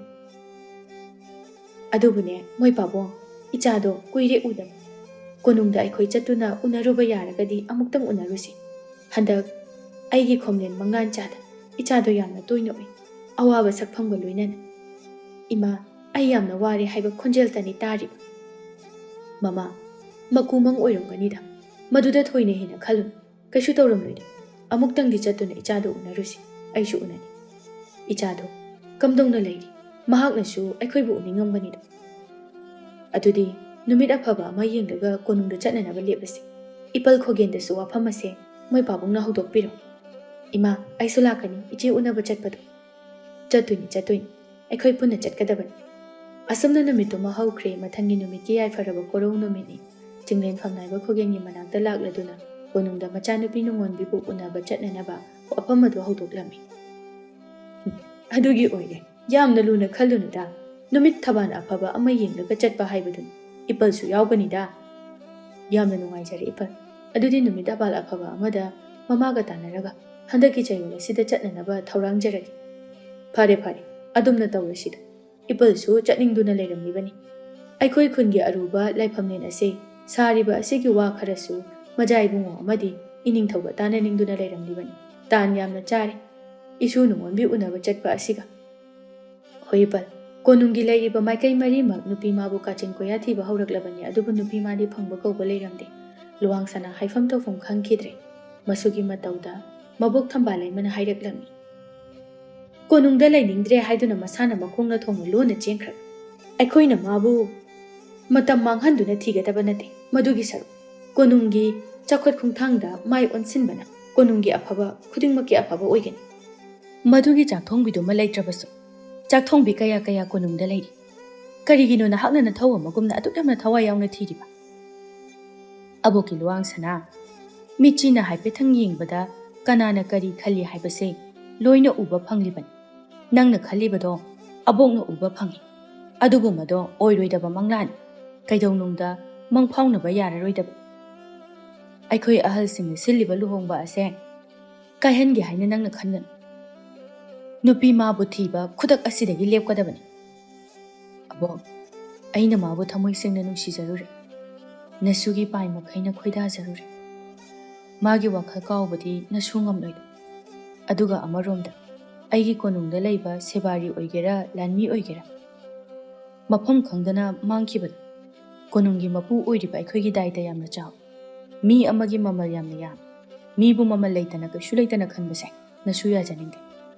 ꯑꯗꯨꯕꯨꯅꯦ, ꯃꯣꯏ ꯄꯥꯕꯨꯡ, ꯏꯆꯥꯗꯣ ꯀꯨꯏꯔꯦ ꯎꯗꯕ꯫ ꯀꯣꯅꯨꯡꯗ ꯑꯩꯈꯣꯏ ꯆꯠꯇꯨꯅ ꯎꯅꯔꯨꯕ ꯌꯥꯔꯒꯗꯤ ꯑꯃꯨꯛꯇꯪ ꯎꯅꯔꯨꯁꯤ꯫ ꯍꯟꯗꯛ ꯑꯩꯒꯤ ꯈꯣꯝꯂꯦꯟ ꯃꯉꯥꯟ ꯆꯥꯗ ꯏꯆꯥꯗꯣ ꯌꯥꯝꯅ ꯇꯣꯏꯅ ꯎꯏ, ꯑꯋꯥꯕ ꯁꯛꯐꯝꯒ ꯂꯣꯏꯅꯅ꯫ "ꯏꯃꯥ, ꯑꯩ ꯌꯥꯝꯅ ꯋꯥꯔꯦ" ꯍꯥꯏꯕ ꯈꯣꯟꯖꯦꯜꯇꯅꯤ ꯇꯥꯔꯤꯕ꯫ "ꯃꯃꯥ, ꯃꯀꯨꯃꯪ ꯑꯣꯏꯔꯝꯒꯅꯤꯗ, ꯃꯗꯨꯗ ꯊꯣꯏꯅ ꯍꯦꯟꯅ ꯈꯜꯂꯨꯅꯨ, ꯀꯩꯁꯨ ꯇꯧꯔꯝꯂꯣꯏꯗ꯫ ꯑꯃꯨꯛꯇꯪꯗꯤ ꯆꯠꯇꯨꯅ ꯏꯆꯥꯗꯣ ꯎꯅꯔꯨꯁꯤ, ꯑꯩꯁꯨ ꯎꯅꯅꯤ꯫ ꯏꯆꯥꯗꯣ ꯀꯝꯗꯧꯅ ꯂꯩꯔꯤ? ꯃꯍꯥꯛꯅꯁꯨ ꯑꯩꯈꯣꯏꯕꯨ ꯎꯅꯤꯡꯉꯝꯒꯅꯤꯗ꯫ ꯑꯗꯨꯗꯤ ꯅꯨꯃꯤꯠ ꯑꯐꯕ ꯑꯃ ꯌꯦꯡꯂꯒ ꯀꯣꯅꯨꯡꯗ ꯆꯠꯅꯅꯕ ꯂꯦꯞꯂꯁꯤ꯫ ꯏꯄꯜ ꯈꯣꯒꯦꯟꯗꯁꯨ ꯋꯥꯐꯝ ꯑꯁꯦ ꯃꯣꯏ ꯄꯥꯕꯨꯡꯅ ꯍꯧꯗꯣꯛꯄꯤꯔꯣ꯫ ꯏꯃꯥ, ꯑꯩꯁꯨ ꯂꯥꯛꯀꯅꯤ, ꯏꯆꯦ ꯎꯅꯕ ꯆꯠꯄꯗꯣ꯫" "ꯆꯠꯇꯣꯏꯅꯤ, ꯆꯠꯇꯣꯏꯅꯤ꯫ ꯑꯩꯈꯣꯏ ꯄꯨꯟꯅ ꯆꯠꯀꯗꯕꯅꯤ꯫" ꯑꯁꯨꯝꯅ ꯅꯨꯃꯤꯠꯇꯨꯃ ꯍꯧꯈ꯭ꯔꯦ꯫ ꯃꯊꯪꯒꯤ ꯅꯨꯃꯤꯠꯀꯤ ꯌꯥꯏꯐꯔꯕ ꯀꯣꯔꯧ ꯅꯨꯃꯤꯠꯅꯤ꯫ ꯆꯤꯡꯂꯦꯟꯐꯝ ꯅꯥꯏꯕ ꯈꯣꯒꯦꯟꯒꯤ ꯃꯅꯥꯛꯇ ꯂꯥꯛꯂꯗꯨꯅ ꯀꯣꯅꯨꯡꯗ ꯃꯆꯥꯅꯨꯄꯤ ꯅꯨꯡꯉꯣꯟꯕꯤꯕꯨ ꯎꯅꯕ ꯆꯠꯅꯅꯕ ꯋꯥꯐꯝ ꯑꯗꯨ ꯍꯧꯗꯣꯛꯂꯝꯃꯤ꯫ "ꯑꯗꯨꯒꯤ ꯑꯣꯏꯔꯦ꯫ ꯌꯥꯝꯅ ꯂꯨꯅ ꯈꯜꯂꯨꯅꯨꯗ꯫ ꯅꯨꯃꯤꯠ ꯊꯕꯥꯟ ꯑꯐꯕ ꯑꯃ ꯌꯦꯡꯂꯒ ꯆꯠꯄ ꯍꯥꯏꯕꯗꯨꯅꯤ꯫ ꯏꯄꯜꯁꯨ ꯌꯥꯎꯒꯅꯤꯗ꯫" "ꯌꯥꯝꯅ ꯅꯨꯡꯉꯥꯏꯖꯔꯦ ꯏꯄꯜ꯫ ꯑꯗꯨꯗꯤ ꯅꯨꯃꯤꯠ ꯊꯕꯥꯟ ꯑꯐꯕ ꯑꯃꯗ ꯃꯃꯥꯒ ꯇꯥꯟꯅꯔꯒ ꯍꯟꯗꯛꯀꯤ ꯆꯌꯣꯜ ꯑꯁꯤꯗ ꯆꯠꯅꯅꯕ ꯊꯧꯔꯥꯡꯖꯔꯒꯦ꯫" "ꯐꯔꯦ ꯐꯔꯦ, ꯑꯗꯨꯝꯅ ꯇꯧꯔꯁꯤꯗ꯫ ꯏꯄꯜꯁꯨ ꯆꯠꯅꯤꯡꯗꯨꯅ ꯂꯩꯔꯝꯂꯤꯕꯅꯤ꯫" ꯑꯩꯈꯣꯏ ꯈꯨꯟꯒꯤ ꯑꯔꯨꯕ ꯂꯥꯏꯐꯝꯂꯦꯟ ꯑꯁꯦ ꯁꯥꯔꯤꯕ ꯑꯁꯤꯒꯤ ꯋꯥ ꯈꯔꯁꯨ ꯃꯖꯥ ꯏꯕꯨꯡꯉꯣ ꯑꯃꯗꯤ ꯏꯅꯤꯡꯊꯧꯒ ꯇꯥꯟꯅꯅꯤꯡꯗꯨꯅ ꯂꯩꯔꯝꯂꯤꯕꯅꯤ꯫ "ꯇꯥꯟ ꯌꯥꯝꯅ ꯆꯥꯔꯦ, ꯏꯁꯨ ꯅꯨꯡꯉꯣꯟꯕꯤ ꯎꯅꯕ ꯆꯠꯄ ꯑꯁꯤꯒ꯫" "ꯍꯣꯏ ꯏꯄꯜ, ꯀꯣꯅꯨꯡꯒꯤ ꯂꯩꯔꯤꯕ ꯃꯥꯏꯀꯩ ꯃꯔꯤꯃꯛ ꯅꯨꯄꯤ ꯃꯥꯕꯨ ꯀꯥꯆꯤꯟ ꯀꯣꯌꯥ ꯊꯤꯕ ꯍꯧꯔꯛꯂꯕꯅꯤ, ꯑꯗꯨꯕꯨ ꯅꯨꯄꯤ ꯃꯥꯗꯤ ꯐꯪꯕ ꯀꯧꯕ ꯂꯩꯔꯝꯗꯦ꯫" ꯂꯨꯋꯥꯡꯁꯅꯥ ꯍꯥꯏꯐꯝ ꯇꯧꯐꯝ ꯈꯪꯈꯤꯗ꯭ꯔꯦ꯫ ꯃꯁꯨꯒꯤ ꯃꯇꯧꯗ ꯃꯕꯣꯛ ꯊꯝꯕꯥꯜ ꯂꯩꯃꯅ ꯍꯥꯏꯔꯛꯂꯝꯃꯤ꯫ "ꯀꯣꯅꯨꯡꯗ ꯂꯩꯅꯤꯡꯗ꯭ꯔꯦ ꯍꯥꯏꯗꯨꯅ ꯃꯁꯥꯅ ꯃꯈꯣꯡꯅ ꯊꯣꯡꯅ ꯂꯣꯟꯅ ꯆꯦꯟꯈ꯭ꯔꯕ꯫ ꯑꯩꯈꯣꯏꯅ ꯃꯥꯕꯨ ꯃꯇꯝ ꯃꯥꯡꯍꯟꯗꯨꯅ ꯊꯤꯒꯗꯕ ꯅꯠꯇꯦ꯫ ꯃꯗꯨꯒꯤ ꯁꯔꯨꯛ ꯀꯣꯅꯨꯡꯒꯤ ꯆꯥꯎꯈꯠ ꯈꯣꯡꯊꯥꯡꯗ ꯃꯥꯏ ꯑꯣꯟꯁꯤꯟꯕꯅ ꯀꯣꯅꯨꯡꯒꯤ ꯑꯐꯕ ꯈꯨꯗꯤꯡꯃꯛꯀꯤ ꯑꯐꯕ ꯑꯣꯏꯒꯅꯤ꯫" "ꯃꯗꯨꯒꯤ ꯆꯥꯛꯊꯣꯡꯕꯤꯗꯨꯃ ꯂꯩꯇ꯭ꯔꯕꯁꯨ ꯆꯥꯛꯊꯣꯡꯕꯤ ꯀꯌꯥ ꯀꯌꯥ ꯀꯣꯅꯨꯡꯗ ꯂꯩꯔꯤ꯫ ꯀꯔꯤꯒꯤꯅꯣ ꯅꯍꯥꯛꯅ ꯅꯊꯧ ꯑꯃꯒꯨꯝꯅ ꯑꯗꯨꯛ ꯌꯥꯝꯅ ꯊꯋꯥꯏ ꯌꯥꯎꯅ ꯊꯤꯔꯤꯕ?" "ꯑꯕꯣꯛꯀꯤ ꯂꯨꯋꯥꯡꯁꯅꯥ, ꯃꯤꯠꯆꯤꯅ ꯍꯥꯏꯐꯦꯠꯇꯪ ꯌꯦꯡꯕꯗ ꯀꯅꯥꯅ ꯀꯔꯤ ꯈꯜꯂꯤ ꯍꯥꯏꯕꯁꯦ ꯂꯣꯏꯅ ꯎꯕ ꯐꯪꯂꯤꯕꯅꯤ꯫ ꯅꯪꯅ ꯈꯜꯂꯤꯕꯗꯣ ꯑꯕꯣꯛꯅ ꯎꯕ ꯐꯪꯏ꯫ ꯑꯗꯨꯕꯨ ꯃꯗꯣ ꯑꯣꯏꯔꯣꯏꯗꯕ ꯃꯪꯂꯥꯟꯅꯤ꯫ ꯀꯩꯗꯧꯅꯨꯡꯗ ꯃꯪꯐꯥꯎꯅꯕ ꯌꯥꯔꯔꯣꯏꯗꯕ꯫ ꯑꯩꯈꯣꯏ ꯑꯍꯜꯁꯤꯡꯅ ꯁꯤꯜꯂꯤꯕ ꯂꯨꯍꯣꯡꯕ ꯑꯁꯦ ꯀꯥꯏꯍꯟꯒꯦ ꯍꯥꯏꯅ ꯅꯪꯅ ꯈꯟꯒꯅꯨ꯫ ꯅꯨꯄꯤ ꯃꯥꯕꯨ ꯊꯤꯕ ꯈꯨꯗꯛ ꯑꯁꯤꯗꯒꯤ ꯂꯦꯞꯀꯗꯕꯅꯤ꯫" "ꯑꯕꯣꯛ, ꯑꯩꯅ ꯃꯥꯕꯨ ꯊꯃꯣꯏ ꯁꯦꯡꯅ ꯅꯨꯡꯁꯤꯖꯔꯨꯔꯦ꯫ ꯅꯁꯨꯒꯤ ꯄꯥꯏ ꯃꯈꯩꯅ ꯈꯣꯏꯗꯥꯖꯔꯨꯔꯦ꯫ ꯃꯥꯒꯤ ꯋꯥꯈꯜ ꯀꯥꯎꯕꯗꯤ ꯅꯁꯨ ꯉꯝꯂꯣꯏꯗ꯫ ꯑꯗꯨꯒ ꯑꯃꯔꯣꯝꯗ ꯑꯩꯒꯤ ꯀꯣꯅꯨꯡꯗ ꯂꯩꯕ ꯁꯦꯕꯥꯔꯤ ꯑꯣꯏꯒꯦꯔꯥ, ꯂꯥꯟꯃꯤ ꯑꯣꯏꯒꯦꯔꯥ, ꯃꯐꯝ ꯈꯪꯗꯅ ꯃꯥꯡꯈꯤꯕꯗꯣ꯫ ꯀꯣꯅꯨꯡꯒꯤ ꯃꯄꯨ ꯑꯣꯏꯔꯤꯕ ꯑꯩꯈꯣꯏꯒꯤ ꯗꯥꯏꯇ ꯌꯥꯝꯅ ꯆꯥꯎꯏ꯫ ꯃꯤ ꯑꯃꯒꯤ ꯃꯃꯜ ꯌꯥꯝꯅ ꯌꯥꯝꯃꯤ꯫ ꯃꯤꯕꯨ ꯃꯃꯜ ꯂꯩꯇꯅ, ꯀꯩꯁꯨ ꯂꯩꯇꯅ ꯈꯟꯕꯁꯦ ꯅꯁꯨ ꯌꯥꯖꯅꯤꯡꯗꯦ꯫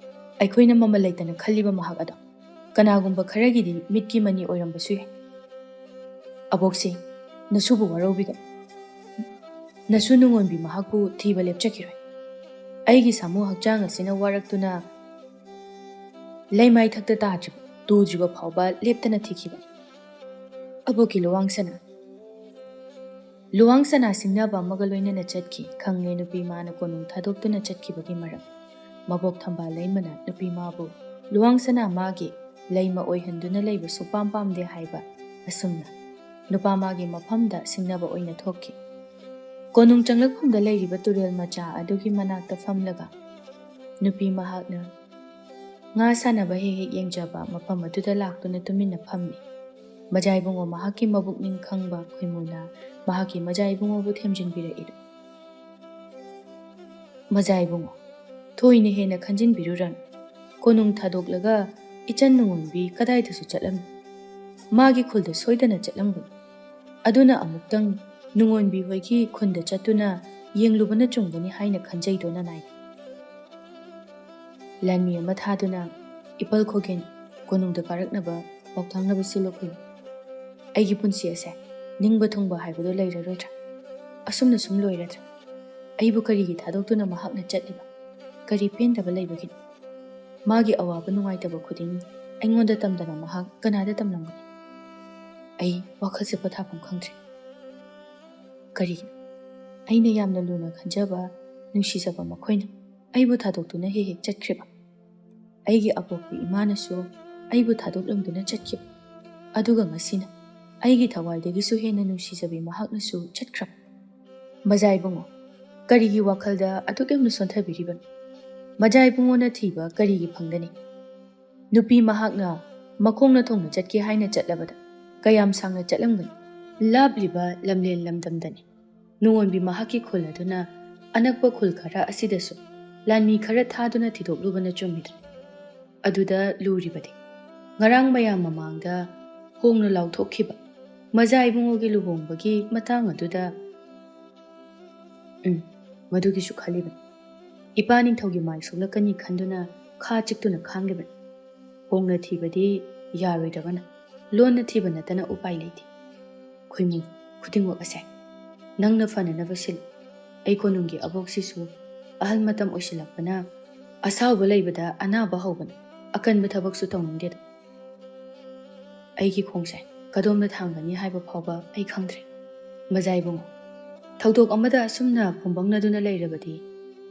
ꯑꯩꯈꯣꯏꯅ ꯃꯃꯜ ꯂꯩꯇꯅ ꯈꯜꯂꯤꯕ ꯃꯍꯥꯛ ꯑꯗꯣ ꯀꯅꯥꯒꯨꯝꯕ ꯈꯔꯒꯤꯗꯤ ꯃꯤꯠꯀꯤ ꯃꯅꯤ ꯑꯣꯏꯔꯝꯕꯁꯨ ꯌꯥꯏ꯫ ꯑꯕꯣꯛꯁꯦ, ꯅꯁꯨꯕꯨ ꯋꯥꯔꯧꯕꯤꯒꯅꯨ꯫ ꯅꯁꯨ ꯅꯨꯡꯉꯣꯟꯕꯤ ꯃꯍꯥꯛꯄꯨ ꯊꯤꯕ ꯂꯦꯞꯆꯈꯤꯔꯣꯏ꯫ ꯑꯩꯒꯤ ꯁꯥꯃꯨ ꯍꯛꯆꯥꯡ ꯑꯁꯤꯅ ꯋꯥꯔꯛꯇꯨꯅ ꯂꯩꯃꯥꯏ ꯊꯛꯇ ꯇꯥꯗ꯭ꯔꯤꯕ, ꯇꯨꯗ꯭ꯔꯤꯕ ꯐꯥꯎꯕ ꯂꯦꯞꯇꯅ ꯊꯤꯈꯤꯕꯅꯤ꯫ ꯑꯕꯣꯛꯀꯤ ꯂꯨꯋꯥꯡ ꯁꯅꯥ꯫ ꯂꯨꯋꯥꯡ ꯁꯅꯥ ꯁꯤꯡꯅꯕ ꯑꯃꯒ ꯂꯣꯏꯅꯅ ꯆꯠꯈꯤ꯫ ꯈꯪꯂꯦ ꯅꯨꯄꯤ ꯃꯥꯅ ꯀꯣꯅꯨꯡ ꯊꯥꯗꯣꯛꯇꯨꯅ ꯆꯠꯈꯤꯕꯒꯤ ꯃꯔꯝ꯫ ꯃꯕꯣꯛ ꯊꯝꯕꯥꯜ ꯂꯩꯃꯅ ꯅꯨꯄꯤ ꯃꯥꯕꯨ ꯂꯨꯋꯥꯡ ꯁꯅꯥ ꯃꯥꯒꯤ ꯂꯩꯃ ꯑꯣꯏꯍꯟꯗꯨꯅ ꯂꯩꯕ ꯁꯨꯄꯥꯝ ꯄꯥꯝꯗꯦ ꯍꯥꯏꯕ ꯑꯁꯨꯝꯅ ꯅꯨꯄꯥ ꯃꯥꯒꯤ ꯃꯐꯝꯗ ꯁꯤꯡꯅꯕ ꯑꯣꯏꯅ ꯊꯣꯛꯈꯤ꯫ ꯀꯣꯅꯨꯡ ꯆꯪꯂꯛꯐꯝꯗ ꯂꯩꯔꯤꯕ ꯇꯨꯔꯦꯜ ꯃꯆꯥ ꯑꯗꯨꯒꯤ ꯃꯅꯥꯛꯇ ꯐꯝꯂꯒ ꯅꯨꯄꯤ ꯃꯍꯥꯛꯅ ꯉꯥ ꯁꯥꯟꯅꯕ ꯍꯦꯛ ꯍꯦꯛ ꯌꯦꯡꯖꯕ ꯃꯐꯝ ꯑꯗꯨꯗ ꯂꯥꯛꯇꯨꯅ ꯇꯨꯃꯤꯟꯅ ꯐꯝꯃꯤ꯫ ꯃꯖꯥ ꯏꯕꯨꯡꯉꯣ ꯃꯍꯥꯛꯀꯤ ꯃꯕꯨꯛꯅꯤꯡ ꯈꯪꯕ ꯈꯣꯏꯃꯨꯅ ꯃꯍꯥꯛꯀꯤ ꯃꯖꯥ ꯏꯕꯨꯡꯉꯣꯕꯨ ꯊꯦꯝꯖꯤꯟꯕꯤꯔꯛꯏ꯫ ꯃꯖꯥ ꯏꯕꯨꯡꯉꯣ, ꯊꯣꯏꯅ ꯍꯦꯟꯅ ꯈꯟꯖꯤꯟꯕꯤꯔꯨꯔꯅꯨ꯫ ꯀꯣꯅꯨꯡ ꯊꯥꯗꯣꯛꯂꯒ ꯏꯆꯟ ꯅꯨꯡꯉꯣꯟꯕꯤ ꯀꯗꯥꯏꯗꯁꯨ ꯆꯠꯂꯝꯃꯤ꯫ ꯃꯥꯒꯤ ꯈꯨꯜꯗ ꯁꯣꯏꯗꯅ ꯆꯠꯂꯝꯒꯅꯤ꯫ ꯑꯗꯨꯅ ꯑꯃꯨꯛꯇꯪ ꯅꯨꯡꯉꯣꯟꯕꯤ ꯍꯣꯏꯒꯤ ꯈꯨꯟꯗ ꯆꯠꯇꯨꯅ ꯌꯦꯡꯂꯨꯕꯅ ꯆꯨꯝꯒꯅꯤ ꯍꯥꯏꯅ ꯈꯟꯖꯩꯗꯣ ꯅꯅꯥꯏ꯫ ꯂꯥꯟꯃꯤ ꯑꯃ ꯊꯥꯗꯨꯅ ꯏꯄꯜ ꯈꯣꯒꯦꯟ ꯀꯣꯅꯨꯡꯗ ꯀꯥꯔꯛꯅꯕ ꯄꯥꯎꯊꯥꯡꯅꯕ ꯁꯤꯜꯂꯨ ꯈꯨꯜꯂꯨ꯫ ꯑꯩꯒꯤ ꯄꯨꯟꯁꯤ ꯑꯁꯦ ꯅꯤꯡꯕ ꯊꯨꯡꯕ ꯍꯥꯏꯕꯗꯨ ꯂꯩꯔꯔꯣꯏꯗ꯭ꯔꯥ? ꯑꯁꯨꯝꯅ ꯁꯨꯝ ꯂꯣꯏꯔꯗ꯭ꯔꯥ? ꯑꯩꯕꯨ ꯀꯔꯤꯒꯤ ꯊꯥꯗꯣꯛꯇꯨꯅ ꯃꯍꯥꯛꯅ ꯆꯠꯂꯤꯕ? ꯀꯔꯤ ꯄꯦꯟꯗꯕ ꯂꯩꯕꯒꯤꯅꯣ? ꯃꯥꯒꯤ ꯑꯋꯥꯕ ꯅꯨꯡꯉꯥꯏꯇꯕ ꯈꯨꯗꯤꯡ ꯑꯩꯉꯣꯟꯗ ꯇꯝꯗꯅ ꯃꯍꯥꯛ ꯀꯅꯥꯗ ꯇꯝꯂꯝꯒꯅꯤ? ꯑꯩ ꯋꯥꯈꯜꯁꯦ ꯄꯣꯊꯥꯐꯝ ꯈꯪꯗ꯭ꯔꯦ꯫ ꯀꯔꯤꯒꯤꯅꯣ? ꯑꯩꯅ ꯌꯥꯝꯅ ꯂꯨꯅ ꯈꯟꯖꯕ, ꯅꯨꯡꯁꯤꯖꯕ ꯃꯈꯣꯏꯅ ꯑꯩꯕꯨ ꯊꯥꯗꯣꯛꯇꯨꯅ ꯍꯦꯛ ꯍꯦꯛ ꯆꯠꯈ꯭ꯔꯤꯕ꯫ ꯑꯩꯒꯤ ꯑꯄꯣꯛꯄꯤ ꯏꯃꯥꯅꯁꯨ ꯑꯩꯕꯨ ꯊꯥꯗꯣꯛꯂꯝꯗꯨꯅ ꯆꯠꯈꯤꯕ꯫ ꯑꯗꯨꯒ ꯉꯁꯤꯅ ꯑꯩꯒꯤ ꯊꯋꯥꯏꯗꯒꯤꯁꯨ ꯍꯦꯟꯅ ꯅꯨꯡꯁꯤꯖꯕꯤ ꯃꯍꯥꯛꯅꯁꯨ ꯆꯠꯈ꯭ꯔꯕ꯫ ꯃꯖꯥ ꯏꯕꯨꯡꯉꯣ, ꯀꯔꯤꯒꯤ ꯋꯥꯈꯜꯗ ꯑꯗꯨꯛ ꯌꯥꯝꯅ ꯁꯣꯟꯊꯕꯤꯔꯤꯕꯅꯣ? ꯃꯖꯥ ꯏꯕꯨꯡꯉꯣꯅ ꯊꯤꯕ ꯀꯔꯤꯒꯤ ꯐꯪꯒꯅꯤ? ꯅꯨꯄꯤ ꯃꯍꯥꯛꯅ ꯃꯈꯣꯡꯅ ꯊꯣꯡꯅ ꯆꯠꯀꯦ ꯍꯥꯏꯅ ꯆꯠꯂꯕꯗ ꯀꯌꯥꯝ ꯁꯥꯡꯅ ꯆꯠꯂꯝꯒꯅꯤ? ꯂꯥꯞꯂꯤꯕ ꯂꯝꯂꯦꯟ ꯂꯝꯗꯝꯗꯅꯤ꯫ ꯅꯨꯡꯉꯣꯟꯕꯤ ꯃꯍꯥꯛꯀꯤ ꯈꯨꯜ ꯑꯗꯨꯅ ꯑꯅꯛꯄ ꯈꯨꯜ ꯈꯔ ꯑꯁꯤꯗꯁꯨ ꯂꯥꯟꯃꯤ ꯈꯔ ꯊꯥꯗꯨꯅ ꯊꯤꯗꯣꯛꯂꯨꯕꯅ ꯆꯨꯝꯃꯤꯗ꯭ꯔꯥ? ꯑꯗꯨꯗ ꯂꯨꯔꯤꯕꯗꯤ, ꯉꯔꯥꯡ ꯃꯌꯥꯝ ꯃꯃꯥꯡꯗ ꯍꯣꯡꯅ ꯂꯥꯎꯊꯣꯛꯈꯤꯕ ꯃꯖꯥ ꯏꯕꯨꯡꯉꯣꯒꯤ ꯂꯨꯍꯣꯡꯕꯒꯤ ꯃꯇꯥꯡ ꯑꯗꯨꯗ, ꯎꯝ, ꯃꯗꯨꯒꯤꯁꯨ ꯈꯜꯂꯤꯕꯅꯤ꯫ ꯏꯄꯥ ꯅꯤꯡꯊꯧꯒꯤ ꯃꯥꯏ ꯁꯣꯛꯂꯛꯀꯅꯤ ꯈꯟꯗꯨꯅ ꯈꯥ ꯆꯤꯛꯇꯨꯅ ꯈꯥꯡꯂꯤꯕꯅꯤ꯫ ꯍꯣꯡꯅ ꯊꯤꯕꯗꯤ ꯌꯥꯔꯣꯏꯗꯕꯅ, ꯂꯣꯟꯅ ꯊꯤꯕ ꯅꯠꯇꯅ ꯎꯄꯥꯏ ꯂꯩꯇꯦ꯫ ꯈꯣꯏꯃꯨ, ꯈꯨꯗꯤꯡꯃꯛ ꯑꯁꯦ ꯅꯪꯅ ꯐꯅꯅꯕ ꯁꯤꯜꯂꯨ꯫ ꯑꯩ ꯀꯣꯅꯨꯡꯒꯤ ꯑꯕꯣꯛꯁꯤꯁꯨ ꯑꯍꯜ ꯃꯇꯝ ꯑꯣꯏꯁꯤꯜꯂꯛꯄꯅ ꯑꯁꯥꯎꯕ ꯂꯩꯕꯗ ꯑꯅꯥꯕ ꯍꯧꯕꯅꯤ꯫ ꯑꯀꯟꯕ ꯊꯕꯛꯁꯨ ꯇꯧꯅꯤꯡꯗꯦꯗ꯫ ꯑꯩꯒꯤ ꯈꯣꯡꯁꯦ ꯀꯗꯣꯝꯗ ꯊꯥꯡꯒꯅꯤ ꯍꯥꯏꯕ ꯐꯥꯎꯕ ꯑꯩ ꯈꯪꯗ꯭ꯔꯦ꯫ ꯃꯖꯥ ꯏꯕꯨꯡꯉꯣ, ꯊꯧꯗꯣꯛ ꯑꯃꯗ ꯑꯁꯨꯝꯅ ꯐꯨꯝꯕꯪꯅꯗꯨꯅ ꯂꯩꯔꯕꯗꯤ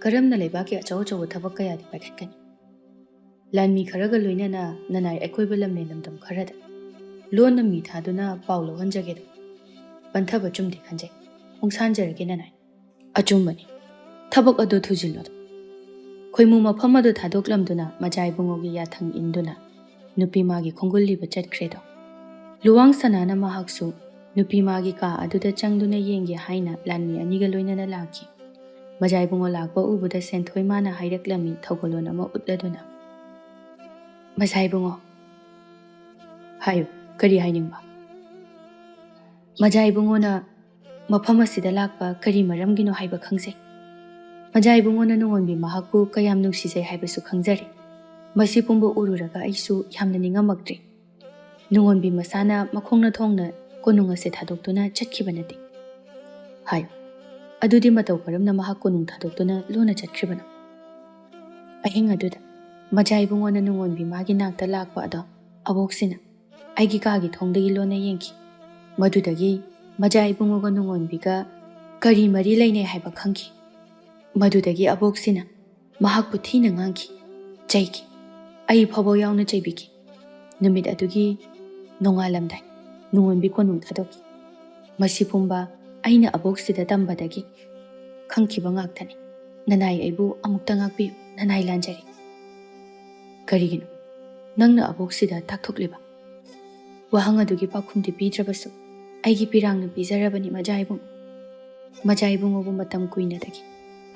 ꯀꯔꯝꯅ ꯂꯩꯕꯥꯛꯀꯤ ꯑꯆꯧ ꯑꯆꯧꯕ ꯊꯕꯛ ꯀꯌꯥꯗꯤ ꯄꯥꯏꯈꯠꯀꯅꯤ? ꯂꯥꯟꯃꯤ ꯈꯔꯒ ꯂꯣꯏꯅꯅ ꯅꯅꯥꯏ ꯑꯀꯣꯏꯕ ꯂꯝꯂꯦꯟ ꯂꯝꯗꯝ ꯈꯔꯗ ꯂꯣꯟꯅ ꯃꯤ ꯊꯥꯗꯨꯅ ꯄꯥꯎ ꯂꯧꯍꯟꯖꯒꯦꯗꯣ꯫ ꯄꯟꯊꯕ ꯆꯨꯝꯗꯦ ꯈꯟꯖꯩ꯫ ꯈꯣꯡꯁꯥꯟꯖꯔꯒꯦ ꯅꯅꯥꯏ꯫ ꯑꯆꯨꯝꯕꯅꯤ꯫ ꯊꯕꯛ ꯑꯗꯨ ꯊꯨꯖꯤꯜꯂꯣꯗꯣ꯫ ꯈꯣꯏꯃꯨ ꯃꯐꯝ ꯑꯗꯨ ꯊꯥꯗꯣꯛꯂꯝꯗꯨꯅ ꯃꯖꯥ ꯏꯕꯨꯡꯉꯣꯒꯤ ꯌꯥꯊꯪ ꯏꯟꯗꯨꯅ ꯅꯨꯄꯤ ꯃꯥꯒꯤ ꯈꯣꯡꯒꯨꯜ ꯂꯤꯕ ꯆꯠꯈ꯭ꯔꯦꯗꯣ꯫ ꯂꯨꯋꯥꯡ ꯁꯅꯥꯅ ꯃꯍꯥꯛꯁꯨ ꯅꯨꯄꯤ ꯃꯥꯒꯤ ꯀꯥ ꯑꯗꯨꯗ ꯆꯪꯗꯨꯅ ꯌꯦꯡꯒꯦ ꯍꯥꯏꯅ ꯂꯥꯟꯃꯤ ꯑꯅꯤꯒ ꯂꯣꯏꯅꯅ ꯂꯥꯛꯈꯤ꯫ ꯃꯖꯥ ꯏꯕꯨꯡꯉꯣ ꯂꯥꯛꯄ ꯎꯕꯗ ꯁꯦꯟꯊꯣꯏ ꯃꯥꯅ ꯍꯥꯏꯔꯛꯂꯝꯃꯤ ꯊꯧꯒꯜꯂꯣꯟ ꯑꯃ ꯎꯠꯂꯗꯨꯅ꯫ ꯃꯖꯥ ꯏꯕꯨꯡꯉꯣ꯫ ꯍꯥꯏꯌꯨ, ꯀꯔꯤ ꯍꯥꯏꯅꯤꯡꯕ? ꯃꯖꯥ ꯏꯕꯨꯡꯉꯣꯅ ꯃꯐꯝ ꯑꯁꯤꯗ ꯂꯥꯛꯄ ꯀꯔꯤ ꯃꯔꯝꯒꯤꯅꯣ ꯍꯥꯏꯕ ꯈꯪꯖꯩ꯫ ꯃꯖꯥ ꯏꯕꯨꯡꯉꯣꯅ ꯅꯣꯡꯉꯣꯟꯕꯤ ꯃꯍꯥꯛꯄꯨ ꯀꯌꯥꯝ ꯅꯨꯡꯁꯤꯖꯩ ꯍꯥꯏꯕꯁꯨ ꯈꯪꯖꯔꯦ꯫ ꯃꯁꯤ ꯄꯨꯝꯕ ꯎꯔꯨꯔꯒ ꯑꯩꯁꯨ ꯌꯥꯝꯅ ꯅꯤꯡꯉꯝꯃꯛꯇ꯭ꯔꯦ꯫ ꯅꯣꯡꯉꯣꯟꯕꯤ ꯃꯁꯥꯅ ꯃꯈꯣꯡꯅ ꯊꯣꯡꯅ ꯀꯣꯅꯨꯡ ꯑꯁꯦ ꯊꯥꯗꯣꯛꯇꯨꯅ ꯆꯠꯈꯤꯕ ꯅꯠꯇꯦ꯫ ꯍꯥꯏꯌꯨ, ꯑꯗꯨꯗꯤ ꯃꯇꯧ ꯀꯔꯝꯅ ꯃꯍꯥꯛ ꯀꯣꯅꯨꯡ ꯊꯥꯗꯣꯛꯇꯨꯅ ꯂꯣꯟꯅ ꯆꯠꯈ꯭ꯔꯤꯕꯅꯣ? ꯑꯍꯤꯡ ꯑꯗꯨꯗ ꯃꯖꯥ ꯏꯕꯨꯡꯉꯣꯅ ꯅꯣꯡꯉꯣꯟꯕꯤ ꯃꯥꯒꯤ ꯅꯥꯛꯇ ꯂꯥꯛꯄ ꯑꯗꯣ ꯑꯕꯣꯛꯁꯤꯅ ꯑꯩꯒꯤ ꯀꯥꯒꯤ ꯊꯣꯡꯗꯒꯤ ꯂꯣꯟꯅ ꯌꯦꯡꯈꯤ꯫ ꯃꯗꯨꯗꯒꯤ ꯃꯖꯥ ꯏꯕꯨꯡꯉꯣꯒ ꯅꯣꯡꯉꯣꯟꯕꯤꯒ ꯀꯔꯤ ꯃꯔꯤ ꯂꯩꯅꯩ ꯍꯥꯏꯕ ꯈꯪꯈꯤ꯫ ꯃꯗꯨꯗꯒꯤ ꯑꯕꯣꯛꯁꯤꯅ ꯃꯍꯥꯛꯄꯨ ꯊꯤꯅ ꯉꯥꯡꯈꯤ, ꯆꯩꯈꯤ꯫ ꯑꯩ ꯐꯥꯎꯕ ꯌꯥꯎꯅ ꯆꯩꯕꯤꯈꯤ꯫ ꯅꯨꯃꯤꯠ ꯑꯗꯨꯒꯤ ꯅꯣꯡꯉꯥꯜꯂꯝꯗꯥꯏ ꯅꯣꯡꯉꯣꯟꯕꯤ ꯀꯣꯅꯨꯡ ꯊꯥꯗꯣꯛꯈꯤ꯫ ꯃꯁꯤ ꯄꯨꯝꯕ ꯑꯩꯅ ꯑꯕꯣꯛꯁꯤꯗ ꯇꯝꯕꯗꯒꯤ ꯈꯪꯈꯤꯕ ꯉꯥꯛꯇꯅꯤ꯫ ꯅꯅꯥꯏ ꯑꯩꯕꯨ ꯑꯃꯨꯛꯇ ꯉꯥꯛꯄꯤꯌꯨ, ꯅꯅꯥꯏ ꯂꯥꯟꯖꯔꯤ꯫ ꯀꯔꯤꯒꯤꯅꯣ ꯅꯪꯅ ꯑꯕꯣꯛꯁꯤꯗ ꯇꯥꯛꯊꯣꯛꯂꯤꯕ? ꯋꯥꯍꯪ ꯑꯗꯨꯒꯤ ꯄꯥꯎꯈꯨꯝꯗꯤ ꯄꯤꯗ꯭ꯔꯕꯁꯨ ꯑꯩꯒꯤ ꯄꯤꯔꯥꯡꯅ ꯄꯤꯖꯔꯕꯅꯤ ꯃꯖꯥ ꯏꯕꯨꯡ꯫ ꯃꯖꯥ ꯏꯕꯨꯡꯉꯣꯕꯨ ꯃꯇꯝ ꯀꯨꯏꯅꯗꯒꯤ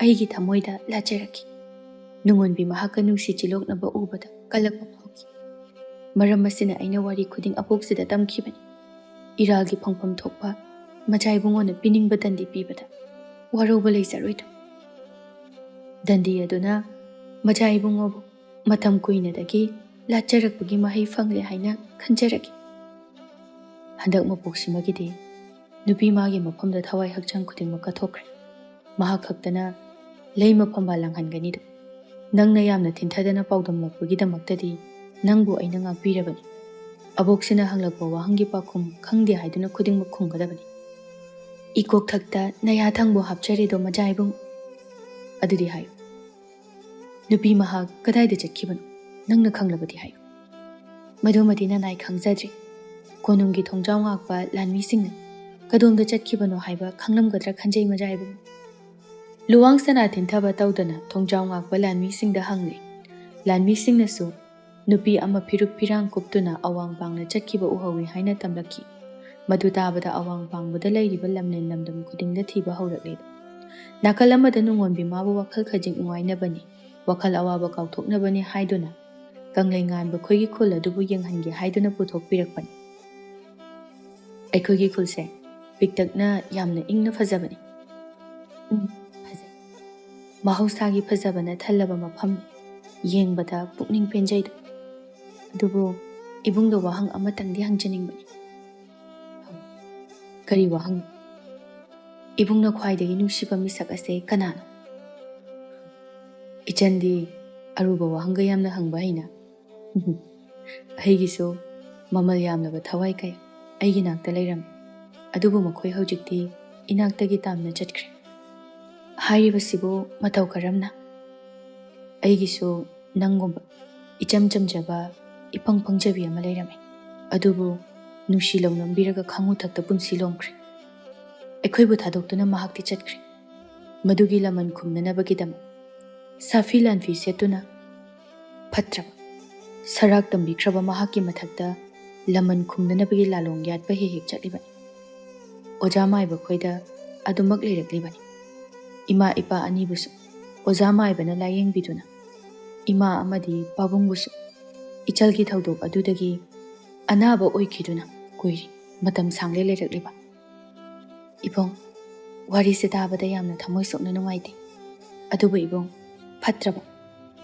ꯑꯩꯒꯤ ꯊꯃꯣꯏꯗ ꯂꯥꯠꯆꯔꯛꯈꯤ꯫ ꯅꯨꯡꯉꯣꯟꯕꯤ ꯃꯍꯥꯛꯀ ꯅꯨꯡꯁꯤ ꯆꯤꯂꯣꯛꯅꯕ ꯎꯕꯗ ꯀꯜꯂꯛꯄ ꯐꯥꯎꯈꯤ꯫ ꯃꯔꯝ ꯑꯁꯤꯅ ꯑꯩꯅ ꯋꯥꯔꯤ ꯈꯨꯗꯤꯡ ꯑꯕꯣꯛꯁꯤꯗ ꯇꯝꯈꯤꯕꯅꯤ꯫ ꯏꯔꯥꯜꯒꯤ ꯐꯪꯐꯝ ꯊꯣꯛꯄ ꯃꯆꯥ ꯏꯕꯨꯡꯉꯣꯅ ꯄꯤꯅꯤꯡꯕ ꯗꯟꯗꯤ ꯄꯤꯕꯗ ꯋꯥꯔꯧꯕ ꯂꯩꯖꯔꯣꯏꯗ꯭ꯔꯣ? ꯗꯟꯗꯤ ꯑꯗꯨꯅ ꯃꯆꯥ ꯏꯕꯨꯡꯉꯣꯕꯨ ꯃꯇꯝ ꯀꯨꯏꯅꯗꯒꯤ ꯂꯥꯠꯆꯔꯛꯄꯒꯤ ꯃꯍꯩ ꯐꯪꯂꯦ ꯍꯥꯏꯅ ꯈꯟꯖꯔꯛꯏ꯫ ꯍꯟꯗꯛ ꯃꯄꯣꯛꯁꯤꯃꯒꯤꯗꯤ ꯅꯨꯄꯤ ꯃꯥꯒꯤ ꯃꯐꯝꯗ ꯊꯋꯥꯏ ꯍꯛꯆꯥꯡ ꯈꯨꯗꯤꯡꯃꯛ ꯀꯠꯊꯣꯛꯈ꯭ꯔꯦ꯫ ꯃꯍꯥꯛ ꯈꯛꯇꯅ ꯂꯩꯃ ꯐꯝꯕꯥꯜ ꯂꯥꯡꯍꯟꯒꯅꯤꯗꯣ꯫ ꯅꯪꯅ ꯌꯥꯝꯅ ꯊꯤꯟꯊꯗꯅ ꯄꯥꯎꯗꯝꯂꯛꯄꯒꯤꯗꯃꯛꯇꯗꯤ ꯅꯪꯕꯨ ꯑꯩꯅ ꯉꯥꯛꯄꯤꯔꯕꯅꯤ꯫ ꯑꯕꯣꯛꯁꯤꯅ ꯍꯪꯂꯛꯄ ꯋꯥꯍꯪꯒꯤ ꯄꯥꯎꯈꯨꯝ ꯈꯪꯗꯦ ꯍꯥꯏꯗꯨꯅ ꯈꯨꯗꯤꯡꯃꯛ ꯈꯨꯝꯒꯗꯕꯅꯤ꯫ ꯏꯀꯣꯛꯊꯛꯇ ꯅꯌꯥ ꯊꯪꯕ ꯍꯥꯞꯆꯔꯦꯗꯣ ꯃꯆꯥ ꯏꯕꯨꯡ꯫ ꯑꯗꯨꯗꯤ ꯍꯥꯏꯌꯨ, ꯅꯨꯄꯤ ꯃꯍꯥꯛ ꯀꯗꯥꯏꯗ ꯆꯠꯈꯤꯕꯅꯣ? ꯅꯪꯅ ꯈꯪꯂꯕꯗꯤ ꯍꯥꯏꯌꯨ꯫ ꯃꯗꯨꯃꯗꯤ ꯅꯅꯥꯏ ꯈꯪꯖꯗ꯭ꯔꯤ꯫ ꯀꯣꯅꯨꯡꯒꯤ ꯊꯣꯡꯖꯥꯎ ꯉꯥꯛꯄ ꯂꯥꯟꯃꯤꯁꯤꯡꯅ ꯀꯗꯣꯝꯗ ꯆꯠꯈꯤꯕꯅꯣ ꯍꯥꯏꯕ ꯈꯪꯂꯝꯒꯗ꯭ꯔꯥ ꯈꯟꯖꯩ ꯃꯆꯥ ꯏꯕꯨꯡ꯫ ꯂꯨꯋꯥꯡ ꯁꯅꯥ ꯊꯤꯟꯊꯕ ꯇꯧꯗꯅ ꯊꯣꯡꯖꯥꯎ ꯉꯥꯛꯄ ꯂꯥꯟꯃꯤꯁꯤꯡꯗ ꯍꯪꯂꯤ꯫ ꯂꯥꯟꯃꯤꯁꯤꯡꯅꯁꯨ ꯅꯨꯄꯤ ꯑꯃ ꯐꯤꯔꯨꯛ ꯐꯤꯔꯥꯡ ꯀꯨꯞꯇꯨꯅ ꯑꯋꯥꯡ ꯄꯥꯡꯅ ꯆꯠꯈꯤꯕ ꯎꯍꯧꯏ ꯍꯥꯏꯅ ꯇꯝꯂꯛꯈꯤ꯫ ꯃꯗꯨ ꯇꯥꯕꯗ ꯑꯋꯥꯡ ꯄꯥꯡꯕꯗ ꯂꯩꯔꯤꯕ ꯂꯝꯂꯦꯟ ꯂꯝꯗꯝ ꯈꯨꯗꯤꯡꯗ ꯊꯤꯕ ꯍꯧꯔꯛꯂꯦ꯫ ꯅꯥꯀꯜ ꯑꯃꯗ ꯅꯨꯡꯉꯣꯟꯕꯤ ꯃꯥꯕꯨ ꯋꯥꯈꯜ ꯈꯖꯤꯛ ꯅꯨꯡꯉꯥꯏꯅꯕꯅꯤ, ꯋꯥꯈꯜ ꯑꯋꯥꯕ ꯀꯥꯎꯊꯣꯛꯅꯕꯅꯤ ꯍꯥꯏꯗꯨꯅ ꯀꯪꯂꯩ ꯉꯥꯟꯕ ꯈꯣꯏꯒꯤ ꯈꯨꯜ ꯑꯗꯨꯕꯨ ꯌꯦꯡꯍꯟꯒꯦ ꯍꯥꯏꯗꯨꯅ ꯄꯨꯊꯣꯛꯄꯤꯔꯛꯄꯅꯤ꯫ ꯑꯩꯈꯣꯏꯒꯤ ꯈꯨꯜꯁꯦ ꯄꯤꯛꯇꯛꯅ ꯌꯥꯝꯅ ꯏꯪꯅ ꯐꯖꯕꯅꯤ꯫ ꯎꯝ, ꯐꯖꯩ꯫ ꯃꯍꯧꯁꯥꯒꯤ ꯐꯖꯕꯅ ꯊꯜꯂꯕ ꯃꯐꯝꯅꯤ꯫ ꯌꯦꯡꯕꯗ ꯄꯨꯛꯅꯤꯡ ꯄꯦꯟꯖꯩꯗꯣ꯫ ꯑꯗꯨꯕꯨ ꯏꯕꯨꯡꯗ ꯋꯥꯍꯪ ꯑꯃꯇꯪꯗꯤ ꯍꯪꯖꯅꯤꯡꯕꯅꯤ꯫ ꯀꯔꯤ ꯋꯥꯍꯪ? ꯏꯕꯨꯡꯅ ꯈ꯭ꯋꯥꯏꯗꯒꯤ ꯅꯨꯡꯁꯤꯕ ꯃꯤꯁꯛ ꯑꯁꯦ ꯀꯅꯥꯅꯣ? ꯏꯆꯟꯗꯤ ꯑꯔꯨꯕ ꯋꯥꯍꯪꯒ ꯌꯥꯝꯅ ꯍꯪꯕ ꯍꯩꯅ꯫ ꯑꯩꯒꯤꯁꯨ ꯃꯃꯜ ꯌꯥꯝꯂꯕ ꯊꯋꯥꯏ ꯀꯌꯥ ꯑꯩꯒꯤ ꯅꯥꯛꯇ ꯂꯩꯔꯝꯃꯤ꯫ ꯑꯗꯨꯕꯨ ꯃꯈꯣꯏ ꯍꯧꯖꯤꯛꯇꯤ ꯏꯅꯥꯛꯇꯒꯤ ꯇꯥꯝꯅ ꯆꯠꯈ꯭ꯔꯦ꯫ ꯍꯥꯏꯔꯤꯕꯁꯤꯕꯨ ꯃꯇꯧ ꯀꯔꯝꯅ? ꯑꯩꯒꯤꯁꯨ ꯅꯪꯒꯨꯝꯕ ꯏꯆꯝ ꯆꯝꯖꯕ, ꯏꯄꯪ ꯄꯪꯖꯕꯤ ꯑꯃ ꯂꯩꯔꯝꯃꯤ꯫ ꯑꯗꯨꯕꯨ ꯅꯨꯡꯁꯤ ꯂꯧꯅꯝꯕꯤꯔꯒ ꯈꯥꯉꯨ ꯊꯛꯇ ꯄꯨꯟꯁꯤ ꯂꯣꯝꯈ꯭ꯔꯦ꯫ ꯑꯩꯈꯣꯏꯕꯨ ꯊꯥꯗꯣꯛꯇꯨꯅ ꯃꯍꯥꯛꯇꯤ ꯆꯠꯈ꯭ꯔꯦ꯫ ꯃꯗꯨꯒꯤ ꯂꯃꯟ ꯈꯨꯝꯅꯅꯕꯒꯤꯗꯃꯛ ꯁꯥꯐꯤ ꯂꯥꯟꯐꯤ ꯁꯦꯠꯇꯨꯅ ꯐꯠꯇ꯭ꯔꯕ ꯁꯔꯥꯛ ꯇꯝꯕꯤꯈ꯭ꯔꯕ ꯃꯍꯥꯛꯀꯤ ꯃꯊꯛꯇ ꯂꯃꯟ ꯈꯨꯝꯅꯅꯕꯒꯤ ꯂꯥꯂꯣꯡ ꯌꯥꯠꯄ ꯍꯦꯛ ꯍꯦꯛ ꯆꯠꯂꯤꯕꯅꯤ꯫ ꯑꯣꯖꯥ ꯃꯥꯏꯕ ꯈꯣꯏꯗ ꯑꯗꯨꯃꯛ ꯂꯩꯔꯛꯂꯤꯕꯅꯤ꯫ ꯏꯃꯥ ꯏꯄꯥ ꯑꯅꯤꯕꯨꯁꯨ ꯑꯣꯖꯥ ꯃꯥꯏꯕꯅ ꯂꯥꯌꯦꯡꯕꯤꯗꯨꯅ ꯏꯃꯥ ꯑꯃꯗꯤ ꯄꯥꯕꯨꯡꯕꯨꯁꯨ ꯏꯆꯜꯒꯤ ꯊꯧꯗꯣꯛ ꯑꯗꯨꯗꯒꯤ ꯑꯅꯥꯕ ꯑꯣꯏꯈꯤꯗꯨꯅ ꯀꯨꯏꯔꯦ, ꯃꯇꯝ ꯁꯥꯡꯂꯦ ꯂꯩꯔꯛꯂꯤꯕ꯫ ꯏꯕꯨꯡ, ꯋꯥꯔꯤꯁꯦ ꯇꯥꯕꯗ ꯌꯥꯝꯅ ꯊꯃꯣꯏ ꯁꯣꯛꯅ ꯅꯨꯡꯉꯥꯏꯇꯦ꯫ ꯑꯗꯨꯕꯨ ꯏꯕꯨꯡ, ꯐꯠꯇ꯭ꯔꯕ,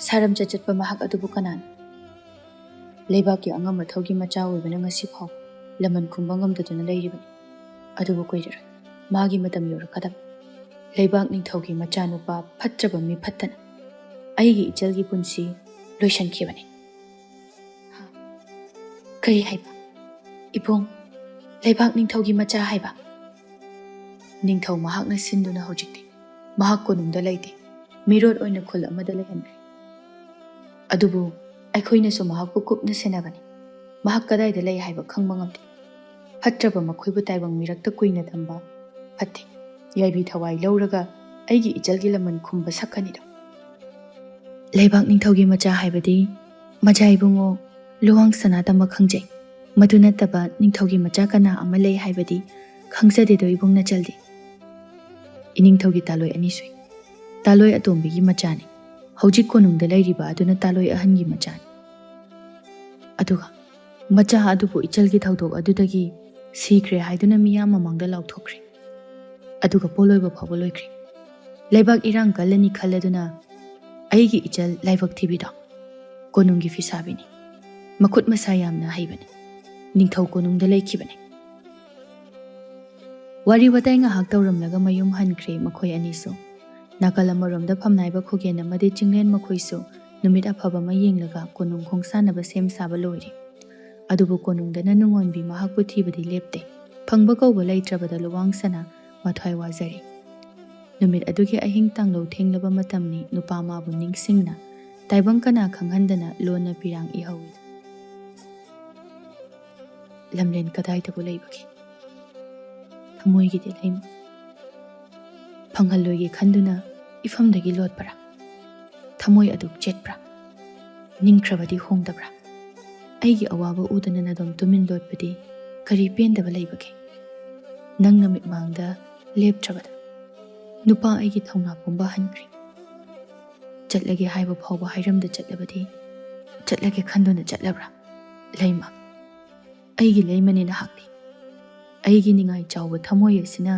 ꯁꯥꯔꯝ ꯆꯠꯆꯠꯄ ꯃꯍꯥꯛ ꯑꯗꯨꯕꯨ ꯀꯅꯥꯅꯣ? ꯂꯩꯕꯥꯛꯀꯤ ꯑꯉꯝ ꯑꯊꯧꯒꯤ ꯃꯆꯥ ꯑꯣꯏꯕꯅ ꯉꯁꯤ ꯐꯥꯎ ꯂꯃꯟ ꯈꯨꯝꯕ ꯉꯝꯗꯗꯨꯅ ꯂꯩꯔꯤꯕꯅꯤ꯫ ꯑꯗꯨꯕꯨ ꯀꯨꯏꯔꯔꯣꯏ, ꯃꯥꯒꯤ ꯃꯇꯝ ꯌꯧꯔꯛꯀꯗꯕ꯫ ꯂꯩꯕꯥꯛ ꯅꯤꯡꯊꯧꯒꯤ ꯃꯆꯥꯅꯨꯄꯥ ꯐꯠꯇ꯭ꯔꯕ ꯃꯤ ꯐꯠꯇꯅ ꯑꯩꯒꯤ ꯏꯆꯜꯒꯤ ꯄꯨꯟꯁꯤ ꯂꯣꯏꯁꯤꯟꯈꯤꯕꯅꯤ꯫ ꯍꯥ? ꯀꯔꯤ ꯍꯥꯏꯕ? ꯏꯕꯨꯡ, ꯂꯩꯕꯥꯛ ꯅꯤꯡꯊꯧꯒꯤ ꯃꯆꯥ ꯍꯥꯏꯕ? ꯅꯤꯡꯊꯧ ꯃꯍꯥꯛꯅ ꯁꯤꯟꯗꯨꯅ ꯍꯧꯖꯤꯛꯇꯤ ꯃꯍꯥꯛ ꯀꯣꯅꯨꯡꯗ ꯂꯩꯇꯦ, ꯃꯤꯔꯣꯠ ꯑꯣꯏꯅ ꯈꯨꯜ ꯑꯃꯗ ꯂꯩꯍꯟꯈ꯭ꯔꯦ꯫ ꯑꯗꯨꯕꯨ ꯑꯩꯈꯣꯏꯅꯁꯨ ꯃꯍꯥꯛꯄꯨ ꯀꯨꯞꯅ ꯁꯦꯟꯅꯕꯅꯤ꯫ ꯃꯍꯥꯛ ꯀꯗꯥꯏꯗ ꯂꯩ ꯍꯥꯏꯕ ꯈꯪꯕ ꯉꯝꯗꯦ꯫ ꯐꯠꯇ꯭ꯔꯕ ꯃꯈꯣꯏꯕꯨ ꯇꯥꯏꯕꯪ ꯃꯤꯔꯛꯇ ꯀꯨꯏꯅ ꯊꯝꯕ ꯐꯠꯇꯦ꯫ ꯌꯥꯏꯕꯤ ꯊꯋꯥꯏ ꯂꯧꯔꯒ ꯑꯩꯒꯤ ꯏꯆꯜꯒꯤ ꯂꯃꯟ ꯈꯨꯝꯕ ꯁꯛꯀꯅꯤꯗꯣ꯫ ꯂꯩꯕꯥꯛ ꯅꯤꯡꯊꯧꯒꯤ ꯃꯆꯥ ꯍꯥꯏꯕꯗꯤ ꯃꯆꯥ ꯏꯕꯨꯡꯉꯣ ꯂꯨꯋꯥꯡ ꯁꯅꯥꯇꯃꯛ ꯈꯪꯖꯩ꯫ ꯃꯗꯨ ꯅꯠꯇꯕ ꯅꯤꯡꯊꯧꯒꯤ ꯃꯆꯥ ꯀꯅꯥ ꯑꯃ ꯂꯩ ꯍꯥꯏꯕꯗꯤ ꯈꯪꯖꯗꯦꯗꯣ ꯏꯕꯨꯡ ꯅꯆꯜꯗꯤ꯫ ꯏꯅꯤꯡꯊꯧꯒꯤ ꯇꯥꯂꯣꯏ ꯑꯅꯤ ꯁꯨꯏ꯫ ꯇꯥꯂꯣꯏ ꯑꯇꯣꯝꯕꯤꯒꯤ ꯃꯆꯥꯅꯤ꯫ ꯍꯧꯖꯤꯛ ꯀꯣꯅꯨꯡꯗ ꯂꯩꯔꯤꯕ ꯑꯗꯨꯅ ꯇꯥꯂꯣꯏ ꯑꯍꯟꯒꯤ ꯃꯆꯥꯅꯤ꯫ ꯑꯗꯨꯒ ꯃꯆꯥ ꯑꯗꯨꯕꯨ ꯏꯆꯜꯒꯤ ꯊꯧꯗꯣꯛ ꯑꯗꯨꯗꯒꯤ ꯁꯤꯈ꯭ꯔꯦ ꯍꯥꯏꯗꯨꯅ ꯃꯤꯌꯥꯝ ꯃꯃꯥꯡꯗ ꯂꯥꯎꯊꯣꯛꯈ꯭ꯔꯦ꯫ ꯑꯗꯨꯒ ꯄꯣꯂꯣꯏꯕ ꯐꯥꯎꯕ ꯂꯣꯏꯈ꯭ꯔꯦ꯫ ꯂꯩꯕꯥꯛ ꯏꯔꯥꯡ ꯀꯜꯂꯅꯤ ꯈꯜꯂꯗꯨꯅ ꯑꯩꯒꯤ ꯏꯆꯜ ꯂꯥꯏꯕꯛ ꯊꯤꯕꯤꯗꯣ ꯀꯣꯅꯨꯡꯒꯤ ꯐꯤꯁꯥꯕꯤꯅꯤ꯫ ꯃꯈꯨꯠ ꯃꯁꯥ ꯌꯥꯝꯅ ꯍꯩꯕꯅꯤ꯫ ꯅꯤꯡꯊꯧ ꯀꯣꯅꯨꯡꯗ ꯂꯩꯈꯤꯕꯅꯤ꯫ ꯋꯥꯔꯤ ꯋꯥꯇꯥꯏ ꯉꯥꯏꯍꯥꯛ ꯇꯧꯔꯝꯂꯒ ꯃꯌꯨꯝ ꯍꯟꯈ꯭ꯔꯦ ꯃꯈꯣꯏ ꯑꯅꯤꯁꯨ꯫ ꯅꯥꯀꯜ ꯑꯃꯔꯣꯝꯗ ꯐꯝꯅꯥꯏꯕ ꯈꯨꯒꯦꯟ ꯑꯃꯗꯤ ꯆꯤꯡꯂꯦꯟ ꯃꯈꯣꯏꯁꯨ ꯅꯨꯃꯤꯠ ꯑꯐꯕ ꯑꯃ ꯌꯦꯡꯂꯒ ꯀꯣꯅꯨꯡ ꯈꯣꯡꯁꯥꯟꯅꯕ ꯁꯦꯝ ꯁꯥꯕ ꯂꯣꯏꯔꯦ꯫ ꯑꯗꯨꯕꯨ ꯀꯣꯅꯨꯡꯗꯅ ꯅꯨꯡꯉꯣꯟꯕꯤ ꯃꯍꯥꯛꯄꯨ ꯊꯤꯕꯗꯤ ꯂꯦꯞꯇꯦ꯫ ꯐꯪꯕ ꯀꯧꯕ ꯂꯩꯇ꯭ꯔꯕꯗ ꯂꯨꯋꯥꯡ ꯁꯅꯥ ꯃꯊ꯭ꯋꯥꯏ ꯋꯥꯖꯔꯤ꯫ ꯅꯨꯃꯤꯠ ꯑꯗꯨꯒꯤ ꯑꯍꯤꯡ ꯇꯥꯡꯂꯧ ꯊꯦꯡꯂꯕ ꯃꯇꯝꯅꯤ꯫ ꯅꯨꯄꯥ ꯃꯥꯕꯨ ꯅꯤꯡꯁꯤꯡꯅ ꯇꯥꯏꯕꯪ ꯀꯅꯥ ꯈꯪꯍꯟꯗꯅ ꯂꯣꯟꯅ ꯄꯤꯔꯥꯡ ꯏꯍꯧꯏ꯫ ꯂꯝꯂꯦꯟ ꯀꯗꯥꯏꯗꯕꯨ ꯂꯩꯕꯒꯦ? ꯊꯃꯣꯏꯒꯤꯗꯤ ꯂꯩꯃ-, ꯐꯪꯍꯜꯂꯣꯏꯒꯦ ꯈꯟꯗꯨꯅ ꯏꯐꯝꯗꯒꯤ ꯂꯣꯠꯄ꯭ꯔꯥ? ꯊꯃꯣꯏ ꯑꯗꯨ ꯆꯦꯠꯄ꯭ꯔꯥ? ꯅꯤꯡꯈ꯭ꯔꯕꯗꯤ ꯍꯣꯡꯗꯕ꯭ꯔꯥ? ꯑꯩꯒꯤ ꯑꯋꯥꯕ ꯎꯗꯅ ꯅꯗꯣꯝ ꯇꯨꯃꯤꯟ ꯂꯣꯠꯄꯗꯤ ꯀꯔꯤ ꯄꯦꯟꯗꯕ ꯂꯩꯕꯒꯦ? ꯅꯪꯅ ꯃꯤꯠꯃꯥꯡꯗ ꯂꯦꯞꯇ꯭ꯔꯕꯗ ꯅꯨꯄꯥ ꯑꯩꯒꯤ ꯊꯧꯅꯥ ꯄꯨꯝꯕ ꯍꯟꯈ꯭ꯔꯦ꯫ ꯆꯠꯂꯒꯦ ꯍꯥꯏꯕ ꯐꯥꯎꯕ ꯍꯥꯏꯔꯝꯗ ꯆꯠꯂꯕꯗꯤ, ꯆꯠꯂꯒꯦ ꯈꯟꯗꯨꯅ ꯆꯠꯂꯕ꯭ꯔꯥ? ꯂꯩꯃ, ꯑꯩꯒꯤ ꯂꯩꯃꯅꯤ ꯅꯍꯥꯛꯇꯤ꯫ ꯑꯩꯒꯤ ꯅꯤꯡꯉꯥꯏ ꯆꯥꯎꯕ ꯊꯃꯣꯏ ꯑꯁꯤꯅ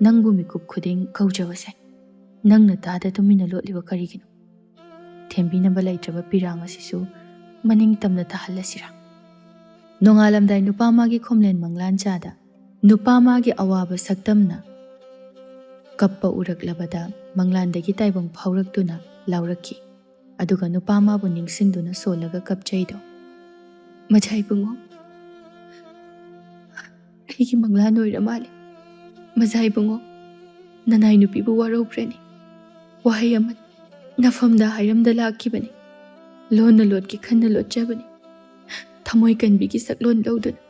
ꯅꯪꯕꯨ ꯃꯤꯀꯨꯞ ꯈꯨꯗꯤꯡ ꯀꯧꯖꯕꯁꯦ, ꯅꯪꯅ ꯇꯥꯗ ꯇꯨꯃꯤꯟꯅ ꯂꯣꯠꯂꯤꯕ ꯀꯔꯤꯒꯤꯅꯣ? ꯊꯦꯝꯕꯤꯅꯕ ꯂꯩꯇ꯭ꯔꯕ ꯄꯤꯔꯥꯡ ꯑꯁꯤꯁꯨ ꯃꯅꯤꯡ ꯇꯝꯅ ꯇꯥꯍꯜꯂꯁꯤꯔꯥ? ꯅꯣꯡꯉꯥꯜꯂꯝꯗꯥꯏ ꯅꯨꯄꯥ ꯃꯥꯒꯤ ꯈꯣꯝꯂꯦꯟ ꯃꯪꯂꯥꯟ ꯆꯥꯗ ꯅꯨꯄꯥ ꯃꯥꯒꯤ ꯑꯋꯥꯕ ꯁꯛꯇꯝꯅ ꯀꯞꯄ ꯎꯔꯛꯂꯕꯗ ꯃꯪꯂꯥꯟꯗꯒꯤ ꯇꯥꯏꯕꯪ ꯐꯥꯎꯔꯛꯇꯨꯅ ꯂꯥꯎꯔꯛꯈꯤ꯫ ꯑꯗꯨꯒ ꯅꯨꯄꯥ ꯃꯥꯕꯨ ꯅꯤꯡꯁꯤꯡꯗꯨꯅ ꯁꯣꯜꯂꯒ ꯀꯞꯆꯩꯗꯣ꯫ ꯃꯖꯥ ꯏꯕꯨꯡꯉꯣ, ꯑꯩꯒꯤ ꯃꯪꯂꯥꯟ ꯑꯣꯏꯔ ꯃꯥꯜꯂꯦ꯫ ꯃꯖꯥ ꯏꯕꯨꯡꯉꯣ, ꯅꯅꯥꯏ ꯅꯨꯄꯤꯕꯨ ꯋꯥꯔꯧꯈ꯭ꯔꯅꯤ꯫ ꯋꯥꯍꯩ ꯑꯃ ꯅꯐꯝꯗ ꯍꯥꯏꯔꯝꯗ ꯂꯥꯛꯈꯤꯕꯅꯤ꯫ ꯂꯣꯟꯅ ꯂꯣꯠꯀꯦ ꯈꯟꯅ ꯂꯣꯠꯆꯕꯅꯤ꯫ ꯊꯃꯣꯏ ꯀꯟꯕꯤꯒꯤ ꯁꯛꯂꯣꯟ ꯂꯧꯗꯨꯅ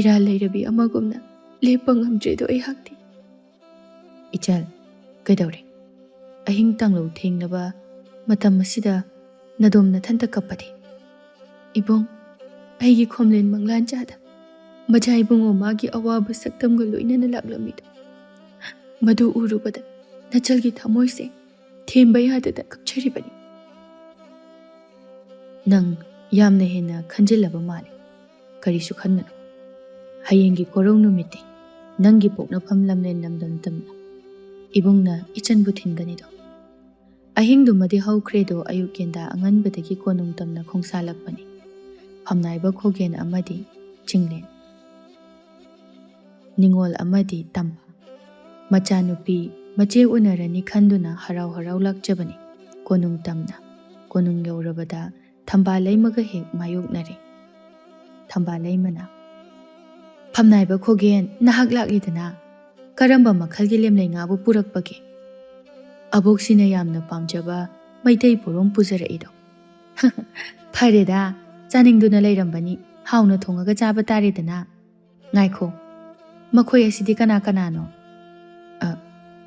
ꯏꯔꯥꯜ ꯂꯩꯔꯕꯤ ꯑꯃꯒꯨꯝꯅ ꯂꯦꯞꯄ ꯉꯝꯗ꯭ꯔꯦꯗꯣ ꯑꯩꯍꯥꯛꯇꯤ꯫ ꯏꯆꯜ, ꯀꯩꯗꯧꯔꯦ? ꯑꯍꯤꯡ ꯇꯥꯡꯂꯧ ꯊꯦꯡꯂꯕ ꯃꯇꯝ ꯑꯁꯤꯗ ꯅꯗꯣꯝ ꯅꯊꯟꯇ ꯀꯞꯄꯗꯤ? ꯏꯕꯨꯡ, ꯑꯩꯒꯤ ꯈꯣꯝꯂꯦꯟ ꯃꯪꯂꯥꯟ ꯆꯥꯗ ꯃꯖꯥ ꯏꯕꯨꯡꯉꯣ ꯃꯥꯒꯤ ꯑꯋꯥꯕ ꯁꯛꯇꯝꯒ ꯂꯣꯏꯅꯅ ꯂꯥꯛꯂꯝꯃꯤꯗꯣ, ꯃꯗꯨ ꯎꯔꯨꯕꯗ ꯅꯆꯜꯒꯤ ꯊꯃꯣꯏꯁꯦ ꯊꯦꯝꯕ ꯌꯥꯗꯗ ꯀꯞꯆꯔꯤꯕꯅꯤ꯫ ꯅꯪ ꯌꯥꯝꯅ ꯍꯦꯟꯅ ꯈꯟꯖꯤꯜꯂꯕ ꯃꯥꯜꯂꯦ꯫ ꯀꯔꯤꯁꯨ ꯈꯟꯒꯅꯨ꯫ ꯍꯌꯦꯡꯒꯤ ꯀꯣꯔꯧ ꯅꯨꯃꯤꯠꯇꯤ ꯅꯪꯒꯤ ꯄꯣꯛꯅꯐꯝ ꯂꯝꯂꯦꯟ ꯂꯝꯗꯝ ꯇꯝꯅ ꯏꯕꯨꯡꯅ ꯏꯆꯟꯕꯨ ꯊꯤꯟꯒꯅꯤꯗꯣ꯫ ꯑꯍꯤꯡꯗꯨꯃꯗꯤ ꯍꯧꯈ꯭ꯔꯦꯗꯣ, ꯑꯌꯨꯛ ꯀꯦꯟꯗꯥ ꯑꯉꯟꯕꯗꯒꯤ ꯀꯣꯅꯨꯡ ꯇꯝꯅ ꯈꯣꯡꯁꯥꯜꯂꯛꯄꯅꯤ꯫ ꯐꯝꯅꯥꯏꯕ ꯈꯣꯒꯦꯟ ꯑꯃꯗꯤ ꯆꯤꯡꯂꯦꯟ ꯅꯤꯉꯣꯜ ꯑꯃꯗꯤ ꯇꯝꯐꯥ ꯃꯆꯥꯅꯨꯄꯤ ꯃꯆꯦ ꯎꯅꯔꯅꯤ ꯈꯟꯗꯨꯅ ꯍꯔꯥꯎ ꯍꯔꯥꯎ ꯂꯥꯛꯆꯕꯅꯤ꯫ ꯀꯣꯅꯨꯡ ꯇꯝꯅ ꯀꯣꯅꯨꯡ ꯌꯧꯔꯕꯗ ꯊꯝꯕꯥꯜ ꯂꯩꯃꯒ ꯍꯦꯛ ꯃꯥꯌꯣꯛꯅꯔꯦ꯫ ꯊꯝꯕꯥꯜ ꯂꯩꯃꯅ, "ꯐꯝꯅꯥꯏꯕ ꯈꯣꯒꯦꯟ, ꯅꯍꯥꯛ ꯂꯥꯛꯂꯤꯗꯅ? ꯀꯔꯝꯕ ꯃꯈꯜꯒꯤ ꯂꯦꯝꯂꯩ ꯉꯥꯕꯨ ꯄꯨꯔꯛꯄꯒꯦ?" "ꯑꯕꯣꯛꯁꯤꯅ ꯌꯥꯝꯅ ꯄꯥꯝꯖꯕ ꯃꯩꯇꯩ ꯄꯣꯔꯣꯝ ꯄꯨꯖꯔꯛꯏꯗꯣ꯫" "ꯐꯔꯦꯗ, ꯆꯥꯅꯤꯡꯗꯨꯅ ꯂꯩꯔꯝꯕꯅꯤ, ꯍꯥꯎꯅ ꯊꯣꯡꯉꯒ ꯆꯥꯕ ꯇꯥꯔꯦꯗꯅ꯫ ꯉꯥꯏꯈꯣ, ꯃꯈꯣꯏ ꯑꯁꯤꯗꯤ ꯀꯅꯥ ꯀꯅꯥꯅꯣ?" "ꯑ,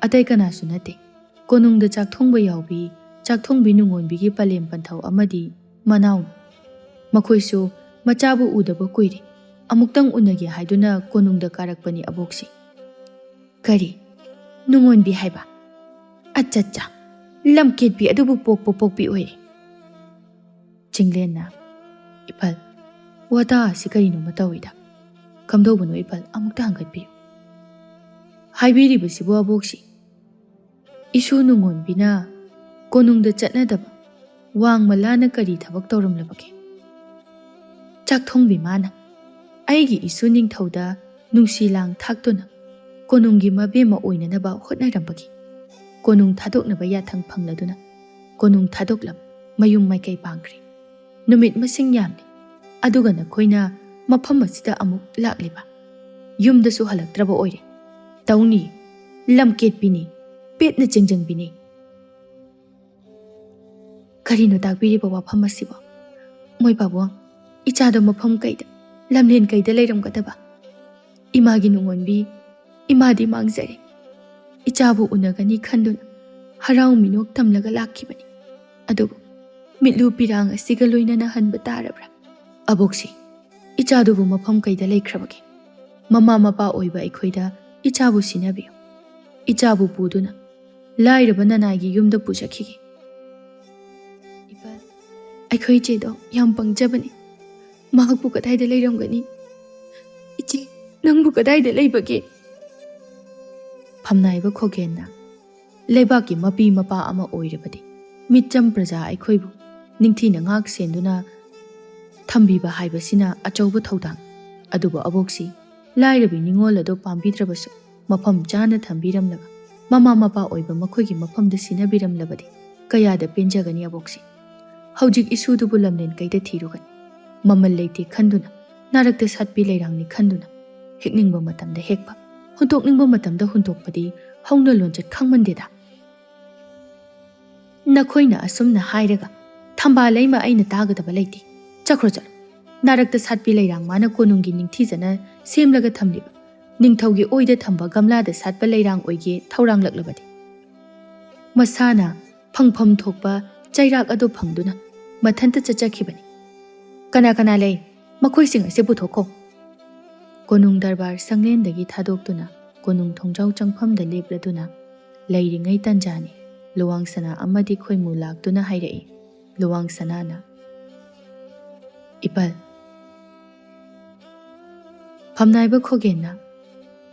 ꯑꯇꯩ ꯀꯅꯥꯁꯨ ꯅꯠꯇꯦ꯫ ꯀꯣꯅꯨꯡꯗ ꯆꯥꯛ ꯊꯣꯡꯕ ꯌꯥꯎꯕꯤ, ꯆꯥꯛ ꯊꯣꯡꯕꯤ ꯅꯨꯡꯉꯣꯟꯕꯤꯒꯤ ꯄꯂꯦꯝ ꯄꯟꯊꯧ ꯑꯃꯗꯤ ꯃꯅꯥꯎꯅꯤ꯫ ꯃꯈꯣꯏꯁꯨ ꯃꯆꯥꯕꯨ ꯎꯗꯕ ꯀꯨꯏꯔꯦ꯫ ꯑꯃꯨꯛꯇꯪ ꯎꯅꯒꯦ ꯍꯥꯏꯗꯨꯅ ꯀꯣꯅꯨꯡꯗ ꯀꯥꯔꯛꯄꯅꯤ ꯑꯕꯣꯛꯁꯤ꯫" "ꯀꯔꯤ? ꯅꯨꯡꯉꯣꯟꯕꯤ ꯍꯥꯏꯕ? ꯑꯠꯆꯥ, ꯑꯠꯆꯥ, ꯂꯝꯀꯦꯠꯄꯤ ꯑꯗꯨꯕꯨ ꯄꯣꯛꯄ ꯄꯣꯛꯄꯤ ꯑꯣꯏꯔꯦ꯫ ꯆꯤꯡꯂꯦꯟꯅ, "ꯏꯄꯜ, ꯋꯥꯇꯥ ꯑꯁꯤ ꯀꯔꯤꯅꯣꯃ ꯇꯧꯏꯗ꯫ ꯀꯝꯗꯧꯕꯅꯣ ꯏꯄꯜ, ꯑꯃꯨꯛꯇ ꯍꯪꯒꯠꯄꯤꯌꯨ꯫ ꯍꯥꯏꯕꯤꯔꯤꯕꯁꯤꯕꯨ ꯑꯕꯣꯛꯁꯤ, ꯏꯁꯨ ꯅꯨꯡꯉꯣꯟꯕꯤꯅ ꯀꯣꯅꯨꯡꯗ ꯆꯠꯅꯗꯕ ꯋꯥꯡꯃꯂꯥꯅ ꯀꯔꯤ ꯊꯕꯛ ꯇꯧꯔꯝꯂꯕꯒꯦ?" ꯆꯥꯛꯊꯣꯡꯕꯤ ꯃꯥꯅ, "ꯑꯩꯒꯤ ꯏꯁꯨ ꯅꯤꯡꯊꯧꯗ ꯅꯨꯡꯁꯤ ꯂꯥꯡ ꯊꯥꯛꯇꯨꯅ ꯀꯣꯅꯨꯡꯒꯤ ꯃꯕꯦꯝꯃ ꯑꯣꯏꯅꯅꯕ ꯍꯣꯠꯅꯔꯝꯕꯒꯤ ꯀꯣꯅꯨꯡ ꯊꯥꯗꯣꯛꯅꯕ ꯌꯥꯊꯪ ꯐꯪꯂꯗꯨꯅ ꯀꯣꯅꯨꯡ ꯊꯥꯗꯣꯛꯂꯝ ꯃꯌꯨꯝ ꯃꯥꯏꯀꯩ ꯄꯥꯡꯈ꯭ꯔꯦ꯫ ꯅꯨꯃꯤꯠ ꯃꯁꯤꯡ ꯌꯥꯝꯂꯦ꯫ ꯑꯗꯨꯒ ꯅꯈꯣꯏꯅ ꯃꯐꯝ ꯑꯁꯤꯗ ꯑꯃꯨꯛ ꯂꯥꯛꯂꯤꯕ꯫ ꯌꯨꯝꯗꯁꯨ ꯍꯜꯂꯛꯇ꯭ꯔꯕ ꯑꯣꯏꯔꯦ꯫ ꯇꯧꯅꯤ, ꯂꯝꯀꯦꯠꯄꯤꯅꯤ, ꯄꯦꯠꯅ ꯆꯦꯡꯖꯪꯕꯤꯅꯤ꯫ ꯀꯔꯤꯅꯣ ꯇꯥꯛꯄꯤꯔꯤꯕ ꯋꯥꯐꯝ ꯑꯁꯤꯕꯣ? ꯃꯣꯏ ꯄꯥꯕꯨꯡ, ꯏꯆꯥꯗꯣ ꯃꯐꯝ ꯀꯩꯗ, ꯂꯝꯂꯦꯟ ꯀꯩꯗ ꯂꯩꯔꯝꯒꯗꯕ? ꯏꯃꯥꯒꯤ ꯅꯨꯡꯉꯣꯟꯕꯤ, ꯏꯃꯥꯗꯤ ꯃꯥꯡꯖꯔꯦ꯫ ꯏꯆꯥꯕꯨ ꯎꯅꯒꯅꯤ ꯈꯟꯗꯨꯅ ꯍꯔꯥꯎ ꯃꯤꯅꯣꯛ ꯇꯝꯂꯒ ꯂꯥꯛꯈꯤꯕꯅꯤ꯫ ꯑꯗꯨꯕꯨ ꯃꯤꯠꯂꯨ ꯄꯤꯔꯥꯡ ꯑꯁꯤꯒ ꯂꯣꯏꯅꯅ ꯍꯟꯕ ꯇꯥꯔꯕ꯭ꯔꯥ? ꯑꯕꯣꯛꯁꯤ, ꯏꯆꯥꯗꯨꯕꯨ ꯃꯐꯝ ꯀꯩꯗ ꯂꯩꯈ꯭ꯔꯕꯒꯦ? ꯃꯃꯥ ꯃꯄꯥ ꯑꯣꯏꯕ ꯑꯩꯈꯣꯏꯗ ꯏꯆꯥꯕꯨ ꯁꯤꯟꯅꯕꯤꯌꯨ꯫ ꯏꯆꯥꯕꯨ ꯄꯨꯗꯨꯅ ꯂꯥꯏꯔꯕ ꯅꯅꯥꯏꯒꯤ ꯌꯨꯝꯗ ꯄꯨꯖꯈꯤꯒꯦ꯫ ꯏꯄꯥ, ꯑꯩꯈꯣꯏ ꯏꯆꯦꯗꯣ ꯌꯥꯝ ꯄꯪꯖꯕꯅꯤ꯫ ꯃꯍꯥꯛꯄꯨ ꯀꯗꯥꯏꯗ ꯂꯩꯔꯝꯒꯅꯤ? ꯏꯆꯦ, ꯅꯪꯕꯨ ꯀꯗꯥꯏꯗ ꯂꯩꯕꯒꯦ? ꯐꯝꯅꯥꯏꯕ ꯈꯣꯒꯦꯟꯅ, ꯂꯩꯕꯥꯛꯀꯤ ꯃꯄꯤ ꯃꯄꯥ ꯑꯃ ꯑꯣꯏꯔꯕꯗꯤ ꯃꯤꯆꯝ ꯄ꯭ꯔꯖꯥ ꯑꯩꯈꯣꯏꯕꯨ ꯅꯤꯡꯊꯤꯅ ꯉꯥꯛ ꯁꯦꯟꯗꯨꯅ ꯊꯝꯕꯤꯕ ꯍꯥꯏꯕꯁꯤꯅ ꯑꯆꯧꯕ ꯊꯧꯗꯥꯡ꯫ ꯑꯗꯨꯕꯨ ꯑꯕꯣꯛꯁꯤ ꯂꯥꯏꯔꯕꯤ ꯅꯤꯉꯣꯜ ꯑꯗꯨ ꯄꯥꯝꯕꯤꯗ꯭ꯔꯕꯁꯨ ꯃꯐꯝ ꯆꯥꯅ ꯊꯝꯕꯤꯔꯝꯂꯒ ꯃꯃꯥ ꯃꯄꯥ ꯑꯣꯏꯕ ꯃꯈꯣꯏꯒꯤ ꯃꯐꯝꯗ ꯁꯤꯟꯅꯕꯤꯔꯝꯂꯕꯗꯤ ꯀꯌꯥꯗ ꯄꯦꯟꯖꯒꯅꯤ ꯑꯕꯣꯛꯁꯤ꯫ ꯍꯧꯖꯤꯛ ꯏꯁꯨꯗꯨꯕꯨ ꯂꯝꯂꯦꯟ ꯀꯩꯗ ꯊꯤꯔꯨꯒꯅꯤ? ꯃꯃꯜ ꯂꯩꯇꯦ ꯈꯟꯗꯨꯅ, ꯅꯥꯔꯛꯇ ꯁꯥꯠꯄꯤ ꯂꯩꯔꯥꯡꯅꯤ ꯈꯟꯗꯨꯅ, ꯍꯦꯛꯅꯤꯡꯕ ꯃꯇꯝꯗ ꯍꯦꯛꯄ, ꯍꯨꯟꯇꯣꯛꯅꯤꯡꯕ ꯃꯇꯝꯗ ꯍꯨꯟꯇꯣꯛꯄꯗꯤ ꯍꯧꯅ ꯂꯣꯟꯆꯠ ꯈꯪꯃꯟꯗꯦꯗ꯫ ꯅꯈꯣꯏꯅ ꯑꯁꯨꯝꯅ ꯍꯥꯏꯔꯒ ꯊꯝꯕꯥꯜ ꯂꯩꯃ ꯑꯩꯅ ꯇꯥꯒꯗꯕ ꯂꯩꯇꯦ꯫ ꯆꯠꯈ꯭ꯔꯣ ꯆꯠꯂꯣ꯫ ꯅꯥꯔꯛꯇ ꯁꯥꯠꯄꯤ ꯂꯩꯔꯥꯡ ꯃꯥꯅ ꯀꯣꯅꯨꯡꯒꯤ ꯅꯤꯡꯊꯤꯖꯅ ꯁꯦꯝꯂꯒ ꯊꯝꯂꯤꯕ ꯅꯤꯡꯊꯧꯒꯤ ꯑꯣꯏꯗ ꯊꯝꯕ ꯒꯝꯂꯥꯗ ꯁꯥꯠꯄ ꯂꯩꯔꯥꯡ ꯑꯣꯏꯒꯦ ꯊꯧꯔꯥꯡꯂꯛꯂꯕꯗꯤ꯫ ꯃꯁꯥꯅ ꯐꯪꯐꯝ ꯊꯣꯛꯄ ꯆꯩꯔꯥꯛ ꯑꯗꯨ ꯐꯪꯗꯨꯅ ꯃꯊꯟꯇ ꯆꯠꯆꯈꯤꯕꯅꯤ꯫ ꯀꯅꯥ ꯀꯅꯥ ꯂꯩ? ꯃꯈꯣꯏꯁꯤꯡ ꯑꯁꯤ ꯄꯨꯊꯣꯛꯈꯣ꯫ ꯀꯣꯅꯨꯡ ꯗꯔꯕꯥꯔ ꯁꯪꯂꯦꯟꯗꯒꯤ ꯊꯥꯗꯣꯛꯇꯨꯅ ꯀꯣꯅꯨꯡ ꯊꯣꯡꯖꯥꯎ ꯆꯪꯐꯝꯗ ꯂꯦꯞꯂꯗꯨꯅ ꯂꯩꯔꯤꯉꯩ ꯇꯟꯖꯥꯅꯤ꯫ ꯂꯨꯋꯥꯡ ꯁꯅꯥ ꯑꯃꯗꯤ ꯈꯣꯏꯃꯨ ꯂꯥꯛꯇꯨꯅ ꯍꯥꯏꯔꯛꯏ꯫ ꯂꯨꯋꯥꯡ ꯁꯅꯥꯅ, "ꯏꯄꯜ, ꯐꯝꯅꯥꯏꯕ ꯈꯣꯒꯦꯟꯅ,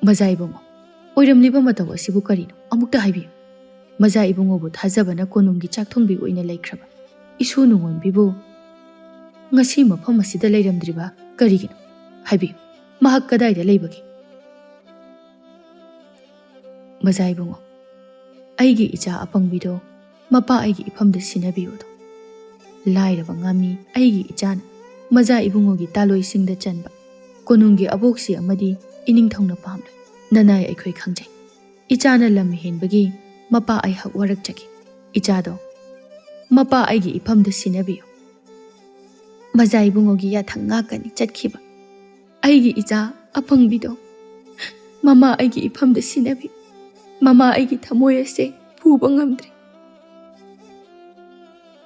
ꯃꯖꯥ ꯏꯕꯨꯡꯉꯣ, ꯑꯣꯏꯔꯝꯂꯤꯕ ꯃꯇꯧ ꯑꯁꯤꯕꯨ ꯀꯔꯤꯅꯣ? ꯑꯃꯨꯛꯇ ꯍꯥꯏꯕꯤꯌꯨ꯫ ꯃꯖꯥ ꯏꯕꯨꯡꯉꯣꯕꯨ ꯊꯥꯖꯕꯅ ꯀꯣꯅꯨꯡꯒꯤ ꯆꯥꯛꯊꯣꯡꯕꯤ ꯑꯣꯏꯅ ꯂꯩꯈ꯭ꯔꯕ ꯏꯁꯨ ꯅꯨꯡꯉꯣꯟꯕꯤꯕꯨ ꯉꯁꯤ ꯃꯐꯝ ꯑꯁꯤꯗ ꯂꯩꯔꯝꯗ꯭ꯔꯤꯕ ꯀꯔꯤꯒꯤꯅꯣ? ꯍꯥꯏꯕꯤꯌꯨ, ꯃꯍꯥꯛ ꯀꯗꯥꯏꯗ ꯂꯩꯕꯒꯦ?" "ꯃꯖꯥ ꯏꯕꯨꯡꯉꯣ, ꯑꯩꯒꯤ ꯏꯆꯥ ꯑꯄꯪꯕꯤꯗꯣ ꯃꯄꯥ ꯑꯩꯒꯤ ꯏꯐꯝꯗ ꯁꯤꯟꯅꯕꯤꯌꯨꯗꯣ꯫ ꯂꯥꯏꯔꯕ ꯉꯥꯃꯤ ꯑꯩꯒꯤ ꯏꯆꯥꯅ ꯃꯖꯥ ꯏꯕꯨꯡꯉꯣꯒꯤ ꯇꯥꯂꯣꯏꯁꯤꯡꯗ ꯆꯟꯕ ꯀꯣꯅꯨꯡꯒꯤ ꯑꯕꯣꯛꯁꯤ ꯑꯃꯗꯤ ꯏꯅꯤꯡꯊꯧꯅ ꯄꯥꯝꯂꯣꯏ꯫ ꯅꯅꯥꯏ ꯑꯩꯈꯣꯏ ꯈꯪꯖꯩ꯫ ꯏꯆꯥꯅ ꯂꯝ ꯍꯦꯟꯕꯒꯤ ꯃꯄꯥ ꯑꯩꯍꯥꯛ ꯋꯥꯔꯛꯆꯈꯤ꯫ ꯏꯆꯥꯗꯣ ꯃꯄꯥ ꯑꯩꯒꯤ ꯏꯐꯝꯗ ꯁꯤꯟꯅꯕꯤꯌꯨ꯫ ꯃꯖꯥ ꯏꯕꯨꯡꯉꯣꯒꯤ ꯌꯥꯊꯪ ꯉꯥꯛꯀꯅꯤ ꯆꯠꯈꯤꯕ ꯑꯩꯒꯤ ꯏꯆꯥ ꯑꯄꯪꯕꯤꯗꯣ ꯃꯃꯥ ꯑꯩꯒꯤ ꯏꯐꯝꯗ ꯁꯤꯟꯅꯕꯤꯌꯨ꯫ ꯃꯃꯥ ꯑꯩꯒꯤ ꯊꯃꯣꯏ ꯑꯁꯦ ꯄꯨꯕ ꯉꯝꯗ꯭ꯔꯦ꯫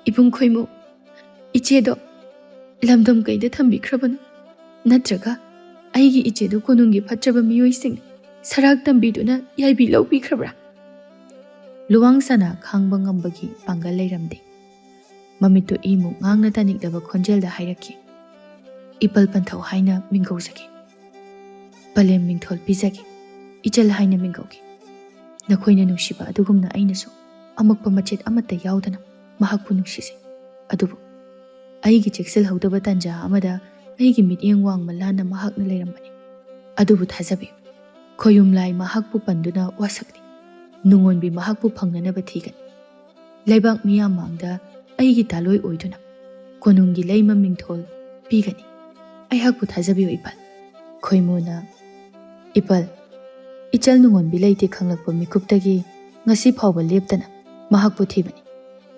ꯏꯕꯨꯡ ꯈꯣꯏꯃꯨ, ꯏꯆꯦꯗꯣ ꯂꯝꯗꯝ ꯀꯩꯗ ꯊꯝꯕꯤꯈ꯭ꯔꯕꯅꯣ? ꯅꯠꯇ꯭ꯔꯒ ꯑꯩꯒꯤ ꯏꯆꯦꯗꯣ ꯀꯣꯅꯨꯡꯒꯤ ꯐꯠꯇ꯭ꯔꯕ ꯃꯤꯑꯣꯏꯁꯤꯡ ꯁꯔꯥꯛ ꯇꯝꯕꯤꯗꯨꯅ ꯌꯥꯏꯕꯤ ꯂꯧꯕꯤꯈ꯭ꯔꯕ꯭ꯔꯥ?" ꯂꯨꯋꯥꯡ ꯁꯅꯥ ꯈꯥꯡꯕ ꯉꯝꯕꯒꯤ ꯄꯥꯡꯒꯜ ꯂꯩꯔꯝꯗꯦ꯫ ꯃꯃꯤꯠꯇꯨ ꯏꯃꯨꯛ ꯉꯥꯡꯅ ꯇꯥꯅꯤꯡꯗꯕ ꯈꯣꯟꯖꯦꯜꯗ ꯍꯥꯏꯔꯛꯈꯤ, "ꯏꯄꯜ ꯄꯟꯊꯧ ꯍꯥꯏꯅ ꯃꯤꯡꯒꯧꯖꯒꯦ꯫ ꯄꯂꯦꯝ ꯃꯤꯡꯊꯣꯜ ꯄꯤꯖꯒꯦ꯫ ꯏꯆꯜ ꯍꯥꯏꯅ ꯃꯤꯡꯒꯧꯒꯦ꯫ ꯅꯈꯣꯏꯅ ꯅꯨꯡꯁꯤꯕ ꯑꯗꯨꯒꯨꯝꯅ ꯑꯩꯅꯁꯨ ꯑꯃꯛꯄ ꯃꯆꯦꯠ ꯑꯃꯠꯇ ꯌꯥꯎꯗꯅ ꯃꯍꯥꯛꯄꯨ ꯅꯨꯡꯁꯤꯖꯩ꯫ ꯑꯗꯨꯕꯨ ꯑꯩꯒꯤ ꯆꯦꯛꯁꯤꯜꯍꯧꯗꯕ ꯇꯥꯟꯖꯥ ꯑꯃꯗ ꯑꯩꯒꯤ ꯃꯤꯠꯌꯦꯡ ꯋꯥꯡꯃ ꯂꯥꯟꯅ ꯃꯍꯥꯛꯅ ꯂꯩꯔꯝꯕꯅꯤ꯫ ꯑꯗꯨꯕꯨ ꯊꯥꯖꯕꯤꯌꯨ, ꯈꯣꯌꯨꯝꯂꯥꯏ ꯃꯍꯥꯛꯄꯨ ꯄꯟꯗꯨꯅ ꯋꯥꯁꯛꯂꯤ꯫ ꯅꯨꯡꯉꯣꯟꯕꯤ ꯃꯍꯥꯛꯄꯨ ꯐꯪꯅꯅꯕ ꯊꯤꯒꯅꯤ꯫ ꯂꯩꯕꯥꯛ ꯃꯤꯌꯥꯝ ꯃꯥꯡꯗ ꯑꯩꯒꯤ ꯇꯥꯂꯣꯏ ꯑꯣꯏꯗꯨꯅ ꯀꯣꯅꯨꯡꯒꯤ ꯂꯩꯃ ꯃꯤꯡꯊꯣꯜ ꯄꯤꯒꯅꯤ꯫ ꯑꯩꯍꯥꯛꯄꯨ ꯊꯥꯖꯕꯤꯌꯨ ꯏꯄꯜ꯫" ꯈꯣꯏꯃꯨꯅ, "ꯏꯄꯜ, ꯏꯆꯜ ꯅꯨꯡꯉꯣꯟꯕꯤ ꯂꯩꯇꯦ ꯈꯪꯂꯛꯄ ꯃꯤꯀꯨꯞꯇꯒꯤ ꯉꯁꯤ ꯐꯥꯎꯕ ꯂꯦꯞꯇꯅ ꯃꯍꯥꯛꯄꯨ ꯊꯤꯕꯅꯤ꯫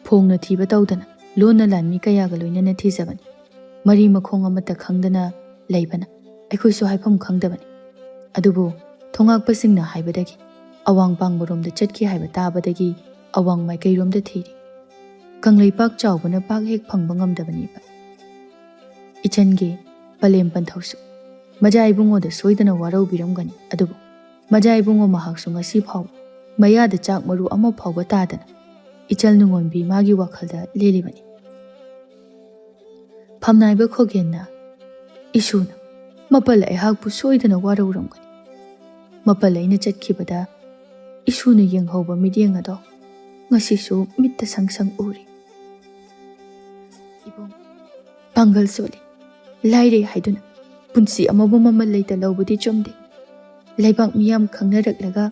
ꯐꯣꯡꯅ ꯊꯤꯕ ꯇꯧꯗꯅ ꯂꯣꯟꯅ ꯂꯥꯟꯃꯤ ꯀꯌꯥꯒ ꯂꯣꯏꯅꯅ ꯊꯤꯖꯕꯅꯤ꯫ ꯃꯔꯤ ꯃꯈꯣꯡ ꯑꯃꯠꯇ ꯈꯪꯗꯅ ꯂꯩꯕꯅ ꯑꯩꯈꯣꯏꯁꯨ ꯍꯥꯏꯐꯝ ꯈꯪꯗꯕꯅꯤ꯫ ꯑꯗꯨꯕꯨ ꯊꯣꯉꯥꯛꯄꯁꯤꯡꯅ ꯍꯥꯏꯕꯗꯒꯤ ꯑꯋꯥꯡ ꯄꯥꯡꯕꯔꯣꯝꯗ ꯆꯠꯈꯤ ꯍꯥꯏꯕ ꯇꯥꯕꯗꯒꯤ ꯑꯋꯥꯡ ꯃꯥꯏꯀꯩꯔꯣꯝꯗ ꯊꯤꯔꯤ꯫ ꯀꯪꯂꯩꯄꯥꯛ ꯆꯥꯎꯕꯅ ꯄꯥꯛ ꯍꯦꯛ ꯐꯪꯕ ꯉꯝꯗꯕꯅꯤ ꯏꯄꯜ꯫ ꯏꯆꯟꯒꯤ ꯄꯂꯦꯝ ꯄꯟꯊꯧꯁꯨ ꯃꯖꯥ ꯏꯕꯨꯡꯉꯣꯗ ꯁꯣꯏꯗꯅ ꯋꯥꯔꯧꯕꯤꯔꯝꯒꯅꯤ꯫ ꯑꯗꯨꯕꯨ ꯃꯖꯥ ꯏꯕꯨꯡꯉꯣ ꯃꯍꯥꯛꯁꯨ ꯉꯁꯤ ꯐꯥꯎꯕ ꯃꯌꯥꯗ ꯆꯥꯛ ꯃꯔꯨ ꯑꯃ ꯐꯥꯎꯕ ꯇꯥꯗꯅ ꯏꯆꯜ ꯅꯨꯡꯉꯣꯟꯕꯤ ꯃꯥꯒꯤ ꯋꯥꯈꯜꯗ ꯂꯦꯜꯂꯤꯕꯅꯤ꯫ ꯐꯝꯅꯥꯏꯕ ꯈꯣꯒꯦꯟꯅ, "ꯏꯁꯨꯅ ꯃꯄꯜ ꯑꯩꯍꯥꯛꯄꯨ ꯁꯣꯏꯗꯅ ꯋꯥꯔꯧꯔꯝꯒꯅꯤ꯫ ꯃꯄꯜ ꯑꯩꯅ ꯆꯠꯈꯤꯕꯗ ꯏꯁꯨꯅ ꯌꯦꯡꯍꯧꯕ ꯃꯤꯠꯌꯦꯡ ꯑꯗꯣ ꯉꯁꯤꯁꯨ ꯃꯤꯠꯇ ꯁꯪ ꯁꯪ ꯎꯔꯤ꯫ ꯏꯕꯨꯡ, ꯄꯥꯡꯒꯜ ꯁꯣꯜꯂꯤ, ꯂꯥꯏꯔꯩ ꯍꯥꯏꯗꯨꯅ ꯄꯨꯟꯁꯤ ꯑꯃꯕꯨ ꯃꯃꯜ ꯂꯩꯇ ꯂꯧꯕꯗꯤ ꯆꯨꯝꯗꯦ꯫ ꯂꯩꯕꯥꯛ ꯃꯤꯌꯥꯝ ꯈꯪꯅꯔꯛꯂꯒ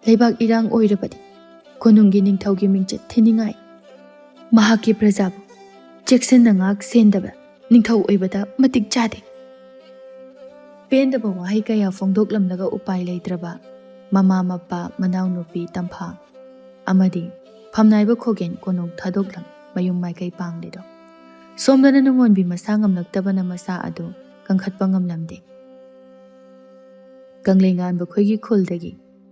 ꯂꯩꯕꯥꯛ ꯏꯔꯥꯡ ꯑꯣꯏꯔꯕꯗꯤ ꯀꯣꯅꯨꯡꯒꯤ ꯅꯤꯡꯊꯧꯒꯤ ꯃꯤꯡꯆꯠ ꯊꯤꯅꯤꯡꯉꯥꯏ꯫ ꯃꯍꯥꯛꯀꯤ ꯄ꯭ꯔꯖꯥꯕꯨ ꯆꯦꯛꯁꯤꯟꯅ ꯉꯥꯛ ꯁꯦꯟꯗꯕ ꯅꯤꯡꯊꯧ ꯑꯣꯏꯕꯗ ꯃꯇꯤꯛ ꯆꯥꯗꯦ꯫" ꯄꯦꯟꯗꯕ ꯋꯥꯍꯩ ꯀꯌꯥ ꯐꯣꯡꯗꯣꯛꯂꯝꯂꯒ ꯎꯄꯥꯏ ꯂꯩꯇ꯭ꯔꯕ ꯃꯃꯥ ꯃꯄꯥ, ꯃꯅꯥꯎꯅꯨꯄꯤ ꯇꯝꯐꯥ ꯑꯃꯗꯤ ꯐꯝꯅꯥꯏꯕ ꯈꯣꯒꯦꯟ ꯀꯣꯅꯨꯡ ꯊꯥꯗꯣꯛꯂꯝ ꯃꯌꯨꯝ ꯃꯥꯏꯀꯩ ꯄꯥꯡꯂꯤꯗꯣ꯫ ꯁꯣꯝꯗꯅ ꯅꯨꯡꯉꯣꯟꯕꯤ ꯃꯁꯥ ꯉꯝꯂꯛꯇꯕꯅ ꯃꯁꯥ ꯑꯗꯨ ꯀꯟꯈꯠꯄ ꯉꯝꯂꯝꯗꯦ꯫ ꯀꯪꯂꯩꯉꯥꯟꯕ ꯈꯣꯏꯒꯤ ꯈꯨꯜꯗꯒꯤ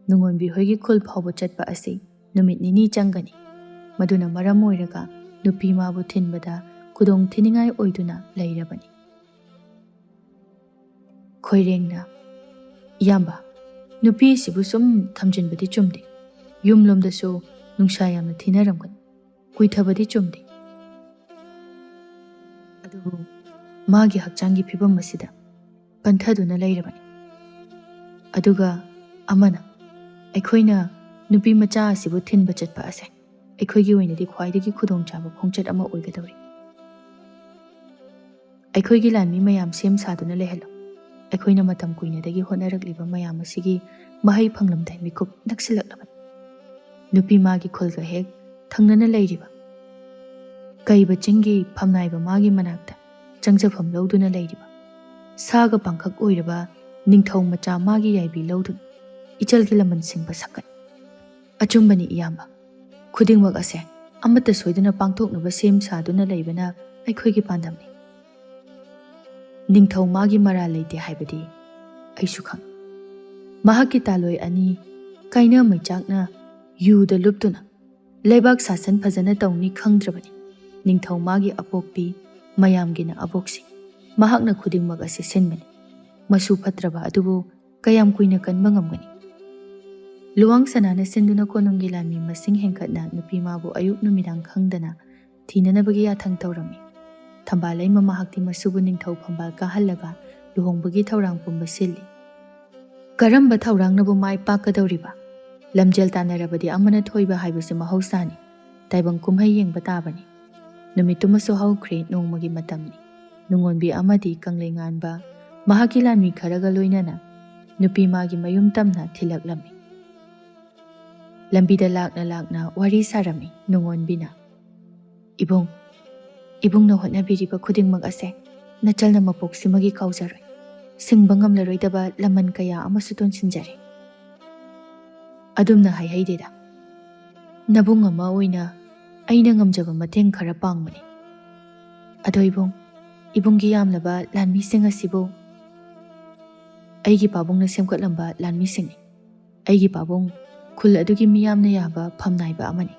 ꯅꯨꯡꯉꯣꯟꯕꯤ ꯍꯣꯏꯒꯤ ꯈꯨꯜ ꯐꯥꯎꯕ ꯆꯠꯄ ꯑꯁꯤ ꯅꯨꯃꯤꯠ ꯅꯤꯅꯤ ꯆꯪꯒꯅꯤ꯫ ꯃꯗꯨꯅ ꯃꯔꯝ ꯑꯣꯏꯔꯒ ꯅꯨꯄꯤ ꯃꯥꯕꯨ ꯊꯤꯟꯕꯗ ꯈꯨꯗꯣꯡ ꯊꯤꯅꯤꯡꯉꯥꯏ ꯑꯣꯏꯗꯨꯅ ꯂꯩꯔꯕꯅꯤ꯫ ꯈꯣꯏꯔꯦꯡꯅ, "ꯏꯌꯥꯝꯕ, ꯅꯨꯄꯤ ꯑꯁꯤꯕꯨ ꯁꯨꯝ ꯊꯝꯖꯤꯟꯕꯗꯤ ꯆꯨꯝꯗꯦ꯫ ꯌꯨꯝꯂꯣꯝꯗꯁꯨ ꯅꯨꯡꯁꯥ ꯌꯥꯝꯅ ꯊꯤꯅꯔꯝꯒꯅꯤ꯫ ꯀꯨꯏꯊꯕꯗꯤ ꯆꯨꯝꯗꯦ꯫ ꯑꯗꯨꯕꯨ ꯃꯥꯒꯤ ꯍꯛꯆꯥꯡꯒꯤ ꯐꯤꯕꯝ ꯑꯁꯤꯗ ꯄꯟꯊꯗꯨꯅ ꯂꯩꯔꯕꯅꯤ꯫ ꯑꯗꯨꯒ ꯑꯃꯅ, ꯑꯩꯈꯣꯏꯅ ꯅꯨꯄꯤ ꯃꯆꯥ ꯑꯁꯤꯕꯨ ꯊꯤꯟꯕ ꯆꯠꯄ ꯑꯁꯦ ꯑꯩꯈꯣꯏꯒꯤ ꯑꯣꯏꯅꯗꯤ ꯈ꯭ꯋꯥꯏꯗꯒꯤ ꯈꯨꯗꯣꯡꯆꯥꯕ ꯈꯣꯡꯆꯠ ꯑꯃ ꯑꯣꯏꯒꯗꯧꯔꯤ꯫ ꯑꯩꯈꯣꯏꯒꯤ ꯂꯥꯟꯃꯤ ꯃꯌꯥꯝ ꯁꯦꯝ ꯁꯥꯗꯨꯅ ꯂꯩꯍꯜꯂꯨ꯫ ꯑꯩꯈꯣꯏꯅ ꯃꯇꯝ ꯀꯨꯏꯅꯗꯒꯤ ꯍꯣꯠꯅꯔꯛꯂꯤꯕ ꯃꯌꯥꯝ ꯑꯁꯤꯒꯤ ꯃꯍꯩ ꯐꯪꯂꯝꯗꯥꯏ ꯃꯤꯀꯨꯞ ꯅꯛꯁꯤꯜꯂꯛꯂꯕꯅꯤ꯫" ꯅꯨꯄꯤ ꯃꯥꯒꯤ ꯈꯨꯜꯒ ꯍꯦꯛ ꯊꯪꯅꯅ ꯂꯩꯔꯤꯕ ꯀꯩꯕ ꯆꯤꯡꯒꯤ ꯐꯝꯅꯥꯏꯕ ꯃꯥꯒꯤ ꯃꯅꯥꯛꯇ ꯆꯪꯖꯐꯝ ꯂꯧꯗꯨꯅ ꯂꯩꯔꯤꯕ ꯁꯥꯒ ꯄꯥꯡꯈꯛ ꯑꯣꯏꯔꯕ ꯅꯤꯡꯊꯧ ꯃꯆꯥ ꯃꯥꯒꯤ ꯌꯥꯏꯕꯤ ꯂꯧꯗꯨꯅ ꯏꯆꯜꯒꯤ ꯂꯃꯟ ꯁꯤꯡꯕ ꯁꯛꯀꯠ꯫ "ꯑꯆꯨꯝꯕꯅꯤ ꯏꯌꯥꯝꯕ, ꯈꯨꯗꯤꯡꯃꯛ ꯑꯁꯦ ꯑꯃꯠꯇ ꯁꯣꯏꯗꯅ ꯄꯥꯡꯊꯣꯛꯅꯕ ꯁꯦꯝ ꯁꯥꯗꯨꯅ ꯂꯩꯕꯅ ꯑꯩꯈꯣꯏꯒꯤ ꯄꯥꯟꯗꯝꯅꯤ꯫ ꯅꯤꯡꯊꯧ ꯃꯥꯒꯤ ꯃꯔꯥꯜ ꯂꯩꯇꯦ ꯍꯥꯏꯕꯗꯤ ꯑꯩꯁꯨ ꯈꯪꯏ꯫ ꯃꯍꯥꯛꯀꯤ ꯇꯥꯂꯣꯏ ꯑꯅꯤ ꯀꯥꯏꯅ ꯃꯩꯆꯥꯛꯅ ꯌꯨꯗ ꯂꯨꯞꯇꯨꯅ ꯂꯩꯕꯥꯛ ꯁꯥꯁꯟ ꯐꯖꯅ ꯇꯧꯅꯤ ꯈꯪꯗ꯭ꯔꯕꯅꯤ꯫ ꯅꯤꯡꯊꯧ ꯃꯥꯒꯤ ꯑꯄꯣꯛꯄꯤ ꯃꯌꯥꯝꯒꯤꯅ ꯑꯕꯣꯛꯁꯤ꯫ ꯃꯍꯥꯛꯅ ꯈꯨꯗꯤꯡꯃꯛ ꯑꯁꯤ ꯁꯤꯟꯕꯅꯤ꯫ ꯃꯁꯨ ꯐꯠꯇ꯭ꯔꯕ ꯑꯗꯨꯕꯨ ꯀꯌꯥꯝ ꯀꯨꯏꯅ ꯀꯟꯕ ꯉꯝꯒꯅꯤ?" ꯂꯨꯋꯥꯡ ꯁꯅꯥꯅ ꯁꯤꯟꯗꯨꯅ ꯀꯣꯅꯨꯡꯒꯤ ꯂꯥꯟꯃꯤ ꯃꯁꯤꯡ ꯍꯦꯟꯒꯠꯅ ꯅꯨꯄꯤꯃꯥꯕꯨ ꯑꯌꯨꯛ ꯅꯨꯃꯤꯗꯥꯡ ꯈꯪꯗꯅ ꯊꯤꯅꯅꯕꯒꯤ ꯌꯥꯊꯪ ꯇꯧꯔꯝꯃꯤ꯫ ꯊꯝꯕꯥꯜꯂꯩꯃ ꯃꯍꯥꯛꯇꯤ ꯃꯁꯨꯕꯨ ꯅꯤꯡꯊꯧ ꯐꯝꯕꯥꯜ ꯀꯥꯍꯜꯂꯒ ꯂꯨꯍꯣꯡꯕꯒꯤ ꯊꯧꯔꯥꯡ ꯄꯨꯝꯕ ꯁꯤꯜꯂꯤ꯫ ꯀꯔꯝꯕ ꯊꯧꯔꯥꯡꯅꯕꯨ ꯃꯥꯏ ꯄꯥꯛꯀꯗꯧꯔꯤꯕ? ꯂꯝꯖꯦꯜ ꯇꯥꯟꯅꯔꯕꯗꯤ ꯑꯃꯅ ꯊꯣꯏꯕ ꯍꯥꯏꯕꯁꯤ ꯃꯍꯧꯁꯥꯅꯤ꯫ ꯇꯥꯏꯕꯪ ꯀꯨꯝꯍꯩ ꯌꯦꯡꯕ ꯇꯥꯕꯅꯤ꯫ ꯅꯨꯃꯤꯠꯇꯨꯃꯁꯨ ꯍꯧꯈ꯭ꯔꯦ, ꯅꯣꯡꯃꯒꯤ ꯃꯇꯝꯅꯤ꯫ ꯅꯨꯡꯉꯣꯟꯕꯤ ꯑꯃꯗꯤ ꯀꯪꯂꯩꯉꯥꯟꯕ ꯃꯍꯥꯛꯀꯤ ꯂꯥꯟꯃꯤ ꯈꯔꯒ ꯂꯣꯏꯅꯅ ꯅꯨꯄꯤꯃꯥꯒꯤ ꯃꯌꯨꯝ ꯇꯝꯅ ꯊꯤꯜꯂꯛꯂꯝꯃꯤ꯫ ꯂꯝꯕꯤꯗ ꯂꯥꯛꯅ ꯂꯥꯛꯅ ꯋꯥꯔꯤ ꯁꯥꯔꯝꯃꯤ ꯅꯨꯡꯉꯣꯟꯕꯤꯅ꯫ "ꯏꯕꯨꯡ, ꯏꯕꯨꯡꯅ ꯍꯣꯠꯅꯕꯤꯔꯤꯕ ꯈꯨꯗꯤꯡꯃꯛ ꯑꯁꯦ ꯅꯆꯜꯅ ꯃꯄꯣꯛꯁꯤꯃꯒꯤ ꯀꯥꯎꯖꯔꯣꯏ꯫ ꯁꯤꯡꯕ ꯉꯝꯂꯔꯣꯏꯗꯕ ꯂꯃꯟ ꯀꯌꯥ ꯑꯃꯁꯨ ꯇꯣꯟꯁꯤꯟꯖꯔꯦ꯫ ꯑꯗꯨꯝꯅ ꯍꯥꯏꯍꯩꯗꯦꯗ꯫ ꯅꯕꯨꯡ ꯑꯃ ꯑꯣꯏꯅ ꯑꯩꯅ ꯉꯝꯖꯕ ꯃꯇꯦꯡ ꯈꯔ ꯄꯥꯡꯕꯅꯤ꯫ ꯑꯗꯣ ꯏꯕꯨꯡ, ꯏꯕꯨꯡꯒꯤ ꯌꯥꯝꯂꯕ ꯂꯥꯟꯃꯤꯁꯤꯡ ꯑꯁꯤꯕꯨ ꯑꯩꯒꯤ ꯄꯥꯕꯨꯡꯅ ꯁꯦꯝꯒꯠꯂꯝꯕ ꯂꯥꯟꯃꯤꯁꯤꯡꯅꯤ꯫ ꯑꯩꯒꯤ ꯄꯥꯕꯨꯡ ꯈꯨꯜ ꯑꯗꯨꯒꯤ ꯃꯤꯌꯥꯝꯅ ꯌꯥꯕ ꯐꯝꯅꯥꯏꯕ ꯑꯃꯅꯤ꯫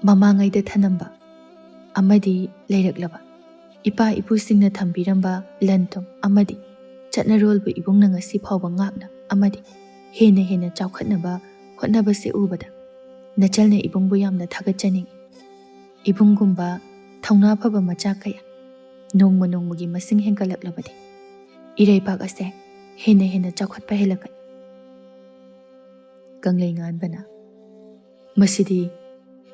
ꯃꯃꯥꯡꯉꯩꯗ ꯊꯅꯝꯕ ꯑꯃꯗꯤ ꯂꯩꯔꯛꯂꯕ ꯏꯄꯥ ꯏꯄꯨꯁꯤꯡꯅ ꯊꯝꯕꯤꯔꯝꯕ ꯂꯟ ꯊꯨꯝ ꯑꯃꯗꯤ ꯆꯠꯅꯔꯣꯜꯕꯨ ꯏꯕꯨꯡꯅ ꯉꯁꯤ ꯐꯥꯎꯕ ꯉꯥꯛꯅ ꯑꯃꯗꯤ ꯍꯦꯟꯅ ꯍꯦꯟꯅ ꯆꯥꯎꯈꯠꯅꯕ ꯍꯣꯠꯅꯕꯁꯦ ꯎꯕꯗ ꯅꯆꯜꯅ ꯏꯕꯨꯡꯕꯨ ꯌꯥꯝꯅ ꯊꯥꯒꯠꯆꯅꯤꯡꯏ꯫ ꯏꯕꯨꯡꯒꯨꯝꯕ ꯊꯧꯅꯥ ꯐꯕ ꯃꯆꯥ ꯀꯌꯥ ꯅꯣꯡꯃ ꯅꯣꯡꯃꯒꯤ ꯃꯁꯤꯡ ꯍꯦꯟꯒꯠꯂꯛꯂꯕꯗꯤ ꯏꯔꯩꯄꯥꯛ ꯑꯁꯦ ꯍꯦꯟꯅ ꯍꯦꯟꯅ ꯆꯥꯎꯈꯠꯄ ꯍꯦꯜꯂꯛꯀꯅꯤ꯫" ꯀꯪꯂꯩꯉꯥꯟꯕꯅ, "ꯃꯁꯤꯗꯤ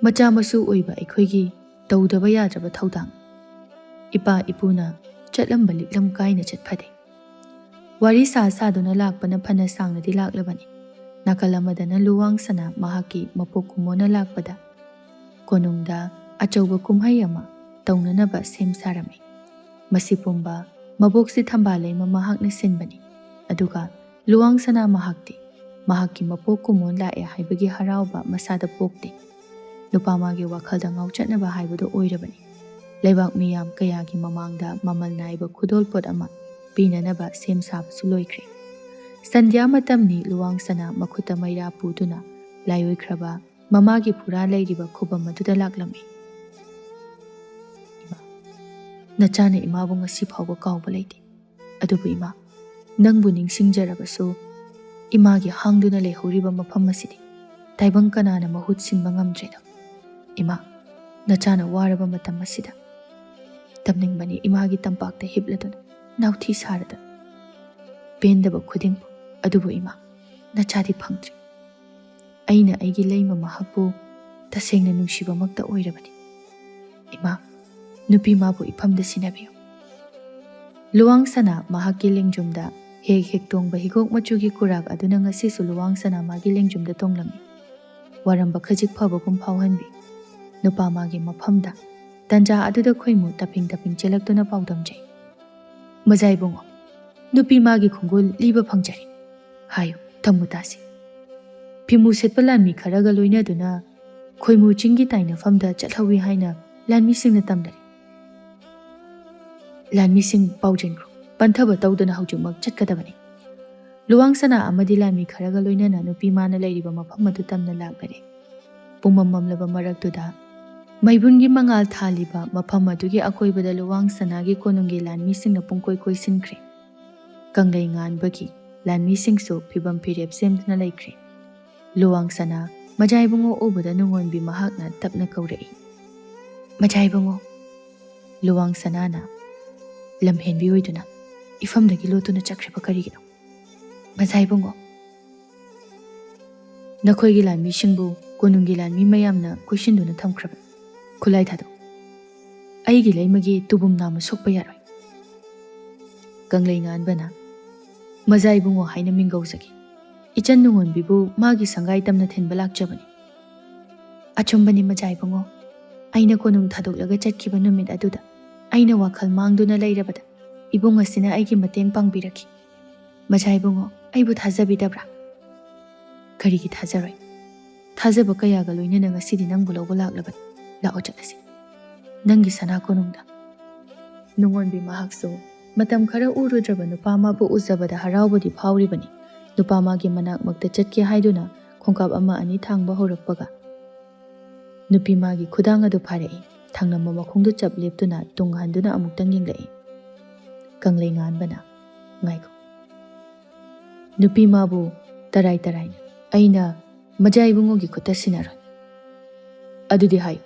ꯃꯆꯥ ꯃꯁꯨ ꯑꯣꯏꯕ ꯑꯩꯈꯣꯏꯒꯤ ꯇꯧꯗꯕ ꯌꯥꯗ꯭ꯔꯕ ꯊꯧꯗꯥꯡ꯫ ꯏꯄꯥ ꯏꯄꯨꯅ ꯆꯠꯂꯝꯕ ꯂꯤꯛꯂꯝ ꯀꯥꯏꯅ ꯆꯠꯐꯗꯦ꯫" ꯋꯥꯔꯤ ꯁꯥ ꯁꯥꯗꯨꯅ ꯂꯥꯛꯄꯅ ꯐꯅ ꯁꯥꯡꯅꯗꯤ ꯂꯥꯛꯂꯕꯅꯤ꯫ ꯅꯥꯀꯜ ꯑꯃꯗꯅ ꯂꯨꯋꯥꯡ ꯁꯅꯥ ꯃꯍꯥꯛꯀꯤ ꯃꯄꯣꯛ ꯀꯨꯝꯑꯣꯟꯅ ꯂꯥꯛꯄꯗ ꯀꯣꯅꯨꯡꯗ ꯑꯆꯧꯕ ꯀꯨꯝꯍꯩ ꯑꯃ ꯇꯧꯅꯅꯕ ꯁꯦꯝ ꯁꯥꯔꯝꯃꯤ꯫ ꯃꯁꯤ ꯄꯨꯝꯕ ꯃꯕꯣꯛꯁꯤ ꯊꯝꯕꯥꯜ ꯂꯩꯃ ꯃꯍꯥꯛꯅ ꯁꯤꯟꯕꯅꯤ꯫ ꯑꯗꯨꯒ ꯂꯨꯋꯥꯡ ꯁꯅꯥ ꯃꯍꯥꯛꯇꯤ ꯃꯍꯥꯛꯀꯤ ꯃꯄꯣꯛ ꯀꯨꯝꯑꯣꯟ ꯂꯥꯛꯑꯦ ꯍꯥꯏꯕꯒꯤ ꯍꯔꯥꯎꯕ ꯃꯁꯥꯗ ꯄꯣꯛꯇꯦ꯫ ꯅꯨꯄꯥ ꯃꯥꯒꯤ ꯋꯥꯈꯜꯗ ꯉꯥꯎꯆꯠꯅꯕ ꯍꯥꯏꯕꯗꯨ ꯑꯣꯏꯔꯕꯅꯤ꯫ ꯂꯩꯕꯥꯛ ꯃꯤꯌꯥꯝ ꯀꯌꯥꯒꯤ ꯃꯃꯥꯡꯗ ꯃꯃꯜ ꯅꯥꯏꯕ ꯈꯨꯗꯣꯜꯄꯣꯠ ꯑꯃ ꯄꯤꯅꯅꯕ ꯁꯦꯝ ꯁꯥꯕꯁꯨ ꯂꯣꯏꯈ꯭ꯔꯦ꯫ ꯁꯟꯙ꯭ꯌꯥ ꯃꯇꯝꯅꯤ꯫ ꯂꯨꯋꯥꯡ ꯁꯅꯥ ꯃꯈꯨꯠꯇ ꯃꯩꯔꯥ ꯄꯨꯗꯨꯅ ꯂꯥꯏꯑꯣꯏꯈ꯭ꯔꯕ ꯃꯃꯥꯒꯤ ꯐꯨꯔꯥ ꯂꯩꯔꯤꯕ ꯈꯨꯕꯝ ꯑꯗꯨꯗ ꯂꯥꯛꯂꯝꯃꯤ꯫ "ꯏꯃꯥ, ꯅꯆꯥꯅ ꯏꯃꯥꯕꯨ ꯉꯁꯤ ꯐꯥꯎꯕ ꯀꯥꯎꯕ ꯂꯩꯇꯦ꯫ ꯑꯗꯨꯕꯨ ꯏꯃꯥ, ꯅꯪꯕꯨ ꯅꯤꯡꯁꯤꯡꯖꯔꯕꯁꯨ ꯏꯃꯥꯒꯤ ꯍꯥꯡꯗꯨꯅ ꯂꯩꯍꯧꯔꯤꯕ ꯃꯐꯝ ꯑꯁꯤꯗꯤ ꯇꯥꯏꯕꯪ ꯀꯅꯥꯅ ꯃꯍꯨꯠ ꯁꯤꯟꯕ ꯉꯝꯗ꯭ꯔꯦꯗꯣ꯫ ꯏꯃꯥ, ꯅꯆꯥꯅ ꯋꯥꯔꯕ ꯃꯇꯝ ꯑꯁꯤꯗ ꯇꯝꯅꯤꯡꯕꯅꯤ ꯏꯃꯥꯒꯤ ꯇꯝꯄꯥꯛꯇ ꯍꯤꯞꯂꯗꯨꯅ, ꯅꯥꯎꯊꯤ ꯁꯥꯔꯗꯨꯅ꯫ ꯄꯦꯟꯗꯕ ꯈꯨꯗꯤꯡꯄꯨ꯫ ꯑꯗꯨꯕꯨ ꯏꯃꯥ, ꯅꯆꯥꯗꯤ ꯐꯪꯗ꯭ꯔꯦ꯫ ꯑꯩꯅ ꯑꯩꯒꯤ ꯂꯩꯃ ꯃꯍꯥꯛꯄꯨ ꯇꯁꯦꯡꯅ ꯅꯨꯡꯁꯤꯕꯃꯛꯇ ꯑꯣꯏꯔꯕꯗꯤ꯫ ꯏꯃꯥ, ꯅꯨꯄꯤ ꯃꯥꯕꯨ ꯏꯐꯝꯗ ꯁꯤꯟꯅꯕꯤꯌꯨ꯫ ꯂꯨꯋꯥꯡ ꯁꯅꯥ ꯃꯍꯥꯛꯀꯤ ꯂꯦꯡꯖꯨꯝꯗ ꯍꯦꯛ ꯍꯦꯛ ꯇꯣꯡꯕ ꯍꯤꯒꯣꯛ ꯃꯆꯨꯒꯤ ꯀꯨꯔꯥꯛ ꯑꯗꯨꯅ ꯉꯁꯤꯁꯨ ꯂꯨꯋꯥꯡ ꯁꯅꯥ ꯃꯥꯒꯤ ꯂꯦꯡꯖꯨꯝꯗ ꯇꯣꯡꯂꯝꯃꯤ꯫ ꯋꯥꯔꯝꯕ ꯈꯖꯤꯛ ꯐꯕꯒꯨꯝ ꯐꯥꯎꯍꯟꯕꯤ꯫ ꯅꯨꯄꯥ ꯃꯥꯒꯤ ꯃꯐꯝꯗ ꯇꯟꯖꯥ ꯑꯗꯨꯗ ꯈꯣꯏꯃꯨ ꯇꯞꯄꯤꯡ ꯇꯞꯄꯤꯡ ꯆꯦꯜꯂꯛꯇꯨꯅ ꯄꯥꯎꯗꯝꯖꯩ꯫ "ꯃꯖꯥ ꯏꯕꯨꯡꯉꯣ, ꯅꯨꯄꯤ ꯃꯥꯒꯤ ꯈꯣꯡꯒꯨꯜ ꯂꯤꯕ ꯐꯪꯖꯔꯦ꯫ ꯍꯥꯏꯌꯨ, ꯇꯝꯃꯨ ꯇꯥꯁꯤ꯫" ꯐꯤꯃꯨ ꯁꯦꯠꯄ ꯂꯥꯟꯃꯤ ꯈꯔꯒ ꯂꯣꯏꯅꯗꯨꯅ ꯈꯣꯏꯃꯨ ꯆꯤꯡꯒꯤ ꯇꯥꯏꯅꯐꯝꯗ ꯆꯠꯍꯧꯏ ꯍꯥꯏꯅ ꯂꯥꯟꯃꯤꯁꯤꯡꯅ ꯇꯝꯅꯔꯤ꯫ "ꯂꯥꯟꯃꯤꯁꯤꯡ ꯄꯥꯎꯖꯦꯟꯈ꯭ꯔꯣ, ꯄꯟꯊꯕ ꯇꯧꯗꯅ ꯍꯧꯖꯤꯛꯃꯛ ꯆꯠꯀꯗꯕꯅꯤ꯫" ꯂꯨꯋꯥꯡ ꯁꯅꯥ ꯑꯃꯗꯤ ꯂꯥꯟꯃꯤ ꯈꯔꯒ ꯂꯣꯏꯅꯅ ꯅꯨꯄꯤ ꯃꯥꯅ ꯂꯩꯔꯤꯕ ꯃꯐꯝ ꯑꯗꯨ ꯇꯝꯅ ꯂꯥꯛꯅꯔꯦ꯫ ꯄꯨꯡꯃꯝ ꯃꯝꯂꯕ ꯃꯔꯛꯇꯨꯗ ꯃꯩꯕꯨꯟꯒꯤ ꯃꯉꯥꯜ ꯊꯥꯜꯂꯤꯕ ꯃꯐꯝ ꯑꯗꯨꯒꯤ ꯑꯀꯣꯏꯕꯗ ꯂꯨꯋꯥꯡ ꯁꯅꯥꯒꯤ ꯀꯣꯅꯨꯡꯒꯤ ꯂꯥꯟꯃꯤꯁꯤꯡꯅ ꯄꯨꯡꯀꯣꯏ ꯀꯣꯏꯁꯤꯟꯈ꯭ꯔꯦ꯫ ꯀꯪꯂꯩ ꯉꯥꯟꯕꯒꯤ ꯂꯥꯟꯃꯤꯁꯤꯡꯁꯨ ꯐꯤꯕꯝ ꯐꯤꯔꯦꯞ ꯁꯦꯝꯗꯨꯅ ꯂꯩꯈ꯭ꯔꯦ꯫ ꯂꯨꯋꯥꯡ ꯁꯅꯥ ꯃꯖꯥ ꯏꯕꯨꯡꯉꯣ ꯎꯕꯗ ꯅꯨꯡꯉꯣꯟꯕꯤ ꯃꯍꯥꯛꯅ ꯇꯞꯅ ꯀꯧꯔꯛꯏ, "ꯃꯖꯥ ꯏꯕꯨꯡꯉꯣ!" ꯂꯨꯋꯥꯡ ꯁꯅꯥꯅ ꯂꯝꯍꯦꯟꯕꯤ ꯑꯣꯏꯗꯨꯅ ꯏꯐꯝꯗꯒꯤ ꯂꯣꯠꯇꯨꯅ ꯆꯠꯈ꯭ꯔꯤꯕ ꯀꯔꯤꯒꯤꯅꯣ? "ꯃꯖꯥ ꯏꯕꯨꯡꯉꯣ, ꯅꯈꯣꯏꯒꯤ ꯂꯥꯟꯃꯤꯁꯤꯡꯕꯨ ꯀꯣꯅꯨꯡꯒꯤ ꯂꯥꯟꯃꯤ ꯃꯌꯥꯝꯅ ꯀꯣꯏꯁꯤꯟꯗꯨꯅ ꯊꯝꯈ꯭ꯔꯕ꯫ ꯈꯨꯠꯂꯥꯏ ꯊꯥꯗꯣꯛ꯫ ꯑꯩꯒꯤ ꯂꯩꯃꯒꯤ ꯇꯨꯕꯨꯝ ꯅꯥꯝꯃ ꯁꯣꯛꯄ ꯌꯥꯔꯣꯏ꯫" ꯀꯪꯂꯩ ꯉꯥꯟꯕꯅ, "ꯃꯖꯥ ꯏꯕꯨꯡꯉꯣ ꯍꯥꯏꯅ ꯃꯤꯡꯒꯧꯖꯒꯦ꯫ ꯏꯆꯟ ꯅꯨꯡꯉꯣꯟꯕꯤꯕꯨ ꯃꯥꯒꯤ ꯁꯪꯒꯥꯏ ꯇꯝꯅ ꯊꯤꯟꯕ ꯂꯥꯛꯆꯕꯅꯤ꯫" "ꯑꯆꯨꯝꯕꯅꯤ ꯃꯖꯥ ꯏꯕꯨꯡꯉꯣ, ꯑꯩꯅ ꯀꯣꯅꯨꯡ ꯊꯥꯗꯣꯛꯂꯒ ꯆꯠꯈꯤꯕ ꯅꯨꯃꯤꯠ ꯑꯗꯨꯗ ꯑꯩꯅ ꯋꯥꯈꯜ ꯃꯥꯡꯗꯨꯅ ꯂꯩꯔꯕꯗ ꯏꯕꯨꯡ ꯑꯁꯤꯅ ꯑꯩꯒꯤ ꯃꯇꯦꯡ ꯄꯥꯡꯕꯤꯔꯛꯈꯤ꯫ ꯃꯖꯥ ꯏꯕꯨꯡꯉꯣ, ꯑꯩꯕꯨ ꯊꯥꯖꯕꯤꯗꯕ꯭ꯔꯥ?" "ꯀꯔꯤꯒꯤ ꯊꯥꯖꯔꯣꯏ? ꯊꯥꯖꯕ ꯀꯌꯥꯒ ꯂꯣꯏꯅꯅ ꯉꯁꯤꯗꯤ ꯅꯪꯕꯨ ꯂꯧꯕ ꯂꯥꯛꯂꯕꯅꯤ꯫ ꯂꯥꯛꯑꯣ ꯆꯠꯂꯁꯤ꯫ ꯅꯪꯒꯤ ꯁꯅꯥ ꯀꯣꯅꯨꯡꯗ꯫" ꯅꯨꯡꯉꯣꯟꯕꯤ ꯃꯍꯥꯛꯁꯨ ꯃꯇꯝ ꯈꯔ ꯎꯔꯨꯗ꯭ꯔꯕ ꯅꯨꯄꯥ ꯑꯃꯕꯨ ꯎꯖꯕꯗ ꯍꯔꯥꯎꯕꯗꯤ ꯐꯥꯎꯔꯤꯕꯅꯤ꯫ ꯅꯨꯄꯥ ꯃꯥꯒꯤ ꯃꯅꯥꯛꯃꯛꯇ ꯆꯠꯀꯦ ꯍꯥꯏꯗꯨꯅ ꯈꯣꯡꯀꯥꯞ ꯑꯃ ꯑꯅꯤ ꯊꯥꯡꯕ ꯍꯧꯔꯛꯄꯒ, ꯅꯨꯄꯤ ꯃꯥꯒꯤ ꯈꯨꯗꯥꯡ ꯑꯗꯨ ꯐꯥꯔꯛꯏ꯫ ꯊꯪꯅꯕ ꯃꯈꯣꯡꯗꯨ ꯆꯞ ꯂꯦꯞꯇꯨꯅ ꯇꯨꯡ ꯍꯟꯗꯨꯅ ꯑꯃꯨꯛꯇꯪ ꯌꯦꯡꯂꯛꯏ꯫ ꯀꯪꯂꯩ ꯉꯥꯟꯕꯅ, "ꯉꯥꯏꯈꯣ꯫" ꯅꯨꯄꯤ ꯃꯥꯕꯨ ꯇꯔꯥꯏ ꯇꯔꯥꯏꯅ ꯑꯩꯅ ꯃꯖꯥ ꯏꯕꯨꯡꯉꯣꯒꯤ ꯈꯨꯠꯇ ꯁꯤꯟꯅꯔꯣꯏ꯫ "ꯑꯗꯨꯗꯤ ꯍꯥꯏꯌꯨ,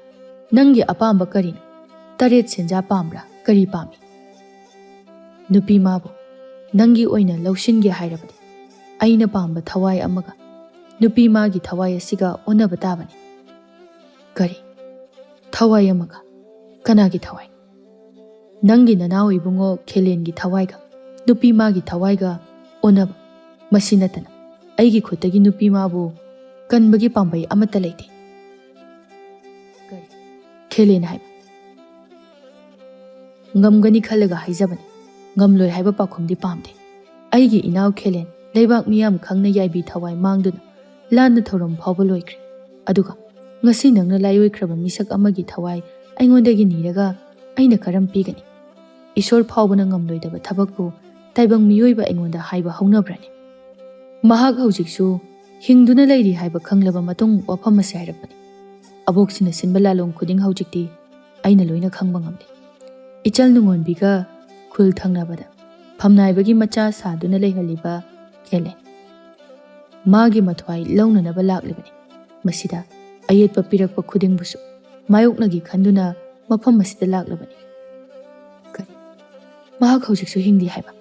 ꯅꯪꯒꯤ ꯑꯄꯥꯝꯕ ꯀꯔꯤꯅꯣ? ꯇꯔꯦꯠ ꯁꯦꯟꯖꯥ ꯄꯥꯝꯕ꯭ꯔꯥ? ꯀꯔꯤ ꯄꯥꯝꯃꯤ?" "ꯅꯨꯄꯤ ꯃꯥꯕꯨ ꯅꯪꯒꯤ ꯑꯣꯏꯅ ꯂꯧꯁꯤꯟꯒꯦ ꯍꯥꯏꯔꯕꯗꯤ ꯑꯩꯅ ꯄꯥꯝꯕ ꯊꯋꯥꯏ ꯑꯃꯒ ꯅꯨꯄꯤ ꯃꯥꯒꯤ ꯊꯋꯥꯏ ꯑꯁꯤꯒ ꯑꯣꯟꯅꯕ ꯇꯥꯕꯅꯤ꯫" "ꯀꯔꯤ? ꯊꯋꯥꯏ ꯑꯃꯒ? ꯀꯅꯥꯒꯤ ꯊꯋꯥꯏ?" "ꯅꯪꯒꯤ ꯅꯅꯥꯎ ꯏꯕꯨꯡꯉꯣ ꯈꯦꯂꯦꯟꯒꯤ ꯊꯋꯥꯏꯒ ꯅꯨꯄꯤ ꯃꯥꯒꯤ ꯊꯋꯥꯏꯒ ꯑꯣꯟꯅꯕ꯫ ꯃꯁꯤ ꯅꯠꯇꯅ ꯑꯩꯒꯤ ꯈꯨꯠꯇꯒꯤ ꯅꯨꯄꯤ ꯃꯥꯕꯨ ꯀꯟꯕꯒꯤ ꯄꯥꯝꯕꯩ ꯑꯃꯠꯇ ꯂꯩꯇꯦ꯫" "ꯀꯔꯤ?" ꯈꯦꯂꯦꯟ ꯍꯥꯏꯕ꯫ "ꯉꯝꯒꯅꯤ ꯈꯜꯂꯒ ꯍꯥꯏꯖꯕꯅꯤ, ꯉꯝꯂꯣꯏ ꯍꯥꯏꯕ ꯄꯥꯎꯈꯨꯝꯗꯤ ꯄꯥꯝꯗꯦ꯫ ꯑꯩꯒꯤ ꯏꯅꯥꯎ ꯈꯦꯂꯦꯟ ꯂꯩꯕꯥꯛ ꯃꯤꯌꯥꯝ ꯈꯪꯅ ꯌꯥꯏꯕꯤ ꯊꯋꯥꯏ ꯃꯥꯡꯗꯨꯅ ꯂꯥꯟꯅ ꯊꯧꯔꯝ ꯐꯥꯎꯕ ꯂꯣꯏꯈ꯭ꯔꯦ꯫ ꯑꯗꯨꯒ ꯉꯁꯤ ꯅꯪꯅ ꯂꯥꯏꯑꯣꯏꯈ꯭ꯔꯕ ꯃꯤꯁꯛ ꯑꯃꯒꯤ ꯊꯋꯥꯏ ꯑꯩꯉꯣꯟꯗꯒꯤ ꯅꯤꯔꯒ ꯑꯩꯅ ꯀꯔꯝ ꯄꯤꯒꯅꯤ? ꯏꯁꯣꯔ ꯐꯥꯎꯕꯅ ꯉꯝꯂꯣꯏꯗꯕ ꯊꯕꯛꯄꯨ ꯇꯥꯏꯕꯪ ꯃꯤꯑꯣꯏꯕ ꯑꯩꯉꯣꯟꯗ ꯍꯥꯏꯕ ꯍꯧꯅꯕ꯭ꯔꯅꯦ? ꯃꯍꯥꯛ ꯍꯧꯖꯤꯛꯁꯨ ꯍꯤꯡꯗꯨꯅ ꯂꯩꯔꯤ ꯍꯥꯏꯕ ꯈꯪꯂꯕ ꯃꯇꯨꯡ ꯋꯥꯐꯝ ꯑꯁꯤ ꯍꯥꯏꯔꯛꯄꯅꯤ꯫ ꯑꯕꯣꯛꯁꯤꯅ ꯁꯤꯟꯕ ꯂꯥꯂꯣꯡ ꯈꯨꯗꯤꯡ ꯍꯧꯖꯤꯛꯇꯤ ꯑꯩꯅ ꯂꯣꯏꯅ ꯈꯪꯕ ꯉꯝꯂꯦ꯫ ꯏꯆꯜ ꯅꯨꯡꯉꯣꯟꯕꯤꯒ ꯈꯨꯜ ꯊꯪꯅꯕꯗ ꯐꯝꯅꯥꯏꯕꯒꯤ ꯃꯆꯥ ꯁꯥꯗꯨꯅ ꯂꯩꯍꯜꯂꯤꯕ ꯈꯦꯂꯦꯟ꯫ ꯃꯥꯒꯤ ꯃꯊ꯭ꯋꯥꯏ ꯂꯧꯅꯅꯕ ꯂꯥꯛꯂꯤꯕꯅꯤ꯫ ꯃꯁꯤꯗ ꯑꯌꯦꯠꯄ ꯄꯤꯔꯛꯄ ꯈꯨꯗꯤꯡꯕꯨꯁꯨ ꯃꯥꯌꯣꯛꯅꯒꯦ ꯈꯟꯗꯨꯅ ꯃꯐꯝ ꯑꯁꯤꯗ ꯂꯥꯛꯂꯕꯅꯤ꯫" "ꯀꯔꯤ? ꯃꯍꯥꯛ ꯍꯧꯖꯤꯛꯁꯨ ꯍꯤꯡꯂꯤ ꯍꯥꯏꯕ?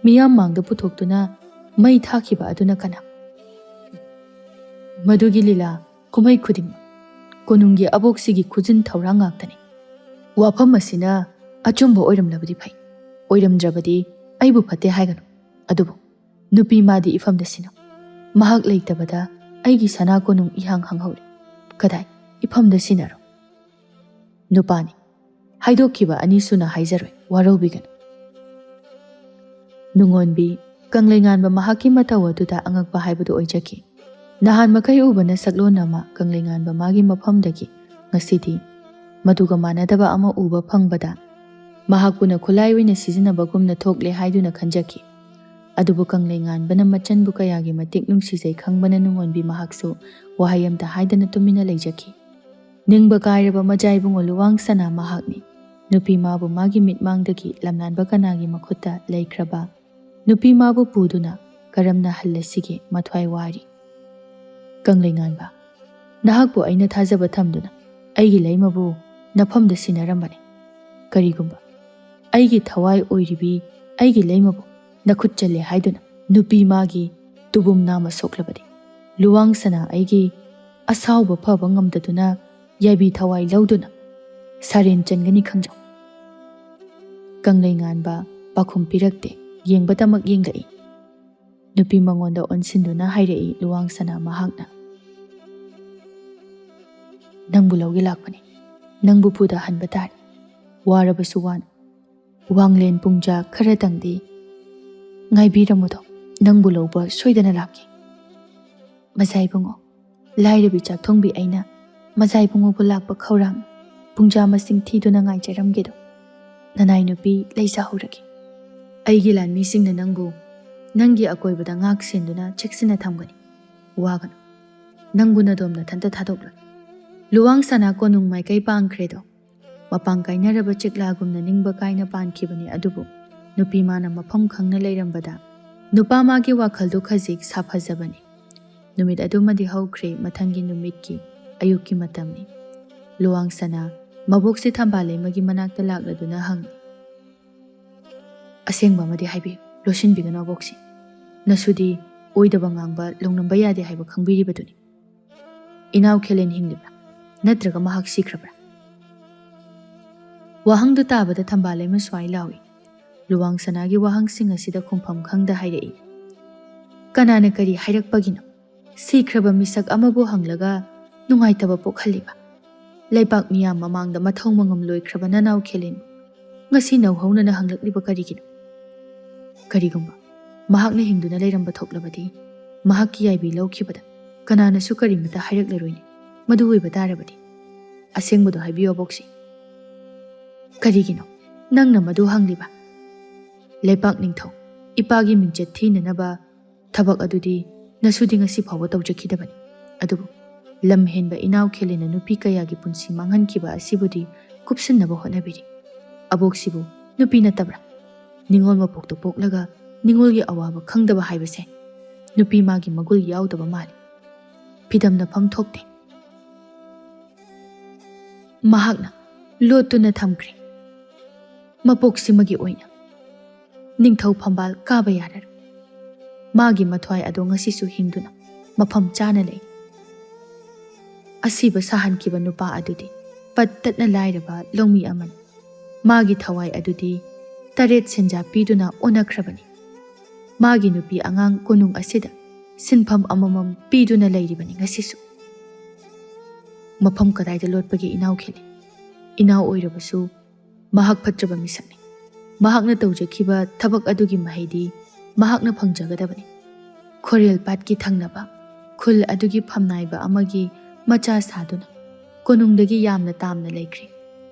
ꯃꯤꯌꯥꯝ ꯃꯥꯡꯗ ꯄꯨꯊꯣꯛꯇꯨꯅ ꯃꯩ ꯊꯥꯈꯤꯕ ꯑꯗꯨꯅ ꯀꯅꯥ?" "ꯃꯗꯨꯒꯤ ꯂꯤꯂꯥ ꯀꯨꯝꯍꯩ ꯈꯨꯗꯤꯡꯃꯛ ꯀꯣꯅꯨꯡꯒꯤ ꯑꯕꯣꯛꯁꯤꯒꯤ ꯈꯨꯖꯤꯟ ꯊꯧꯔꯥꯡ ꯉꯥꯛꯇꯅꯤ꯫ ꯋꯥꯐꯝ ꯑꯁꯤꯅ ꯑꯆꯨꯝꯕ ꯑꯣꯏꯔꯝꯂꯕꯗꯤ ꯐꯩ, ꯑꯣꯏꯔꯝꯗ꯭ꯔꯕꯗꯤ ꯑꯩꯕꯨ ꯐꯠꯇꯦ ꯍꯥꯏꯒꯅꯨ꯫ ꯑꯗꯨꯕꯨ ꯅꯨꯄꯤ ꯃꯥꯗꯤ ꯏꯐꯝꯗ ꯁꯤꯟꯅꯧ꯫ ꯃꯍꯥꯛ ꯂꯩꯇꯕꯗ ꯑꯩꯒꯤ ꯁꯅꯥ ꯀꯣꯅꯨꯡ ꯏꯍꯥꯡ ꯍꯥꯡꯍꯧꯔꯦ꯫ ꯀꯗꯥꯏ? ꯏꯐꯝꯗ ꯁꯤꯟꯅꯔꯣ꯫" "ꯅꯨꯄꯥꯅꯤ, ꯍꯥꯏꯗꯣꯛꯈꯤꯕ ꯑꯅꯤꯁꯨꯅ ꯍꯥꯏꯖꯔꯣꯏ, ꯋꯥꯔꯧꯕꯤꯒꯅꯨ꯫" ꯅꯨꯡꯉꯣꯟꯕꯤ, ꯀꯪꯂꯩꯉꯥꯟꯕ ꯃꯍꯥꯛꯀꯤ ꯃꯇꯧ ꯑꯗꯨꯗ ꯑꯉꯛꯄ ꯍꯥꯏꯕꯗꯨ ꯑꯣꯏꯖꯈꯤ꯫ ꯅꯍꯥꯟ ꯃꯈꯩ ꯎꯕꯅ ꯁꯛꯂꯣꯟ ꯑꯃ ꯀꯪꯂꯩꯉꯥꯟꯕ ꯃꯥꯒꯤ ꯃꯐꯝꯗꯒꯤ ꯉꯁꯤꯗꯤ ꯃꯗꯨꯒ ꯃꯥꯟꯅꯗꯕ ꯑꯃ ꯎꯕ ꯐꯪꯕꯗ ꯃꯍꯥꯛꯄꯨꯅ ꯈꯨꯠꯂꯥꯏ ꯑꯣꯏꯅ ꯁꯤꯖꯤꯟꯅꯕꯒꯨꯝꯅ ꯊꯣꯛꯂꯦ ꯍꯥꯏꯗꯨꯅ ꯈꯟꯖꯈꯤ꯫ ꯑꯗꯨꯕꯨ ꯀꯪꯂꯩꯉꯥꯟꯕꯅ ꯃꯆꯟꯕꯨ ꯀꯌꯥꯒꯤ ꯃꯇꯤꯛ ꯅꯨꯡꯁꯤꯖꯩ ꯈꯪꯕꯅ ꯅꯨꯡꯉꯣꯟꯕꯤ ꯃꯍꯥꯛꯁꯨ ꯋꯥꯍꯩ ꯑꯃꯇ ꯍꯥꯏꯗꯅ ꯇꯨꯃꯤꯟꯅ ꯂꯩꯖꯈꯤ꯫ ꯅꯤꯡꯕ ꯀꯥꯏꯔꯕ ꯃꯖꯥ ꯏꯕꯨꯡꯉꯣ ꯂꯨꯋꯥꯡ ꯁꯅꯥ ꯃꯍꯥꯛꯅꯤ꯫ ꯅꯨꯄꯤ ꯃꯥꯕꯨ ꯃꯥꯒꯤ ꯃꯤꯠꯃꯥꯡꯗꯒꯤ ꯂꯝꯂꯥꯟꯕ ꯀꯅꯥꯒꯤ ꯃꯈꯨꯠꯇ ꯂꯩꯈ꯭ꯔꯕ? ꯅꯨꯄꯤ ꯃꯥꯕꯨ ꯄꯨꯗꯨꯅ ꯀꯔꯝꯅ ꯍꯜꯂꯁꯤꯒꯦ ꯃꯊ꯭ꯋꯥꯏ ꯋꯥꯔꯤ꯫ ꯀꯪꯂꯩꯉꯥꯟꯕ, ꯅꯍꯥꯛꯄꯨ ꯑꯩꯅ ꯊꯥꯖꯕ ꯊꯝꯗꯨꯅ ꯑꯩꯒꯤ ꯂꯩꯃꯕꯨ ꯅꯐꯝꯗ ꯁꯤꯟꯅꯔꯝꯕꯅꯤ꯫ ꯀꯔꯤꯒꯨꯝꯕ ꯑꯩꯒꯤ ꯊꯋꯥꯏ ꯑꯣꯏꯔꯤꯕꯤ ꯑꯩꯒꯤ ꯂꯩꯃꯕꯨ ꯅꯈꯨꯠ ꯆꯜꯂꯦ ꯍꯥꯏꯗꯨꯅ ꯅꯨꯄꯤ ꯃꯥꯒꯤ ꯇꯨꯕꯨꯝ ꯅꯥꯝꯃ ꯁꯣꯛꯂꯕꯗꯤ, ꯂꯨꯋꯥꯡ ꯁꯅꯥ ꯑꯩꯒꯤ ꯑꯁꯥꯎꯕ ꯐꯕ ꯉꯝꯗꯗꯨꯅ ꯌꯥꯏꯕꯤ ꯊꯋꯥꯏ ꯂꯧꯗꯨꯅ ꯁꯥꯔꯦꯟ ꯆꯟꯒꯅꯤ ꯈꯪꯖꯧ꯫ ꯀꯪꯂꯩꯉꯥꯟꯕ ꯄꯥꯎꯈꯨꯝ ꯄꯤꯔꯛꯇꯦ, ꯌꯦꯡꯕꯇꯃꯛ ꯌꯦꯡꯂꯛꯏ꯫ ꯅꯨꯄꯤ ꯃꯉꯣꯟꯗ ꯑꯣꯟꯁꯤꯟꯗꯨꯅ ꯍꯥꯏꯔꯛꯏ ꯂꯨꯋꯥꯡ ꯁꯅꯥ ꯃꯍꯥꯛꯅ, "ꯅꯪꯕꯨ ꯂꯧꯒꯦ ꯂꯥꯛꯄꯅꯤ, ꯅꯪꯕꯨ ꯄꯨꯗ ꯍꯟꯕ ꯇꯥꯔꯦ꯫ ꯋꯥꯔꯕꯁꯨ ꯋꯥꯅ ꯋꯥꯡꯂꯦꯟ ꯄꯨꯡꯖꯥ ꯈꯔꯇꯪꯗꯤ ꯉꯥꯏꯕꯤꯔꯝꯃꯨꯗꯣ, ꯅꯪꯕꯨ ꯂꯧꯕ ꯁꯣꯏꯗꯅ ꯂꯥꯛꯀꯦ꯫ ꯃꯖꯥ ꯏꯕꯨꯡꯉꯣ, ꯂꯥꯏꯔꯕꯤ ꯆꯥꯛꯊꯣꯡꯕꯤ ꯑꯩꯅ ꯃꯖꯥ ꯏꯕꯨꯡꯉꯣꯕꯨ ꯂꯥꯛꯄ ꯈꯧꯔꯥꯡ ꯄꯨꯡꯖꯥ ꯃꯁꯤꯡ ꯊꯤꯗꯨꯅ ꯉꯥꯏꯖꯔꯝꯒꯦꯗꯣ꯫ ꯅꯅꯥꯏ ꯅꯨꯄꯤ ꯂꯩꯖꯍꯧꯔꯒꯦ꯫ ꯑꯩꯒꯤ ꯂꯥꯟꯃꯤꯁꯤꯡꯅ ꯅꯪꯕꯨ ꯅꯪꯒꯤ ꯑꯀꯣꯏꯕꯗ ꯉꯥꯛ ꯁꯦꯟꯗꯨꯅ ꯆꯦꯛꯁꯤꯟꯅ ꯊꯝꯒꯅꯤ꯫ ꯋꯥꯒꯅꯨ꯫ ꯅꯪꯕꯨ ꯅꯗꯣꯝ ꯅꯊꯟꯇ ꯊꯥꯗꯣꯛꯂꯣꯏ꯫" ꯂꯨꯋꯥꯡ ꯁꯅꯥ ꯀꯣꯅꯨꯡ ꯃꯥꯏꯀꯩ ꯄꯥꯡꯈ꯭ꯔꯦꯗꯣ꯫ ꯃꯄꯥꯡ ꯀꯥꯏꯅꯔꯕ ꯆꯦꯛꯂꯥꯒꯨꯝꯅ ꯅꯤꯡꯕ ꯀꯥꯏꯅ ꯄꯥꯟꯈꯤꯕꯅꯤ꯫ ꯑꯗꯨꯕꯨ ꯅꯨꯄꯤ ꯃꯥꯅ ꯃꯐꯝ ꯈꯪꯅ ꯂꯩꯔꯝꯕꯗ ꯅꯨꯄꯥ ꯃꯥꯒꯤ ꯋꯥꯈꯜꯗꯨ ꯈꯖꯤꯛ ꯁꯥꯐꯖꯕꯅꯤ꯫ ꯅꯨꯃꯤꯠ ꯑꯗꯨꯃꯗꯤ ꯍꯧꯈ꯭ꯔꯦ꯫ ꯃꯊꯪꯒꯤ ꯅꯨꯃꯤꯠꯀꯤ ꯑꯌꯨꯛꯀꯤ ꯃꯇꯝꯅꯤ꯫ ꯂꯨꯋꯥꯡ ꯁꯅꯥ ꯃꯕꯣꯛꯁꯤ ꯊꯝꯕꯥꯜ ꯂꯩꯃꯒꯤ ꯃꯅꯥꯛꯇ ꯂꯥꯛꯂꯗꯨꯅ ꯍꯪꯉꯤ, "ꯑꯁꯦꯡꯕ ꯑꯃꯗꯤ ꯍꯥꯏꯕꯤꯌꯨ, ꯂꯣꯠꯁꯤꯟꯕꯤꯒꯅꯨ ꯑꯕꯣꯛꯁꯤ꯫ ꯅꯁꯨꯗꯤ ꯑꯣꯏꯗꯕ ꯉꯥꯡꯕ ꯂꯧꯅꯝꯕ ꯌꯥꯗꯦ ꯍꯥꯏꯕ ꯈꯪꯕꯤꯔꯤꯕꯗꯨꯅꯤ꯫ ꯏꯅꯥꯎ ꯈꯦꯂꯦꯟ ꯍꯤꯡꯂꯤꯕ꯭ꯔꯥ? ꯅꯠꯇ꯭ꯔꯒ ꯃꯍꯥꯛ ꯁꯤꯈ꯭ꯔꯕ꯭ꯔꯥ?" ꯋꯥꯍꯪꯗꯨ ꯇꯥꯕꯗ ꯊꯝꯕꯥꯜ ꯂꯩꯃ ꯁ꯭ꯋꯥꯏ ꯂꯥꯎꯏ꯫ ꯂꯨꯋꯥꯡ ꯁꯅꯥꯒꯤ ꯋꯥꯍꯪꯁꯤꯡ ꯑꯁꯤꯗ ꯈꯨꯝꯐꯝ ꯈꯪꯗ ꯍꯥꯏꯔꯛꯏ, "ꯀꯅꯥꯅ ꯀꯔꯤ ꯍꯥꯏꯔꯛꯄꯒꯤꯅꯣ? ꯁꯤꯈ꯭ꯔꯕ ꯃꯤꯁꯛ ꯑꯃꯕꯨ ꯍꯪꯂꯒ ꯅꯨꯡꯉꯥꯏꯇꯕ ꯄꯣꯛꯍꯜꯂꯤꯕ? ꯂꯩꯄꯥꯛ ꯃꯤꯌꯥꯝ ꯃꯃꯥꯡꯗ ꯃꯊꯧ ꯃꯉꯝ ꯂꯣꯏꯈ꯭ꯔꯕ ꯅꯅꯥꯎ ꯈꯦꯂꯦꯟ ꯉꯁꯤ ꯅꯧꯍꯧꯅꯅ ꯍꯪꯂꯛꯂꯤꯕ ꯀꯔꯤꯒꯤꯅꯣ? ꯀꯔꯤꯒꯨꯝꯕ ꯃꯍꯥꯛꯅ ꯍꯤꯡꯗꯨꯅ ꯂꯩꯔꯝꯕ ꯊꯣꯛꯂꯕꯗꯤ, ꯃꯍꯥꯛꯀꯤ ꯌꯥꯏꯕꯤ ꯂꯧꯈꯤꯕꯗ ꯀꯅꯥꯅꯁꯨ ꯀꯔꯤꯃꯇ ꯍꯥꯏꯔꯛꯂꯔꯣꯏꯅꯦ꯫ ꯃꯗꯨ ꯑꯣꯏꯕ ꯇꯥꯔꯕꯗꯤ, ꯑꯁꯦꯡꯕꯗꯣ ꯍꯥꯏꯕꯤꯌꯨ ꯑꯕꯣꯛꯁꯤ꯫ ꯀꯔꯤꯒꯤꯅꯣ ꯅꯪꯅ ꯃꯗꯨ ꯍꯪꯂꯤꯕ? ꯂꯩꯄꯥꯛ ꯅꯤꯡꯊꯧ ꯏꯄꯥꯒꯤ ꯃꯤꯡꯆꯠ ꯊꯤꯅꯅꯕ ꯊꯕꯛ ꯑꯗꯨꯗꯤ ꯅꯁꯨꯗꯤ ꯉꯁꯤ ꯐꯥꯎꯕ ꯇꯧꯖꯈꯤꯗꯕꯅꯤ꯫ ꯑꯗꯨꯕꯨ ꯂꯝ ꯍꯦꯟꯕ ꯏꯅꯥꯎ ꯈꯦꯂꯦꯟꯅ ꯅꯨꯄꯤ ꯀꯌꯥꯒꯤ ꯄꯨꯟꯁꯤ ꯃꯥꯡꯍꯟꯈꯤꯕ ꯑꯁꯤꯕꯨꯗꯤ ꯀꯨꯞꯁꯤꯟꯅꯕ ꯍꯣꯠꯅꯕꯤꯔꯤ꯫ ꯑꯕꯣꯛꯁꯤꯕꯨ ꯅꯨꯄꯤ ꯅꯠꯇꯕ꯭ꯔꯥ? ꯅꯤꯉꯣꯜ ꯃꯄꯣꯛꯇ ꯄꯣꯛꯂꯒ ꯅꯤꯉꯣꯜꯒꯤ ꯑꯋꯥꯕ ꯈꯪꯗꯕ ꯍꯥꯏꯕꯁꯦ ꯅꯨꯄꯤ ꯃꯥꯒꯤ ꯃꯒꯨꯜ ꯌꯥꯎꯗꯕ ꯃꯥꯜꯂꯤ꯫ ꯐꯤꯗꯝꯅꯐꯝ ꯊꯣꯛꯇꯦ꯫ ꯃꯍꯥꯛꯅ ꯂꯣꯠꯇꯨꯅ ꯊꯝꯈ꯭ꯔꯦ꯫ ꯃꯄꯣꯛꯁꯤꯃꯒꯤ ꯑꯣꯏꯅ ꯅꯤꯡꯊꯧ ꯐꯝꯕꯥꯜ ꯀꯥꯕ ꯌꯥꯔꯔꯣꯏ꯫ ꯃꯥꯒꯤ ꯃꯊ꯭ꯋꯥꯏ ꯑꯗꯣ ꯉꯁꯤꯁꯨ ꯍꯤꯡꯗꯨꯅ ꯃꯐꯝ ꯆꯥꯅ ꯂꯩ꯫ ꯑꯁꯤꯕ ꯁꯥꯍꯟꯈꯤꯕ ꯅꯨꯄꯥ ꯑꯗꯨꯗꯤ ꯄꯠ ꯇꯠꯅ ꯂꯥꯏꯔꯕ ꯂꯧꯃꯤ ꯑꯃꯅꯤ꯫ ꯃꯥꯒꯤ ꯊꯋꯥꯏ ꯑꯗꯨꯗꯤ ꯇꯔꯦꯠ ꯁꯦꯟꯖꯥ ꯄꯤꯗꯨꯅ ꯑꯣꯟꯅꯈ꯭ꯔꯕꯅꯤ꯫ ꯃꯥꯒꯤ ꯅꯨꯄꯤ ꯑꯉꯥꯡ ꯀꯣꯅꯨꯡ ꯑꯁꯤꯗ ꯁꯤꯟꯐꯝ ꯑꯃꯃꯝ ꯄꯤꯗꯨꯅ ꯂꯩꯔꯤꯕꯅꯤ ꯉꯁꯤꯁꯨ꯫ ꯃꯐꯝ ꯀꯗꯥꯏꯗ ꯂꯣꯠꯄꯒꯦ ꯏꯅꯥꯎ ꯈꯦꯂꯦꯟ? ꯏꯅꯥꯎ ꯑꯣꯏꯔꯕꯁꯨ ꯃꯍꯥꯛ ꯐꯠꯇ꯭ꯔꯕ ꯃꯤꯁꯛꯅꯤ꯫ ꯃꯍꯥꯛꯅ ꯇꯧꯖꯈꯤꯕ ꯊꯕꯛ ꯑꯗꯨꯒꯤ ꯃꯍꯩꯗꯤ ꯃꯍꯥꯛꯅ ꯐꯪꯖꯒꯗꯕꯅꯤ꯫ ꯈꯣꯔꯦꯜ ꯄꯥꯠꯀꯤ ꯊꯪꯅꯕ ꯈꯨꯜ ꯑꯗꯨꯒꯤ ꯐꯝꯅꯥꯏꯕ ꯑꯃꯒꯤ ꯃꯆꯥ ꯁꯥꯗꯨꯅ ꯀꯣꯅꯨꯡꯗꯒꯤ ꯌꯥꯝꯅ ꯇꯥꯝꯅ ꯂꯩꯈ꯭ꯔꯦ꯫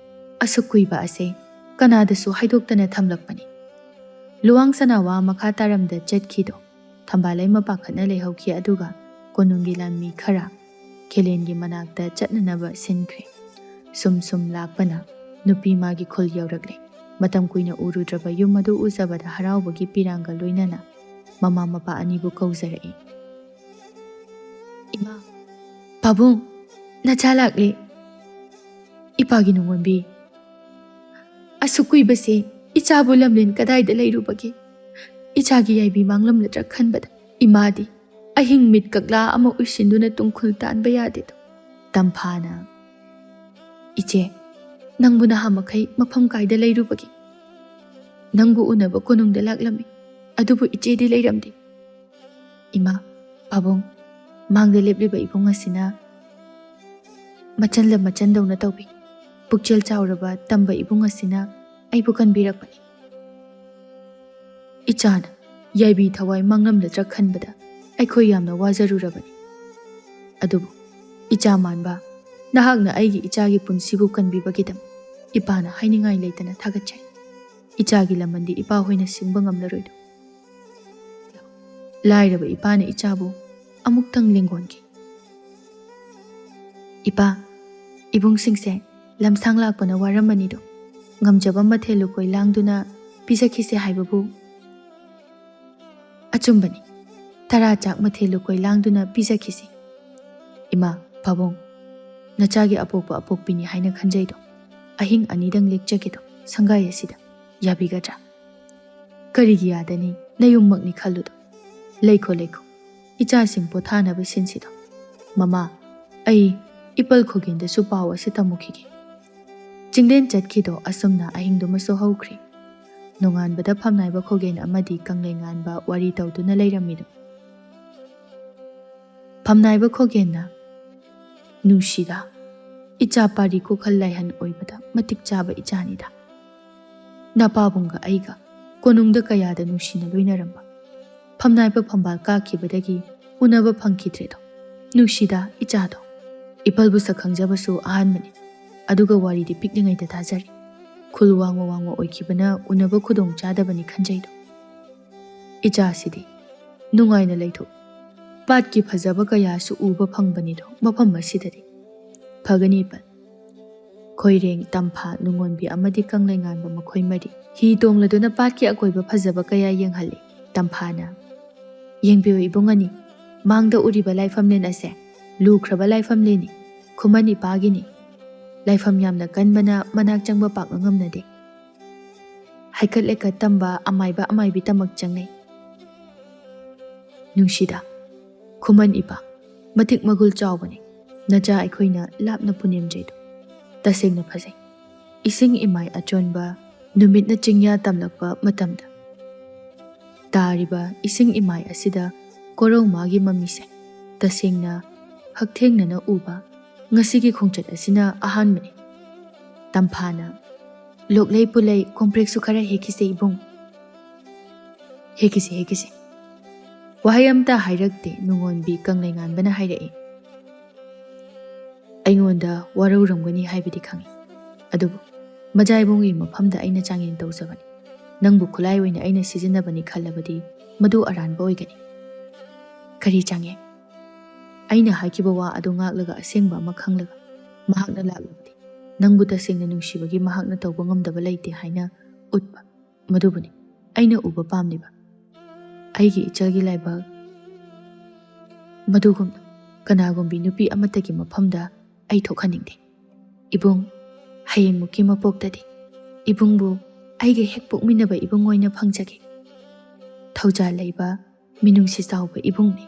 ꯑꯁꯨꯛ ꯀꯨꯏꯕ ꯑꯁꯦ ꯀꯅꯥꯗꯁꯨ ꯍꯥꯏꯗꯣꯛꯇꯅ ꯊꯝꯂꯛꯄꯅꯤ꯫ ꯂꯨꯋꯥꯡ ꯁꯅꯥꯋꯥ ꯃꯈꯥ ꯇꯥꯔꯝꯗ ꯆꯠꯈꯤꯗꯣ ꯊꯝꯕꯥꯜ ꯂꯩꯃ ꯄꯥꯈꯠꯅ ꯂꯩꯍꯧꯈꯤ, ꯑꯗꯨꯒ ꯀꯣꯅꯨꯡꯒꯤ ꯂꯥꯟꯃꯤ ꯈꯔ ꯈꯦꯂꯦꯟꯒꯤ ꯃꯅꯥꯛꯇ ꯆꯠꯅꯅꯕ ꯁꯤꯟꯈ꯭ꯔꯦ꯫ ꯁꯨꯝ ꯁꯨꯝ ꯂꯥꯛꯄꯅ ꯅꯨꯄꯤ ꯃꯥꯒꯤ ꯈꯨꯜ ꯌꯧꯔꯛꯂꯦ꯫ ꯃꯇꯝ ꯀꯨꯏꯅ ꯎꯔꯨꯗ꯭ꯔꯕ ꯌꯨꯝ ꯑꯗꯨ ꯎꯖꯕꯗ ꯍꯔꯥꯎꯕꯒꯤ ꯄꯤꯔꯥꯡꯒ ꯂꯣꯏꯅꯅ ꯃꯃꯥ ꯃꯄꯥ ꯑꯅꯤꯕꯨ ꯀꯧꯖꯔꯛꯏ꯫ "ꯏꯃꯥ, ꯄꯥꯕꯨꯡ, ꯅꯆꯥ ꯂꯥꯛꯂꯦ꯫ ꯏꯄꯥꯒꯤ ꯅꯣꯡꯉꯣꯟꯕꯤ, ꯑꯁꯨꯛ ꯀꯨꯏꯕꯁꯦ ꯏꯆꯥꯕꯨ ꯂꯝꯂꯦꯟ ꯀꯗꯥꯏꯗ ꯂꯩꯔꯨꯕꯒꯦ? ꯏꯆꯥꯒꯤ ꯌꯥꯏꯕꯤ ꯃꯥꯡꯂꯝꯂꯗ꯭ꯔꯥ ꯈꯟꯕꯗ ꯏꯃꯥꯗꯤ ꯑꯍꯤꯡ ꯃꯤꯠ ꯀꯛꯂꯥ ꯑꯃ ꯎꯏꯁꯤꯟꯗꯨꯅ ꯇꯨꯡꯈꯨꯜ ꯇꯥꯟꯕ ꯌꯥꯗꯦꯗꯣ꯫" ꯇꯝꯐꯥꯅ, "ꯏꯆꯦ, ꯅꯪꯕꯨ ꯅꯍꯥ ꯃꯈꯩ ꯃꯐꯝ ꯀꯥꯏꯗ ꯂꯩꯔꯨꯕꯒꯦ? ꯅꯪꯕꯨ ꯎꯅꯕ ꯀꯣꯅꯨꯡꯗ ꯂꯥꯛꯂꯝꯃꯤ, ꯑꯗꯨꯕꯨ ꯏꯆꯦꯗꯤ ꯂꯩꯔꯝꯗꯦ꯫" "ꯏꯃꯥ, ꯄꯥꯕꯨꯡ, ꯃꯥꯡꯗ ꯂꯦꯞꯂꯤꯕ ꯏꯕꯨꯡ ꯑꯁꯤꯅ ꯃꯆꯟꯂ ꯃꯆꯟꯗꯧꯅ ꯇꯧꯕꯤ꯫ ꯄꯨꯛꯆꯦꯜ ꯆꯥꯎꯔꯕ ꯇꯝꯕ ꯏꯕꯨꯡ ꯑꯁꯤꯅ ꯑꯩꯕꯨ ꯀꯟꯕꯤꯔꯛꯄꯅꯤ꯫ ꯏꯆꯥꯅ ꯌꯥꯏꯕꯤ ꯊꯋꯥꯏ ꯃꯥꯡꯂꯝꯂꯗ꯭ꯔꯥ ꯈꯟꯕꯗ ꯑꯩꯈꯣꯏ ꯌꯥꯝꯅ ꯋꯥꯖꯔꯨꯔꯕꯅꯤ꯫ ꯑꯗꯨꯕꯨ ꯏꯆꯥ ꯃꯥꯟꯕ, ꯅꯍꯥꯛꯅ ꯑꯩꯒꯤ ꯏꯆꯥꯒꯤ ꯄꯨꯟꯁꯤꯕꯨ ꯀꯟꯕꯤꯕꯒꯤꯗꯃꯛ ꯏꯄꯥꯅ ꯍꯥꯏꯅꯤꯡꯉꯥꯏ ꯂꯩꯇꯅ ꯊꯥꯒꯠꯆꯩ꯫ ꯏꯆꯥꯒꯤ ꯂꯃꯟꯗꯤ ꯏꯄꯥ ꯍꯣꯏꯅ ꯁꯤꯡꯕ ꯉꯝꯂꯔꯣꯏꯗꯣ꯫" ꯂꯥꯏꯔꯕ ꯏꯄꯥꯅ ꯏꯆꯥꯕꯨ ꯑꯃꯨꯛꯇꯪ ꯂꯦꯡꯒꯣꯟꯈꯤ꯫ "ꯏꯄꯥ, ꯏꯕꯨꯡꯁꯤꯡꯁꯦ ꯂꯝꯁꯥꯡ ꯂꯥꯛꯄꯅ ꯋꯥꯔꯝꯃꯅꯤꯗꯣ, ꯉꯝꯖꯕ ꯃꯊꯦꯜ ꯂꯨꯀꯣꯏ ꯂꯥꯡꯗꯨꯅ ꯄꯤꯖꯈꯤꯁꯦ ꯍꯥꯏꯕꯕꯨ "ꯑꯆꯨꯝꯕꯅꯤ꯫ ꯇꯔꯥ ꯆꯥꯛ ꯃꯊꯦꯜ ꯂꯨꯀꯣꯏ ꯂꯥꯡꯗꯨꯅ ꯄꯤꯖꯈꯤꯁꯤ꯫ ꯏꯃꯥ, ꯄꯥꯕꯨꯡ, ꯅꯆꯥꯒꯤ ꯑꯄꯣꯛꯄ ꯑꯄꯣꯛꯄꯤꯅꯤ ꯍꯥꯏꯅ ꯈꯟꯖꯩꯗꯣ꯫ ꯑꯍꯤꯡ ꯑꯅꯤꯗꯪ ꯂꯦꯛꯆꯒꯦꯗꯣ ꯁꯪꯒꯥꯏ ꯑꯁꯤꯗ꯫ ꯌꯥꯕꯤꯒꯗ꯭ꯔꯥ?" "ꯀꯔꯤꯒꯤ ꯌꯥꯗꯅꯤ? ꯅꯌꯨꯝꯃꯛꯅꯤ ꯈꯜꯂꯨꯗꯣ꯫ ꯂꯩꯈꯣ, ꯂꯩꯈꯣ꯫ ꯏꯆꯥꯁꯤꯡ ꯄꯣꯊꯥꯅꯕ ꯁꯤꯟꯁꯤꯗꯣ꯫ ꯃꯃꯥ, ꯑꯩ ꯏꯄꯜ ꯈꯣꯒꯦꯟꯗꯁꯨ ꯄꯥꯎ ꯑꯁꯤ ꯇꯝꯃꯨꯈꯤꯒꯦ꯫" ꯆꯤꯡꯂꯦꯟ ꯆꯠꯈꯤꯗꯣ ꯑꯁꯨꯝꯅ ꯑꯍꯤꯡꯗꯨꯃꯁꯨ ꯍꯧꯈ꯭ꯔꯦ꯫ ꯅꯣꯡꯉꯥꯟꯕꯗ ꯐꯝꯅꯥꯏꯕ ꯈꯣꯒꯦꯟ ꯑꯃꯗꯤ ꯀꯪꯂꯩꯉꯥꯟꯕ ꯋꯥꯔꯤ ꯇꯧꯗꯨꯅ ꯂꯩꯔꯝꯃꯤꯗꯣ꯫ ꯐꯝꯅꯥꯏꯕ ꯈꯣꯒꯦꯟꯅ, "ꯅꯨꯡꯁꯤꯗ, ꯏꯆꯥ ꯄꯥꯔꯤ ꯀꯣꯈꯜ ꯂꯥꯏꯍꯟ ꯑꯣꯏꯕꯗ ꯃꯇꯤꯛ ꯆꯥꯕ ꯏꯆꯥꯅꯤꯗ꯫ ꯅꯄꯥꯕꯨꯡꯒ ꯑꯩꯒ ꯀꯣꯅꯨꯡꯗ ꯀꯌꯥꯗ ꯅꯨꯡꯁꯤꯅ ꯂꯣꯏꯅꯔꯝꯕ꯫ ꯐꯝꯅꯥꯏꯕ ꯐꯝꯕꯥꯜ ꯀꯥꯈꯤꯕꯗꯒꯤ ꯎꯅꯕ ꯐꯪꯈꯤꯗ꯭ꯔꯦꯗꯣ꯫ ꯅꯨꯡꯁꯤꯗ ꯏꯆꯥꯗꯣ꯫ ꯏꯄꯜꯕꯨ ꯁꯛ ꯈꯪꯖꯕꯁꯨ ꯑꯍꯥꯟꯕꯅꯤ꯫ ꯑꯗꯨꯒ ꯋꯥꯔꯤꯗꯤ ꯄꯤꯛꯂꯤꯉꯩꯗ ꯇꯥꯖꯔꯤ꯫ ꯈꯨꯜ ꯋꯥꯡꯃ ꯋꯥꯡꯃ ꯑꯣꯏꯈꯤꯕꯅ ꯎꯅꯕ ꯈꯨꯗꯣꯡ ꯆꯥꯗꯕꯅꯤ ꯈꯟꯖꯩꯗꯣ꯫ ꯏꯆꯥꯁꯤꯗꯤ ꯅꯨꯡꯉꯥꯏꯅ ꯂꯩꯊꯣꯛ꯫ ꯄꯥꯠꯀꯤ ꯐꯖꯕ ꯀꯌꯥꯁꯨ ꯎꯕ ꯐꯪꯕꯅꯤꯗꯣ ꯃꯐꯝ ꯑꯁꯤꯗꯗꯤ꯫ ꯐꯒꯅꯤ ꯏꯄꯜ꯫" ꯈꯣꯏꯔꯦꯡ, ꯇꯝꯐꯥ, ꯅꯨꯡꯉꯣꯟꯕꯤ ꯑꯃꯗꯤ ꯀꯪꯂꯩꯉꯥꯟꯕ ꯃꯈꯣꯏ ꯃꯔꯤ ꯍꯤ ꯇꯣꯡꯂꯗꯨꯅ ꯄꯥꯠꯀꯤ ꯑꯀꯣꯏꯕ ꯐꯖꯕ ꯀꯌꯥ ꯌꯦꯡꯍꯜꯂꯤ꯫ ꯇꯝꯐꯥꯅ, "ꯌꯦꯡꯕꯤꯌꯨ ꯏꯕꯨꯡ ꯑꯅꯤ, ꯃꯥꯡꯗ ꯎꯔꯤꯕ ꯂꯥꯏꯐꯝꯂꯦꯟ ꯑꯁꯦ ꯂꯨꯈ꯭ꯔꯕ ꯂꯥꯏꯐꯝꯂꯦꯟꯅꯤ, ꯈꯨꯃꯟ ꯏꯄꯥꯒꯤꯅꯤ꯫ ꯂꯥꯏꯐꯝ ꯌꯥꯝꯅ ꯀꯟꯕꯅ ꯃꯅꯥꯛ ꯆꯪꯕ ꯄꯥꯛꯅ ꯉꯝꯅꯗꯦ꯫ ꯍꯩꯀꯠ ꯂꯩꯀꯠ ꯇꯝꯕ ꯑꯃꯥꯏꯕ ꯑꯃꯥꯏꯕꯤ ꯇꯃꯛ ꯆꯪꯅꯩ꯫" "ꯅꯨꯡꯁꯤꯗ, ꯈꯨꯃꯟ ꯏꯄꯥ, ꯃꯇꯤꯛ ꯃꯒꯨꯜ ꯆꯥꯎꯕꯅꯤ꯫ ꯅꯆꯥ ꯑꯩꯈꯣꯏꯅ ꯂꯥꯞꯅ ꯄꯨꯅꯦꯝꯖꯩꯗꯣ꯫ ꯇꯁꯦꯡꯅ ꯐꯖꯩ꯫ ꯏꯁꯤꯡ ꯏꯃꯥꯏ ꯑꯆꯣꯟꯕ ꯅꯨꯃꯤꯠꯅ ꯆꯤꯡꯌꯥ ꯇꯝꯂꯛꯄ ꯃꯇꯝꯗ ꯇꯥꯔꯤꯕ ꯏꯁꯤꯡ ꯏꯃꯥꯏ ꯑꯁꯤꯗ ꯀꯣꯔꯧ ꯃꯥꯒꯤ ꯃꯃꯤꯁꯦ ꯇꯁꯦꯡꯅ ꯍꯛꯊꯦꯡꯅꯅ ꯎꯕ ꯉꯁꯤꯒꯤ ꯈꯣꯡꯆꯠ ꯑꯁꯤꯅ ꯑꯍꯥꯟꯕꯅꯤ꯫" ꯇꯝꯐꯥꯅ, "ꯂꯣꯛꯂꯩ ꯄꯨꯂꯩ ꯀꯣꯝꯄ꯭ꯔꯦꯛꯁꯨ ꯈꯔ ꯍꯦꯛꯈꯤꯁꯦ ꯏꯕꯨꯡ꯫" "ꯍꯦꯛꯈꯤꯁꯦ, ꯍꯦꯛꯈꯤꯁꯦ꯫" ꯋꯥꯍꯩ ꯑꯃꯇ ꯍꯥꯏꯔꯛꯇꯦ ꯅꯨꯡꯉꯣꯟꯕꯤ ꯀꯪꯂꯩꯉꯥꯟꯕꯅ ꯍꯥꯏꯔꯛꯏ꯫ "ꯑꯩꯉꯣꯟꯗ ꯋꯥꯔꯧꯔꯝꯒꯅꯤ ꯍꯥꯏꯕꯗꯤ ꯈꯪꯏ, ꯑꯗꯨꯕꯨ ꯃꯖꯥꯏꯕꯨꯡꯒꯤ ꯃꯐꯝꯗ ꯑꯩꯅ ꯆꯥꯡꯌꯦꯡ ꯇꯧꯖꯕꯅꯤ꯫ ꯅꯪꯕꯨ ꯈꯨꯠꯂꯥꯏ ꯑꯣꯏꯅ ꯑꯩꯅ ꯁꯤꯖꯤꯟꯅꯕꯅꯤ ꯈꯜꯂꯕꯗꯤ ꯃꯗꯨ ꯑꯔꯥꯟꯕ ꯑꯣꯏꯒꯅꯤ꯫" "ꯀꯔꯤ ꯆꯥꯡꯌꯦꯡ?" "ꯑꯩꯅ ꯍꯥꯏꯈꯤꯕ ꯋꯥ ꯑꯗꯨ ꯉꯥꯛꯂꯒ ꯑꯁꯦꯡꯕ ꯑꯃ ꯈꯪꯂꯒ ꯃꯍꯥꯛꯅ ꯂꯥꯛꯂꯕꯗꯤ ꯅꯪꯕꯨ ꯇꯁꯦꯡꯅ ꯅꯨꯡꯁꯤꯕꯒꯤ ꯃꯍꯥꯛꯅ ꯇꯧꯕ ꯉꯝꯗꯕ ꯂꯩꯇꯦ ꯍꯥꯏꯅ ꯎꯠꯄ, ꯃꯗꯨꯕꯨꯅꯤ ꯑꯩꯅ ꯎꯕ ꯄꯥꯝꯂꯤꯕ꯫" ꯑꯩꯒꯤ ꯏꯆꯜꯒꯤ ꯂꯥꯏꯕꯛ ꯃꯗꯨꯒꯨꯝꯅ ꯀꯅꯥꯒꯨꯝꯕꯤ ꯅꯨꯄꯤ ꯑꯃꯠꯇꯒꯤ ꯃꯐꯝꯗ ꯑꯩ ꯊꯣꯛꯍꯟꯅꯤꯡꯗꯦ꯫ ꯏꯕꯨꯡ, ꯍꯌꯦꯡꯃꯨꯛꯀꯤ ꯃꯄꯣꯛꯇꯗꯤ ꯏꯕꯨꯡꯕꯨ ꯑꯩꯒ ꯍꯦꯛ ꯄꯣꯛꯃꯤꯟꯅꯕ ꯏꯕꯨꯡ ꯑꯣꯏꯅ ꯐꯪꯖꯒꯦ꯫ ꯊꯧꯖꯥꯜ ꯂꯩꯕ, ꯃꯤꯅꯨꯡꯁꯤ ꯆꯥꯎꯕ ꯏꯕꯨꯡꯅꯤ꯫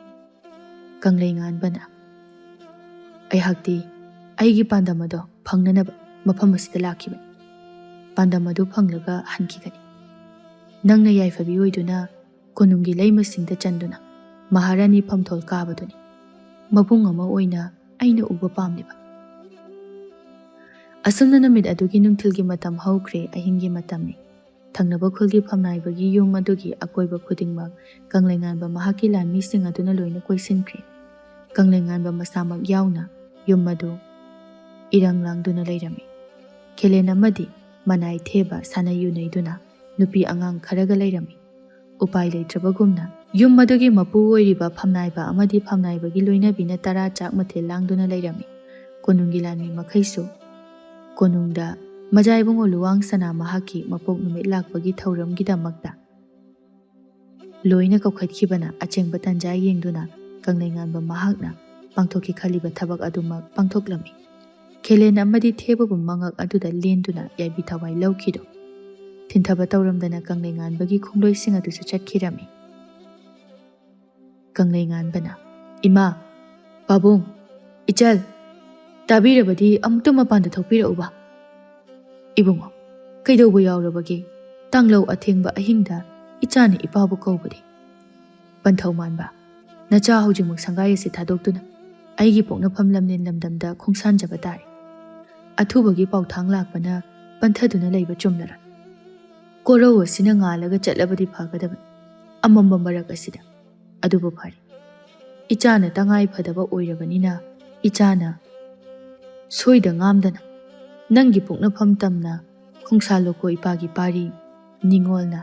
ꯀꯪꯂꯩꯉꯥꯟꯕꯅ, ꯑꯩꯍꯥꯛꯇꯤ ꯑꯩꯒꯤ ꯄꯥꯟꯗꯝ ꯑꯗꯣ ꯐꯪꯅꯅꯕ ꯃꯐꯝ ꯑꯁꯤꯗ ꯂꯥꯛꯈꯤꯕꯅꯤ꯫ ꯄꯥꯟꯗꯝ ꯑꯗꯨ ꯐꯪꯂꯒ ꯍꯟꯈꯤꯒꯅꯤ꯫ ꯅꯪꯅ ꯌꯥꯏꯐꯕꯤ ꯑꯣꯏꯗꯨꯅ ꯀꯣꯅꯨꯡꯒꯤ ꯂꯩꯃꯁꯤꯡꯗ ꯆꯟꯗꯨꯅ ꯃꯍꯥꯔꯥꯅꯤ ꯐꯝꯊꯣꯜ ꯀꯥꯕꯗꯨꯅꯤ ꯃꯕꯨꯡ ꯑꯃ ꯑꯣꯏꯅ ꯑꯩꯅ ꯎꯕ ꯄꯥꯝꯂꯤꯕ꯫ ꯑꯁꯨꯝꯅ ꯅꯨꯃꯤꯠ ꯑꯗꯨꯒꯤ ꯅꯨꯡꯊꯤꯜꯒꯤ ꯃꯇꯝ ꯍꯧꯈ꯭ꯔꯦ, ꯑꯍꯤꯡꯒꯤ ꯃꯇꯝꯅꯤ꯫ ꯊꯪꯅꯕ ꯈꯨꯜꯒꯤ ꯐꯝꯅꯥꯏꯕꯒꯤ ꯌꯨꯝ ꯑꯗꯨꯒꯤ ꯑꯀꯣꯏꯕ ꯈꯨꯗꯤꯡꯃꯛ ꯀꯪꯂꯩꯉꯥꯟꯕ ꯃꯍꯥꯛꯀꯤ ꯂꯥꯟꯃꯤꯁꯤꯡ ꯑꯗꯨꯅ ꯂꯣꯏꯅ ꯀꯣꯏꯁꯤꯟꯈ꯭ꯔꯦ꯫ ꯀꯪꯂꯩꯉꯥꯟꯕ ꯃꯁꯥꯃꯛ ꯌꯥꯎꯅ ꯌꯨꯝ ꯑꯗꯨ ꯏꯔꯪ ꯂꯥꯡꯗꯨꯅ ꯂꯩꯔꯝꯃꯤ꯫ ꯈꯦꯂꯦꯟ ꯑꯃꯗꯤ ꯃꯅꯥꯏ ꯊꯦꯕ ꯁꯥꯟꯅ ꯌꯨꯅꯩꯗꯨꯅ ꯅꯨꯄꯤ ꯑꯉꯥꯡ ꯈꯔꯒ ꯂꯩꯔꯝꯃꯤ꯫ ꯎꯄꯥꯏ ꯂꯩꯇ꯭ꯔꯕꯒꯨꯝꯅ ꯌꯨꯝ ꯑꯗꯨꯒꯤ ꯃꯄꯨ ꯑꯣꯏꯔꯤꯕ ꯐꯝꯅꯥꯏꯕ ꯑꯃꯗꯤ ꯐꯝꯅꯥꯏꯕꯒꯤ ꯂꯣꯏꯅꯕꯤꯅ ꯇꯔꯥ ꯆꯥꯛ ꯃꯊꯦꯜ ꯂꯥꯡꯗꯨꯅ ꯂꯩꯔꯝꯃꯤ꯫ ꯀꯣꯅꯨꯡꯒꯤ ꯂꯥꯟꯃꯤ ꯃꯈꯩꯁꯨ ꯀꯣꯅꯨꯡꯗ ꯃꯖꯥ ꯏꯕꯨꯡꯉꯣ ꯂꯨꯋꯥꯡ ꯁꯅꯥ ꯃꯍꯥꯛꯀꯤ ꯃꯄꯣꯛ ꯅꯨꯃꯤꯠ ꯂꯥꯛꯄꯒꯤ ꯊꯧꯔꯝꯒꯤꯗꯃꯛꯇ ꯂꯣꯏꯅ ꯀꯧꯈꯠꯈꯤꯕꯅ ꯑꯆꯦꯡꯕ ꯇꯟꯖꯥ ꯌꯦꯡꯗꯨꯅ ꯀꯪꯂꯩꯉꯥꯟꯕ ꯃꯍꯥꯛꯅ ꯄꯥꯡꯊꯣꯛꯀꯦ ꯈꯜꯂꯤꯕ ꯊꯕꯛ ꯑꯗꯨꯃꯛ ꯄꯥꯡꯊꯣꯛꯂꯝꯃꯤ꯫ ꯈꯦꯂꯦꯟ ꯑꯃꯗꯤ ꯊꯦꯕꯕꯨ ꯃꯉꯛ ꯑꯗꯨꯗ ꯂꯦꯟꯗꯨꯅ ꯌꯥꯏꯕꯤ ꯊꯋꯥꯏ ꯂꯧꯈꯤꯗꯣ꯫ ꯊꯤꯟꯊꯕ ꯇꯧꯔꯝꯗꯅ ꯀꯪꯂꯩꯉꯥꯟꯕꯒꯤ ꯈꯣꯡꯂꯣꯏꯁꯤꯡ ꯑꯗꯨꯁꯨ ꯆꯠꯈꯤꯔꯝꯃꯤ꯫ ꯀꯪꯂꯩꯉꯥꯟꯕꯅ, "ꯏꯃꯥ, ꯄꯥꯕꯨꯡ, ꯏꯆꯜ, ꯇꯥꯕꯤꯔꯕꯗꯤ ꯑꯃꯨꯛꯇ ꯃꯄꯥꯟꯗ ꯊꯣꯛꯄꯤꯔꯛꯎꯕ꯫ ꯏꯕꯨꯡꯉꯣ, ꯀꯩꯗꯧꯕ ꯌꯥꯎꯔꯕꯒꯦ? ꯇꯥꯡꯂꯧ ꯑꯊꯦꯡꯕ ꯑꯍꯤꯡꯗ ꯏꯆꯥꯅ ꯏꯄꯥꯕꯨ ꯀꯧꯕꯗꯤ?" ꯄꯟꯊꯧ ꯃꯥꯟꯕ, ꯅꯆꯥ ꯍꯧꯖꯤꯛꯃꯛ ꯁꯪꯒꯥꯏ ꯑꯁꯤ ꯊꯥꯗꯣꯛꯇꯨꯅ ꯑꯩꯒꯤ ꯄꯣꯛꯅꯐꯝ ꯂꯝꯂꯦꯟ ꯂꯝꯗꯝꯗ ꯈꯣꯡꯁꯥꯟꯖꯕ ꯇꯥꯔꯦ꯫ ꯑꯊꯨꯕꯒꯤ ꯄꯥꯎꯊꯥꯡ ꯂꯥꯛꯄꯅ ꯄꯟꯊꯗꯨꯅ ꯂꯩꯕ ꯆꯨꯝꯂꯔꯣꯏ꯫ ꯀꯣꯔꯧ ꯑꯁꯤꯅ ꯉꯥꯜꯂꯒ ꯆꯠꯂꯕꯗꯤ ꯐꯒꯗꯕꯅꯤ꯫ ꯑꯃꯝꯕ ꯃꯔꯛ ꯑꯁꯤꯗ꯫ ꯑꯗꯨꯕꯨ ꯐꯔꯦ, ꯏꯆꯥꯅ ꯇꯉꯥꯏ ꯐꯗꯕ ꯑꯣꯏꯔꯕꯅꯤꯅ ꯏꯆꯥꯅ ꯁꯣꯏꯗ ꯉꯥꯝꯗꯅ ꯅꯪꯒꯤ ꯄꯣꯛꯅꯐꯝ ꯇꯝꯅ ꯈꯣꯡꯁꯥꯜꯂꯣꯀꯣ ꯏꯄꯥꯒꯤ ꯄꯥꯔꯤ꯫ ꯅꯤꯉꯣꯜꯅ,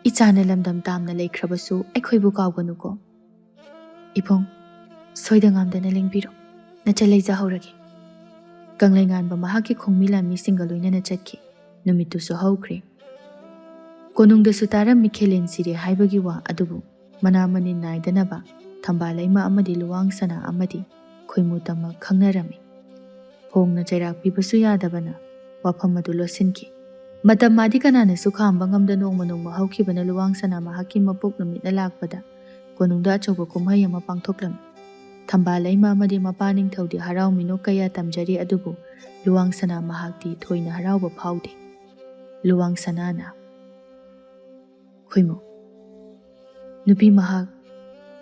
ꯏꯆꯥꯅ ꯂꯝꯗꯝ ꯇꯥꯝꯅ ꯂꯩꯈ꯭ꯔꯕꯁꯨ ꯑꯩꯈꯣꯏꯕꯨ ꯀꯥꯎꯒꯅꯨꯀꯣ꯫ ꯏꯕꯨꯡ, ꯁꯣꯏꯗ ꯉꯥꯝꯗꯅ ꯂꯦꯡꯕꯤꯔꯣ꯫ ꯅꯆꯜ ꯂꯩꯖꯍꯧꯔꯒꯦ꯫ ꯀꯪꯂꯩꯉꯥꯟꯕ ꯃꯍꯥꯛꯀꯤ ꯈꯣꯡꯃꯤ ꯂꯥꯟꯃꯤꯁꯤꯡꯒ ꯂꯣꯏꯅꯅ ꯆꯠꯈꯤ꯫ ꯅꯨꯃꯤꯠꯇꯨꯁꯨ ꯍꯧꯈ꯭ꯔꯦ꯫ ꯀꯣꯅꯨꯡꯗꯁꯨ ꯇꯥꯔꯝꯃꯤ ꯈꯦꯂꯦꯟ ꯁꯤꯔꯦ ꯍꯥꯏꯕꯒꯤ ꯋꯥ ꯑꯗꯨꯕꯨ ꯃꯅꯥ ꯃꯅꯤꯟ ꯅꯥꯏꯗꯅꯕ ꯊꯝꯕꯥꯜ ꯂꯩꯃ ꯑꯃꯗꯤ ꯂꯨꯋꯥꯡ ꯁꯅꯥ ꯑꯃꯗꯤ ꯈꯣꯏꯃꯨ ꯇꯝꯃ ꯈꯪꯅꯔꯝꯃꯤ꯫ ꯐꯣꯡꯅ ꯆꯩꯔꯥꯛ ꯄꯤꯕꯁꯨ ꯌꯥꯗꯕꯅ ꯋꯥꯐꯝ ꯑꯗꯨ ꯂꯣꯠꯁꯤꯟꯈꯤ꯫ ꯃꯇꯝ ꯃꯥꯗꯤ ꯀꯅꯥꯅꯁꯨ ꯈꯥꯝꯕ ꯉꯝꯗ ꯅꯣꯡꯃ ꯅꯣꯡꯃ ꯍꯧꯈꯤꯕꯅ ꯂꯨꯋꯥꯡ ꯁꯅꯥ ꯃꯍꯥꯛꯀꯤ ꯃꯄꯣꯛ ꯅꯨꯃꯤꯠꯅ ꯂꯥꯛꯄꯗ ꯀꯣꯅꯨꯡꯗ ꯑꯆꯧꯕ ꯀꯨꯝꯍꯩ ꯑꯃ ꯄꯥꯡꯊꯣꯛꯂꯝꯃꯤ꯫ ꯊꯝꯕꯥꯜ ꯂꯩꯃ ꯑꯃꯗꯤ ꯃꯄꯥ ꯅꯤꯡꯊꯧꯗꯤ ꯍꯔꯥꯎ ꯃꯤꯅꯣꯛ ꯀꯌꯥ ꯇꯝꯖꯔꯤ, ꯑꯗꯨꯕꯨ ꯂꯨꯋꯥꯡ ꯁꯅꯥ ꯃꯍꯥꯛꯇꯤ ꯊꯣꯏꯅ ꯍꯔꯥꯎꯕ ꯐꯥꯎꯗꯦ꯫ ꯂꯨꯋꯥꯡ ꯁꯅꯥꯅ, "ꯈꯣꯏꯃꯨ, ꯅꯨꯄꯤ ꯃꯍꯥꯛ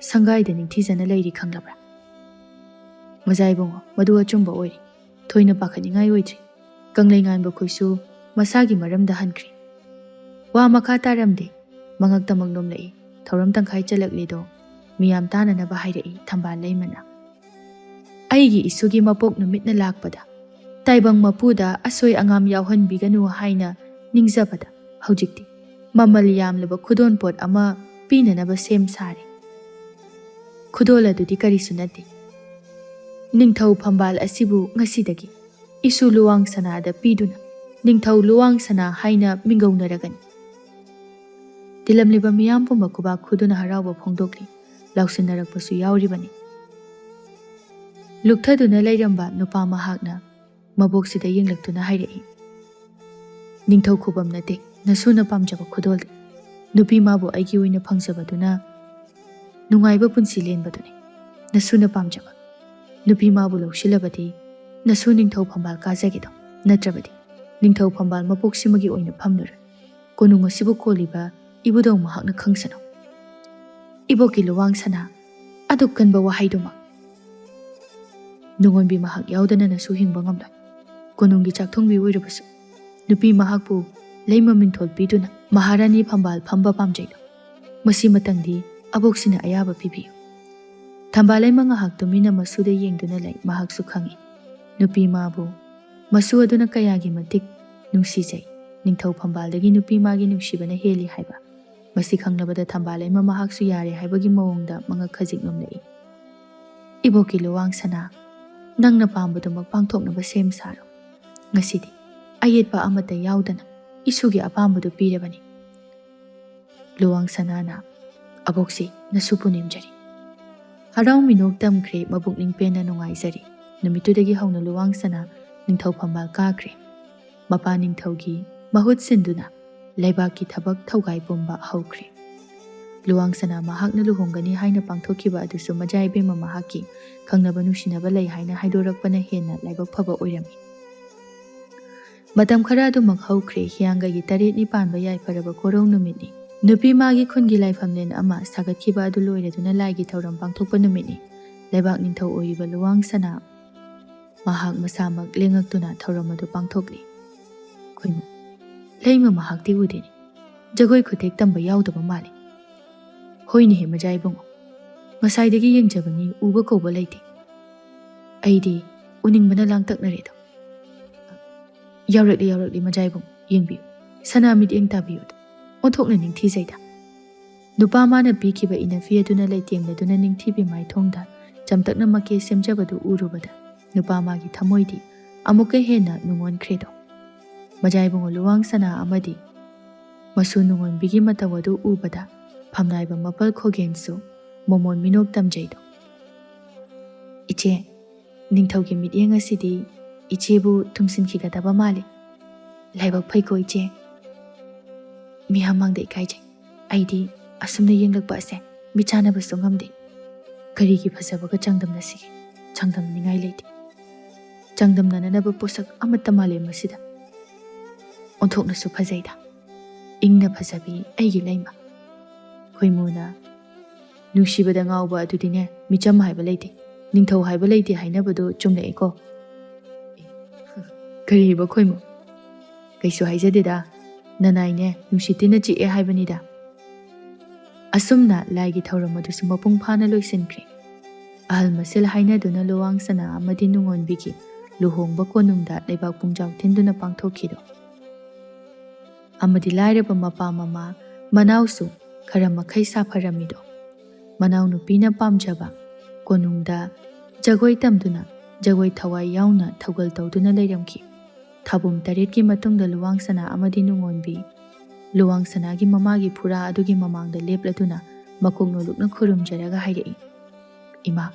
ꯁꯪꯒꯥꯏꯗ ꯅꯤꯡꯊꯤꯖꯅ ꯂꯩꯔꯤ, ꯈꯪꯂꯕ꯭ꯔꯥ?" "ꯃꯖꯥ ꯏꯕꯨꯡꯉꯣ, ꯃꯗꯨ ꯑꯆꯨꯝꯕ ꯑꯣꯏꯔꯦ꯫ ꯊꯣꯏꯅ ꯄꯥꯈꯠꯅꯤꯡꯉꯥꯏ ꯑꯣꯏꯗ꯭ꯔꯤ꯫ ꯀꯪꯂꯩ ꯉꯥꯟꯕ ꯈꯣꯏꯁꯨ ꯃꯁꯥꯒꯤ ꯃꯔꯝꯗ ꯍꯟꯈ꯭ꯔꯦ꯫" ꯋꯥ ꯃꯈꯥ ꯇꯥꯔꯝꯗꯦ꯫ ꯃꯉꯛꯇꯃꯛ ꯅꯣꯝꯂꯛꯏ꯫ ꯊꯧꯔꯝ ꯇꯪꯈꯥꯏ ꯆꯜꯂꯛꯂꯦꯗꯣ꯫ ꯃꯤꯌꯥꯝ ꯇꯥꯅꯅꯕ ꯍꯥꯏꯔꯛꯏ ꯊꯝꯕꯥꯜ ꯂꯩꯃꯅ꯫ "ꯑꯩꯒꯤ ꯏꯁꯨꯒꯤ ꯃꯄꯣꯛ ꯅꯨꯃꯤꯠꯅ ꯂꯥꯛꯄꯗ ꯇꯥꯏꯕꯪ ꯃꯄꯨꯗ ꯑꯁꯣꯏ ꯑꯉꯥꯝ ꯌꯥꯎꯍꯟꯕꯤꯒꯅꯨ ꯍꯥꯏꯅ ꯅꯤꯡꯖꯕꯗ ꯍꯧꯖꯤꯛꯇꯤ ꯃꯃꯜ ꯌꯥꯝꯂꯕ ꯈꯨꯗꯣꯜ ꯄꯣꯠ ꯑꯃ ꯄꯤꯅꯅꯕ ꯁꯦꯝ ꯁꯥꯔꯦ꯫ ꯈꯨꯗꯣꯜ ꯑꯗꯨꯗꯤ ꯀꯔꯤꯁꯨ ꯅꯠꯇꯦ꯫ ꯅꯤꯡꯊꯧ ꯐꯝꯕꯥꯜ ꯑꯁꯤꯕꯨ ꯉꯁꯤꯗꯒꯤ ꯏꯁꯨ ꯂꯨꯋꯥꯡ ꯁꯅꯥꯗ ꯄꯤꯗꯨꯅ ꯅꯤꯡꯊꯧ ꯂꯨꯋꯥꯡ ꯁꯅꯥ ꯍꯥꯏꯅ ꯃꯤꯡꯒꯧꯅꯔꯒꯅꯤ꯫" ꯇꯤꯜꯂꯝꯂꯤꯕ ꯃꯤꯌꯥꯝ ꯄꯨꯝꯕ ꯈꯨꯕꯥꯛ ꯈꯨꯗꯨꯅ ꯍꯔꯥꯎꯕ ꯐꯣꯡꯗꯣꯛꯂꯤ꯫ ꯂꯥꯎꯁꯤꯟꯅꯔꯛꯄꯁꯨ ꯌꯥꯎꯔꯤꯕꯅꯤ꯫ ꯂꯨꯞꯊꯗꯨꯅ ꯂꯩꯔꯝꯕ ꯅꯨꯄꯥ ꯃꯍꯥꯛꯅ ꯃꯕꯣꯛꯁꯤꯗ ꯌꯦꯡꯂꯛꯇꯨꯅ ꯍꯥꯏꯔꯛꯏ, "ꯅꯤꯡꯊꯧ ꯈꯨꯕꯝ ꯅꯠꯇꯦ, ꯅꯁꯨꯅ ꯄꯥꯝꯖꯕ ꯈꯨꯗꯣꯜꯗꯤ꯫ ꯅꯨꯄꯤ ꯃꯥꯕꯨ ꯑꯩꯒꯤ ꯑꯣꯏꯅ ꯐꯪꯖꯕꯗꯨꯅ ꯅꯨꯡꯉꯥꯏꯕ ꯄꯨꯟꯁꯤ ꯂꯦꯟꯕꯗꯨꯅꯤ꯫ ꯅꯁꯨꯅ ꯄꯥꯝꯖꯕ ꯅꯨꯄꯤ ꯃꯥꯕꯨ ꯂꯧꯁꯤꯜꯂꯕꯗꯤ ꯅꯁꯨ ꯅꯤꯡꯊꯧ ꯐꯝꯕꯥꯜ ꯀꯥꯖꯒꯦꯗꯣ, ꯅꯠꯇ꯭ꯔꯕꯗꯤ ꯅꯤꯡꯊꯧ ꯐꯝꯕꯥꯜ ꯃꯄꯣꯛꯁꯤꯃꯒꯤ ꯑꯣꯏꯅ ꯐꯝꯂꯨꯔꯣꯏ꯫ ꯀꯣꯅꯨꯡ ꯑꯁꯤꯕꯨ ꯀꯣꯜꯂꯤꯕ ꯏꯕꯨꯙꯧ ꯃꯍꯥꯛꯅ ꯈꯪꯁꯅꯨ꯫" "ꯏꯕꯣꯛꯀꯤ ꯂꯨꯋꯥꯡ ꯁꯅꯥ, ꯑꯗꯨꯛ ꯀꯟꯕ ꯋꯥꯍꯩꯗꯨꯃꯛ ꯅꯨꯡꯉꯣꯟꯕꯤ ꯃꯍꯥꯛ ꯌꯥꯎꯗꯅ ꯅꯁꯨ ꯍꯤꯡꯕ ꯉꯝꯂꯣꯏ꯫ ꯀꯣꯅꯨꯡꯒꯤ ꯆꯥꯛꯊꯣꯡꯕꯤ ꯑꯣꯏꯔꯕꯁꯨ ꯅꯨꯄꯤ ꯃꯍꯥꯛꯄꯨ ꯂꯩꯃ ꯃꯤꯡꯊꯣꯜ ꯄꯤꯗꯨꯅ ꯃꯍꯥꯔꯥꯅꯤ ꯐꯝꯕꯥꯜ ꯐꯝꯕ ꯄꯥꯝꯖꯩꯗꯣ, ꯃꯁꯤꯃꯇꯪꯗꯤ ꯑꯕꯣꯛꯁꯤꯅ ꯑꯌꯥꯕ ꯄꯤꯕꯤꯌꯨ꯫" ꯊꯝꯕꯥꯜ ꯂꯩꯃ ꯉꯥꯏꯍꯥꯛ ꯇꯨꯃꯤꯟꯅ ꯃꯁꯨꯗ ꯌꯦꯡꯗꯨꯅ ꯂꯩ꯫ ꯃꯍꯥꯛꯁꯨ ꯈꯪꯏ, ꯅꯨꯄꯤ ꯃꯥꯕꯨ ꯃꯁꯨ ꯑꯗꯨꯅ ꯀꯌꯥꯒꯤ ꯃꯇꯤꯛ ꯅꯨꯡꯁꯤꯖꯩ꯫ ꯅꯤꯡꯊꯧ ꯐꯝꯕꯥꯜꯗꯒꯤ ꯅꯨꯄꯤ ꯃꯥꯒꯤ ꯅꯨꯡꯁꯤꯕꯅ ꯍꯦꯜꯂꯤ ꯍꯥꯏꯕ꯫ ꯃꯁꯤ ꯈꯪꯂꯕꯗ ꯊꯝꯕꯥꯜ ꯂꯩꯃ ꯃꯍꯥꯛꯁꯨ ꯌꯥꯔꯦ ꯍꯥꯏꯕꯒꯤ ꯃꯑꯣꯡꯗ ꯃꯉꯛ ꯈꯖꯤꯛ ꯅꯣꯝꯂꯛꯏ꯫ "ꯏꯕꯣꯛꯀꯤ ꯂꯨꯋꯥꯡ ꯁꯅꯥ, ꯅꯪꯅ ꯄꯥꯝꯕꯗꯨꯃꯛ ꯄꯥꯡꯊꯣꯛꯅꯕ ꯁꯦꯝ ꯁꯥꯔꯣ꯫ ꯉꯁꯤꯗꯤ ꯑꯌꯦꯠꯄ ꯑꯃꯠꯇ ꯌꯥꯎꯗꯅ ꯏꯁꯨꯒꯤ ꯑꯄꯥꯝꯕꯗꯨ ꯄꯤꯔꯕꯅꯤ꯫ ꯂꯨꯋꯥꯡ ꯁꯅꯥꯅ, "ꯑꯕꯣꯛꯁꯤ ꯅꯁꯨ ꯄꯨꯅꯦꯝꯖꯔꯤ꯫" ꯍꯔꯥꯎ ꯃꯤꯅꯣꯛ ꯇꯝꯈ꯭ꯔꯦ, ꯃꯕꯨꯛꯅꯤꯡ ꯄꯦꯟꯅ ꯅꯨꯡꯉꯥꯏꯖꯔꯤ꯫ ꯅꯨꯃꯤꯠꯇꯨꯗꯒꯤ ꯍꯧꯅ ꯂꯨꯋꯥꯡ ꯁꯅꯥ ꯅꯤꯡꯊꯧ ꯐꯝꯕꯥꯜ ꯀꯥꯈ꯭ꯔꯦ꯫ ꯃꯄꯥ ꯅꯤꯡꯊꯧꯒꯤ ꯃꯍꯨꯠ ꯁꯤꯟꯗꯨꯅ ꯂꯩꯕꯥꯛꯀꯤ ꯊꯕꯛ ꯊꯧꯒꯥꯏ ꯄꯨꯝꯕ ꯍꯧꯈ꯭ꯔꯦ꯫ ꯂꯨꯋꯥꯡ ꯁꯅꯥ ꯃꯍꯥꯛꯅ ꯂꯨꯍꯣꯡꯒꯅꯤ ꯍꯥꯏꯅ ꯄꯥꯡꯊꯣꯛꯈꯤꯕ ꯑꯗꯨꯁꯨ ꯃꯖꯥ ꯏꯕꯦꯝꯃ ꯃꯍꯥꯛꯀꯤ ꯈꯪꯅꯕ ꯅꯨꯡꯁꯤꯅꯕ ꯂꯩ ꯍꯥꯏꯅ ꯍꯥꯏꯗꯣꯔꯛꯄꯅ ꯍꯦꯟꯅ ꯂꯥꯏꯕꯛ ꯐꯕ ꯑꯣꯏꯔꯝꯃꯤ꯫ ꯃꯇꯝ ꯈꯔ ꯑꯗꯨꯃꯛ ꯍꯧꯈ꯭ꯔꯦ꯫ ꯍꯤꯌꯥꯡꯒꯩꯒꯤ ꯇꯔꯦꯠꯅꯤ ꯄꯥꯟꯕ ꯌꯥꯏꯐꯔꯕ ꯀꯣꯔꯧ ꯅꯨꯃꯤꯠꯅꯤ꯫ ꯅꯨꯄꯤ ꯃꯥꯒꯤ ꯈꯨꯟꯒꯤ ꯂꯥꯏꯐꯝꯂꯦꯟ ꯑꯃ ꯁꯥꯒꯠꯈꯤꯕ ꯑꯗꯨ ꯂꯣꯏꯔꯗꯨꯅ ꯂꯥꯏꯒꯤ ꯊꯧꯔꯝ ꯄꯥꯡꯊꯣꯛꯄ ꯅꯨꯃꯤꯠꯅꯤ꯫ ꯂꯩꯕꯥꯛ ꯅꯤꯡꯊꯧ ꯑꯣꯏꯔꯤꯕ ꯂꯨꯋꯥꯡ ꯁꯅꯥ ꯃꯍꯥꯛ ꯃꯁꯥꯃꯛ ꯂꯦꯡꯉꯛꯇꯨꯅ ꯊꯧꯔꯝ ꯑꯗꯨ ꯄꯥꯡꯊꯣꯛꯂꯤ꯫ ꯈꯣꯏꯃꯨ, ꯂꯩꯃ ꯃꯍꯥꯛꯇꯤ ꯎꯗꯦꯅꯦ꯫ ꯖꯒꯣꯏ ꯈꯨꯊꯦꯛ ꯇꯝꯕ ꯌꯥꯎꯗꯕ ꯃꯥꯜꯂꯤ꯫ ꯍꯣꯏꯅꯦꯍꯦ ꯃꯖꯥ ꯏꯕꯨꯡꯉꯣ, ꯉꯁꯥꯏꯗꯒꯤ ꯌꯦꯡꯖꯕꯅꯤ, ꯎꯕ ꯀꯧꯕ ꯂꯩꯇꯦ꯫ ꯑꯩꯗꯤ ꯎꯅꯤꯡꯕꯅ ꯂꯥꯡꯇꯛꯅꯔꯦꯗꯣ꯫ ꯌꯥꯎꯔꯛꯂꯤ, ꯌꯥꯎꯔꯛꯂꯤ ꯃꯖꯥ ꯏꯕꯨꯡꯉꯣ, ꯌꯦꯡꯕꯤꯌꯨ꯫ ꯁꯅꯥ ꯃꯤꯠꯌꯦꯡ ꯇꯥꯕꯤꯌꯨꯗ꯫ ꯑꯣꯟꯊꯣꯛꯅ ꯅꯤꯡꯊꯤꯖꯩꯗ꯫ ꯅꯨꯄꯥ ꯃꯥꯅ ꯄꯤꯈꯤꯕ ꯏꯅꯐꯤ ꯑꯗꯨꯅ ꯂꯩꯇꯦꯡꯂꯗꯨꯅ ꯅꯤꯡꯊꯤꯕꯤ ꯃꯥꯏꯊꯣꯡꯗ ꯆꯝꯇꯛꯅ ꯃꯀꯦ ꯁꯦꯝꯖꯕꯗꯨ ꯎꯔꯨꯕꯗ ꯅꯨꯄꯥ ꯃꯥꯒꯤ ꯊꯃꯣꯏꯗꯤ ꯑꯃꯨꯛꯀ ꯍꯦꯟꯅ ꯅꯨꯡꯉꯣꯟꯈ꯭ꯔꯦꯗꯣ꯫ ꯃꯖꯥ ꯏꯕꯨꯡꯉꯣ ꯂꯨꯋꯥꯡ ꯁꯅꯥ ꯑꯃꯗꯤ ꯃꯁꯨ ꯅꯨꯡꯉꯣꯟꯕꯤꯒꯤ ꯃꯇꯧ ꯑꯗꯨ ꯎꯕꯗ ꯐꯝꯅꯥꯏꯕ ꯃꯄꯜ ꯈꯣꯒꯦꯟꯁꯨ ꯃꯃꯣꯟ ꯃꯤꯅꯣꯛ ꯇꯝꯖꯩꯗꯣ꯫ "ꯏꯆꯦ, ꯅꯤꯡꯊꯧꯒꯤ ꯃꯤꯠꯌꯦꯡ ꯑꯁꯤꯗꯤ ꯏꯆꯦꯕꯨ ꯊꯨꯝꯁꯤꯟꯈꯤꯒꯗꯕ ꯃꯥꯜꯂꯤ꯫ ꯂꯥꯏꯕꯛ ꯐꯩꯀꯣ ꯏꯆꯦ꯫ ꯃꯤꯌꯥꯝ ꯃꯥꯡꯗ ꯏꯀꯥꯏꯖꯩ꯫ ꯑꯩꯗꯤ ꯑꯁꯨꯝꯅ ꯌꯦꯡꯂꯛꯄ ꯑꯁꯦ ꯃꯤꯠ ꯆꯥꯟꯅꯕꯁꯨ ꯉꯝꯗꯦ꯫ ꯀꯔꯤꯒꯤ ꯐꯖꯕꯒ ꯆꯥꯡꯗꯝꯅꯁꯤꯒꯦ? ꯆꯥꯡꯗꯝꯅꯤꯡꯉꯥꯏ ꯂꯩꯇꯦ꯫ ꯆꯥꯡꯗꯝꯅꯅꯅꯕ ꯄꯣꯠꯁꯛ ꯑꯃꯠꯇ ꯃꯥꯂꯦꯝ ꯑꯁꯤꯗ꯫ ꯑꯣꯟꯊꯣꯛꯅꯁꯨ ꯐꯖꯩꯗ꯫ ꯏꯪꯅ ꯐꯖꯕꯤ ꯑꯩꯒꯤ ꯂꯩꯃ꯫" ꯈꯣꯏꯃꯨꯅ, "ꯅꯨꯡꯁꯤꯕꯗ ꯉꯥꯎꯕ ꯑꯗꯨꯗꯤꯅꯦ, ꯃꯤꯆꯝ ꯍꯥꯏꯕ ꯂꯩꯇꯦ, ꯅꯤꯡꯊꯧ ꯍꯥꯏꯕ ꯂꯩꯇꯦ ꯍꯥꯏꯅꯕꯗꯣ ꯆꯨꯝꯂꯛꯑꯦꯀꯣ꯫" "ꯀꯔꯤꯕ ꯈꯣꯏꯃꯨ? ꯀꯩꯁꯨ ꯍꯥꯏꯖꯗꯦꯗ, ꯅꯅꯥꯏꯅꯦ ꯅꯨꯡꯁꯤꯠ ꯇꯤꯟꯅ ꯆꯤꯛꯑꯦ ꯍꯥꯏꯕꯅꯤꯗ꯫" ꯑꯁꯨꯝꯅ ꯂꯥꯏꯒꯤ ꯊꯧꯔꯝ ꯑꯗꯨꯁꯨ ꯃꯄꯨꯡ ꯐꯥꯅ ꯂꯣꯏꯁꯤꯟꯈ꯭ꯔꯦ꯫ ꯑꯍꯜ ꯃꯁꯦꯜ ꯍꯥꯏꯅꯗꯨꯅ ꯂꯨꯋꯥꯡ ꯁꯅꯥ ꯑꯃꯗꯤ ꯅꯨꯡꯉꯣꯟꯕꯤꯒꯤ ꯂꯨꯍꯣꯡꯕ ꯀꯣꯅꯨꯡꯗ ꯂꯩꯕꯥꯛ ꯄꯨꯡꯖꯥꯎ ꯊꯤꯟꯗꯨꯅ ꯄꯥꯡꯊꯣꯛꯈꯤꯗꯣ꯫ ꯑꯃꯗꯤ ꯂꯥꯏꯔꯕ ꯃꯄꯥ ꯃꯃꯥ ꯃꯅꯥꯎꯁꯨ ꯈꯔ ꯃꯈꯩ ꯁꯥꯐꯔꯝꯃꯤꯗꯣ꯫ ꯃꯅꯥꯎꯅꯨꯄꯤꯅ ꯄꯥꯝꯖꯕ ꯀꯣꯅꯨꯡꯗ ꯖꯒꯣꯏ ꯇꯝꯗꯨꯅ ꯖꯒꯣꯏ ꯊꯋꯥꯏ ꯌꯥꯎꯅ ꯊꯧꯒꯜ ꯇꯧꯗꯨꯅ ꯂꯩꯔꯝꯈꯤ꯫ ꯊꯥꯕꯨꯝ ꯇꯔꯦꯠꯀꯤ ꯃꯇꯨꯡꯗ ꯂꯨꯋꯥꯡ ꯁꯅꯥ ꯑꯃꯗꯤ ꯅꯨꯡꯉꯣꯟꯕꯤ ꯂꯨꯋꯥꯡ ꯁꯅꯥꯒꯤ ꯃꯃꯥꯒꯤ ꯐꯨꯔꯥ ꯑꯗꯨꯒꯤ ꯃꯃꯥꯡꯗ ꯂꯦꯞꯂꯗꯨꯅ ꯃꯀꯣꯛ ꯅꯣꯜꯂꯨꯛꯅ ꯈꯨꯔꯨꯝꯖꯔꯒ ꯍꯥꯏꯔꯛꯏ, "ꯏꯃꯥ,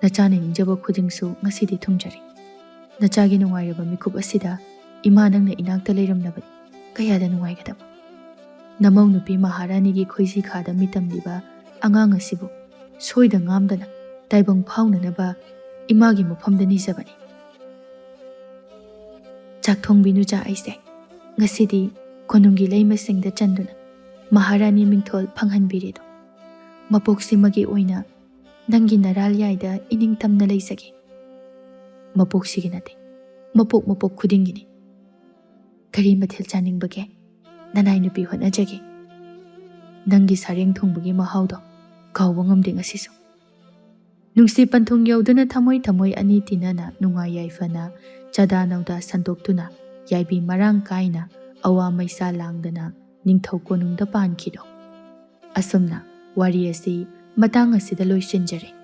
ꯅꯆꯥꯅ ꯅꯤꯡꯖꯕ ꯈꯨꯗꯤꯡꯁꯨ ꯉꯁꯤꯗꯤ ꯊꯨꯡꯖꯔꯦ꯫ ꯅꯆꯥꯒꯤ ꯅꯨꯡꯉꯥꯏꯔꯕ ꯃꯤꯀꯨꯞ ꯑꯁꯤꯗ ꯏꯃꯥ ꯅꯪꯅ ꯏꯅꯥꯛꯇ ꯂꯩꯔꯝꯂꯕꯗꯤ ꯀꯌꯥꯗ ꯅꯨꯡꯉꯥꯏꯒꯗꯕ꯫ ꯅꯃꯧ ꯅꯨꯄꯤ ꯃꯍꯥꯔꯥꯅꯤꯒꯤ ꯈꯣꯏꯖꯤ ꯈꯥꯗ ꯃꯤꯇꯝꯂꯤꯕ ꯑꯉꯥꯡ ꯑꯁꯤꯕꯨ ꯁꯣꯏꯗ ꯉꯥꯝꯗꯅ ꯇꯥꯏꯕꯪ ꯐꯥꯎꯅꯅꯕ ꯏꯃꯥꯒꯤ ꯃꯐꯝꯗ ꯅꯤꯖꯕꯅꯤ꯫ ꯆꯥꯛ ꯊꯣꯡꯕꯤꯅꯨ ꯆꯥ ꯑꯩꯁꯦ꯫ ꯉꯁꯤꯗꯤ ꯀꯣꯅꯨꯡꯒꯤ ꯂꯩꯃꯁꯤꯡꯗ ꯆꯟꯗꯨꯅ ꯃꯍꯥꯔꯥꯅꯤ ꯃꯤꯡꯊꯣꯜ ꯐꯪꯍꯟꯕꯤꯔꯦꯗꯣ꯫ ꯃꯄꯣꯛꯁꯤꯃꯒꯤ ꯑꯣꯏꯅ ꯅꯪꯒꯤ ꯅꯔꯥꯜ ꯌꯥꯏꯗ ꯏꯅꯤꯡꯇꯝꯅ ꯂꯩꯖꯒꯦ꯫ ꯃꯄꯣꯛꯁꯤꯒꯤ ꯅꯠꯇꯦ, ꯃꯄꯣꯛ ꯃꯄꯣꯛ ꯈꯨꯗꯤꯡꯒꯤꯅꯤ꯫ ꯀꯔꯤ ꯃꯊꯦꯜ ꯆꯥꯅꯤꯡꯕꯒꯦ? ꯅꯅꯥꯏ ꯅꯨꯄꯤ ꯍꯣꯠꯅꯖꯒꯦ꯫ ꯅꯪꯒꯤ ꯁꯥꯔꯦꯡ ꯊꯣꯡꯕꯒꯤ ꯃꯍꯥꯎꯗꯣ ꯀꯥꯎꯕ ꯉꯝꯗꯦ ꯉꯁꯤꯁꯨ"꯫ ꯅꯨꯡꯁꯤ ꯄꯟꯊꯨꯡ ꯌꯧꯗꯨꯅ ꯊꯃꯣꯏ ꯊꯃꯣꯏ ꯑꯅꯤ ꯇꯤꯟꯅꯅ ꯅꯨꯡꯉꯥꯏ ꯌꯥꯏꯐꯅ ꯆꯥꯗꯥ ꯅꯧꯗꯥ ꯁꯟꯗꯣꯛꯇꯨꯅ ꯌꯥꯏꯕꯤ ꯃꯔꯥꯡ ꯀꯥꯏꯅ ꯑꯋꯥ ꯃꯩꯁꯥ ꯂꯥꯡꯗꯅ ꯅꯤꯡꯊꯧ ꯀꯣꯅꯨꯡꯗ ꯄꯥꯟꯈꯤꯗꯣ꯫ ꯑꯁꯨꯝꯅ ꯋꯥꯔꯤ ꯑꯁꯤ ꯃꯇꯥꯡ ꯑꯁꯤꯗ ꯂꯣꯏꯁꯤꯟꯖꯔꯦ꯫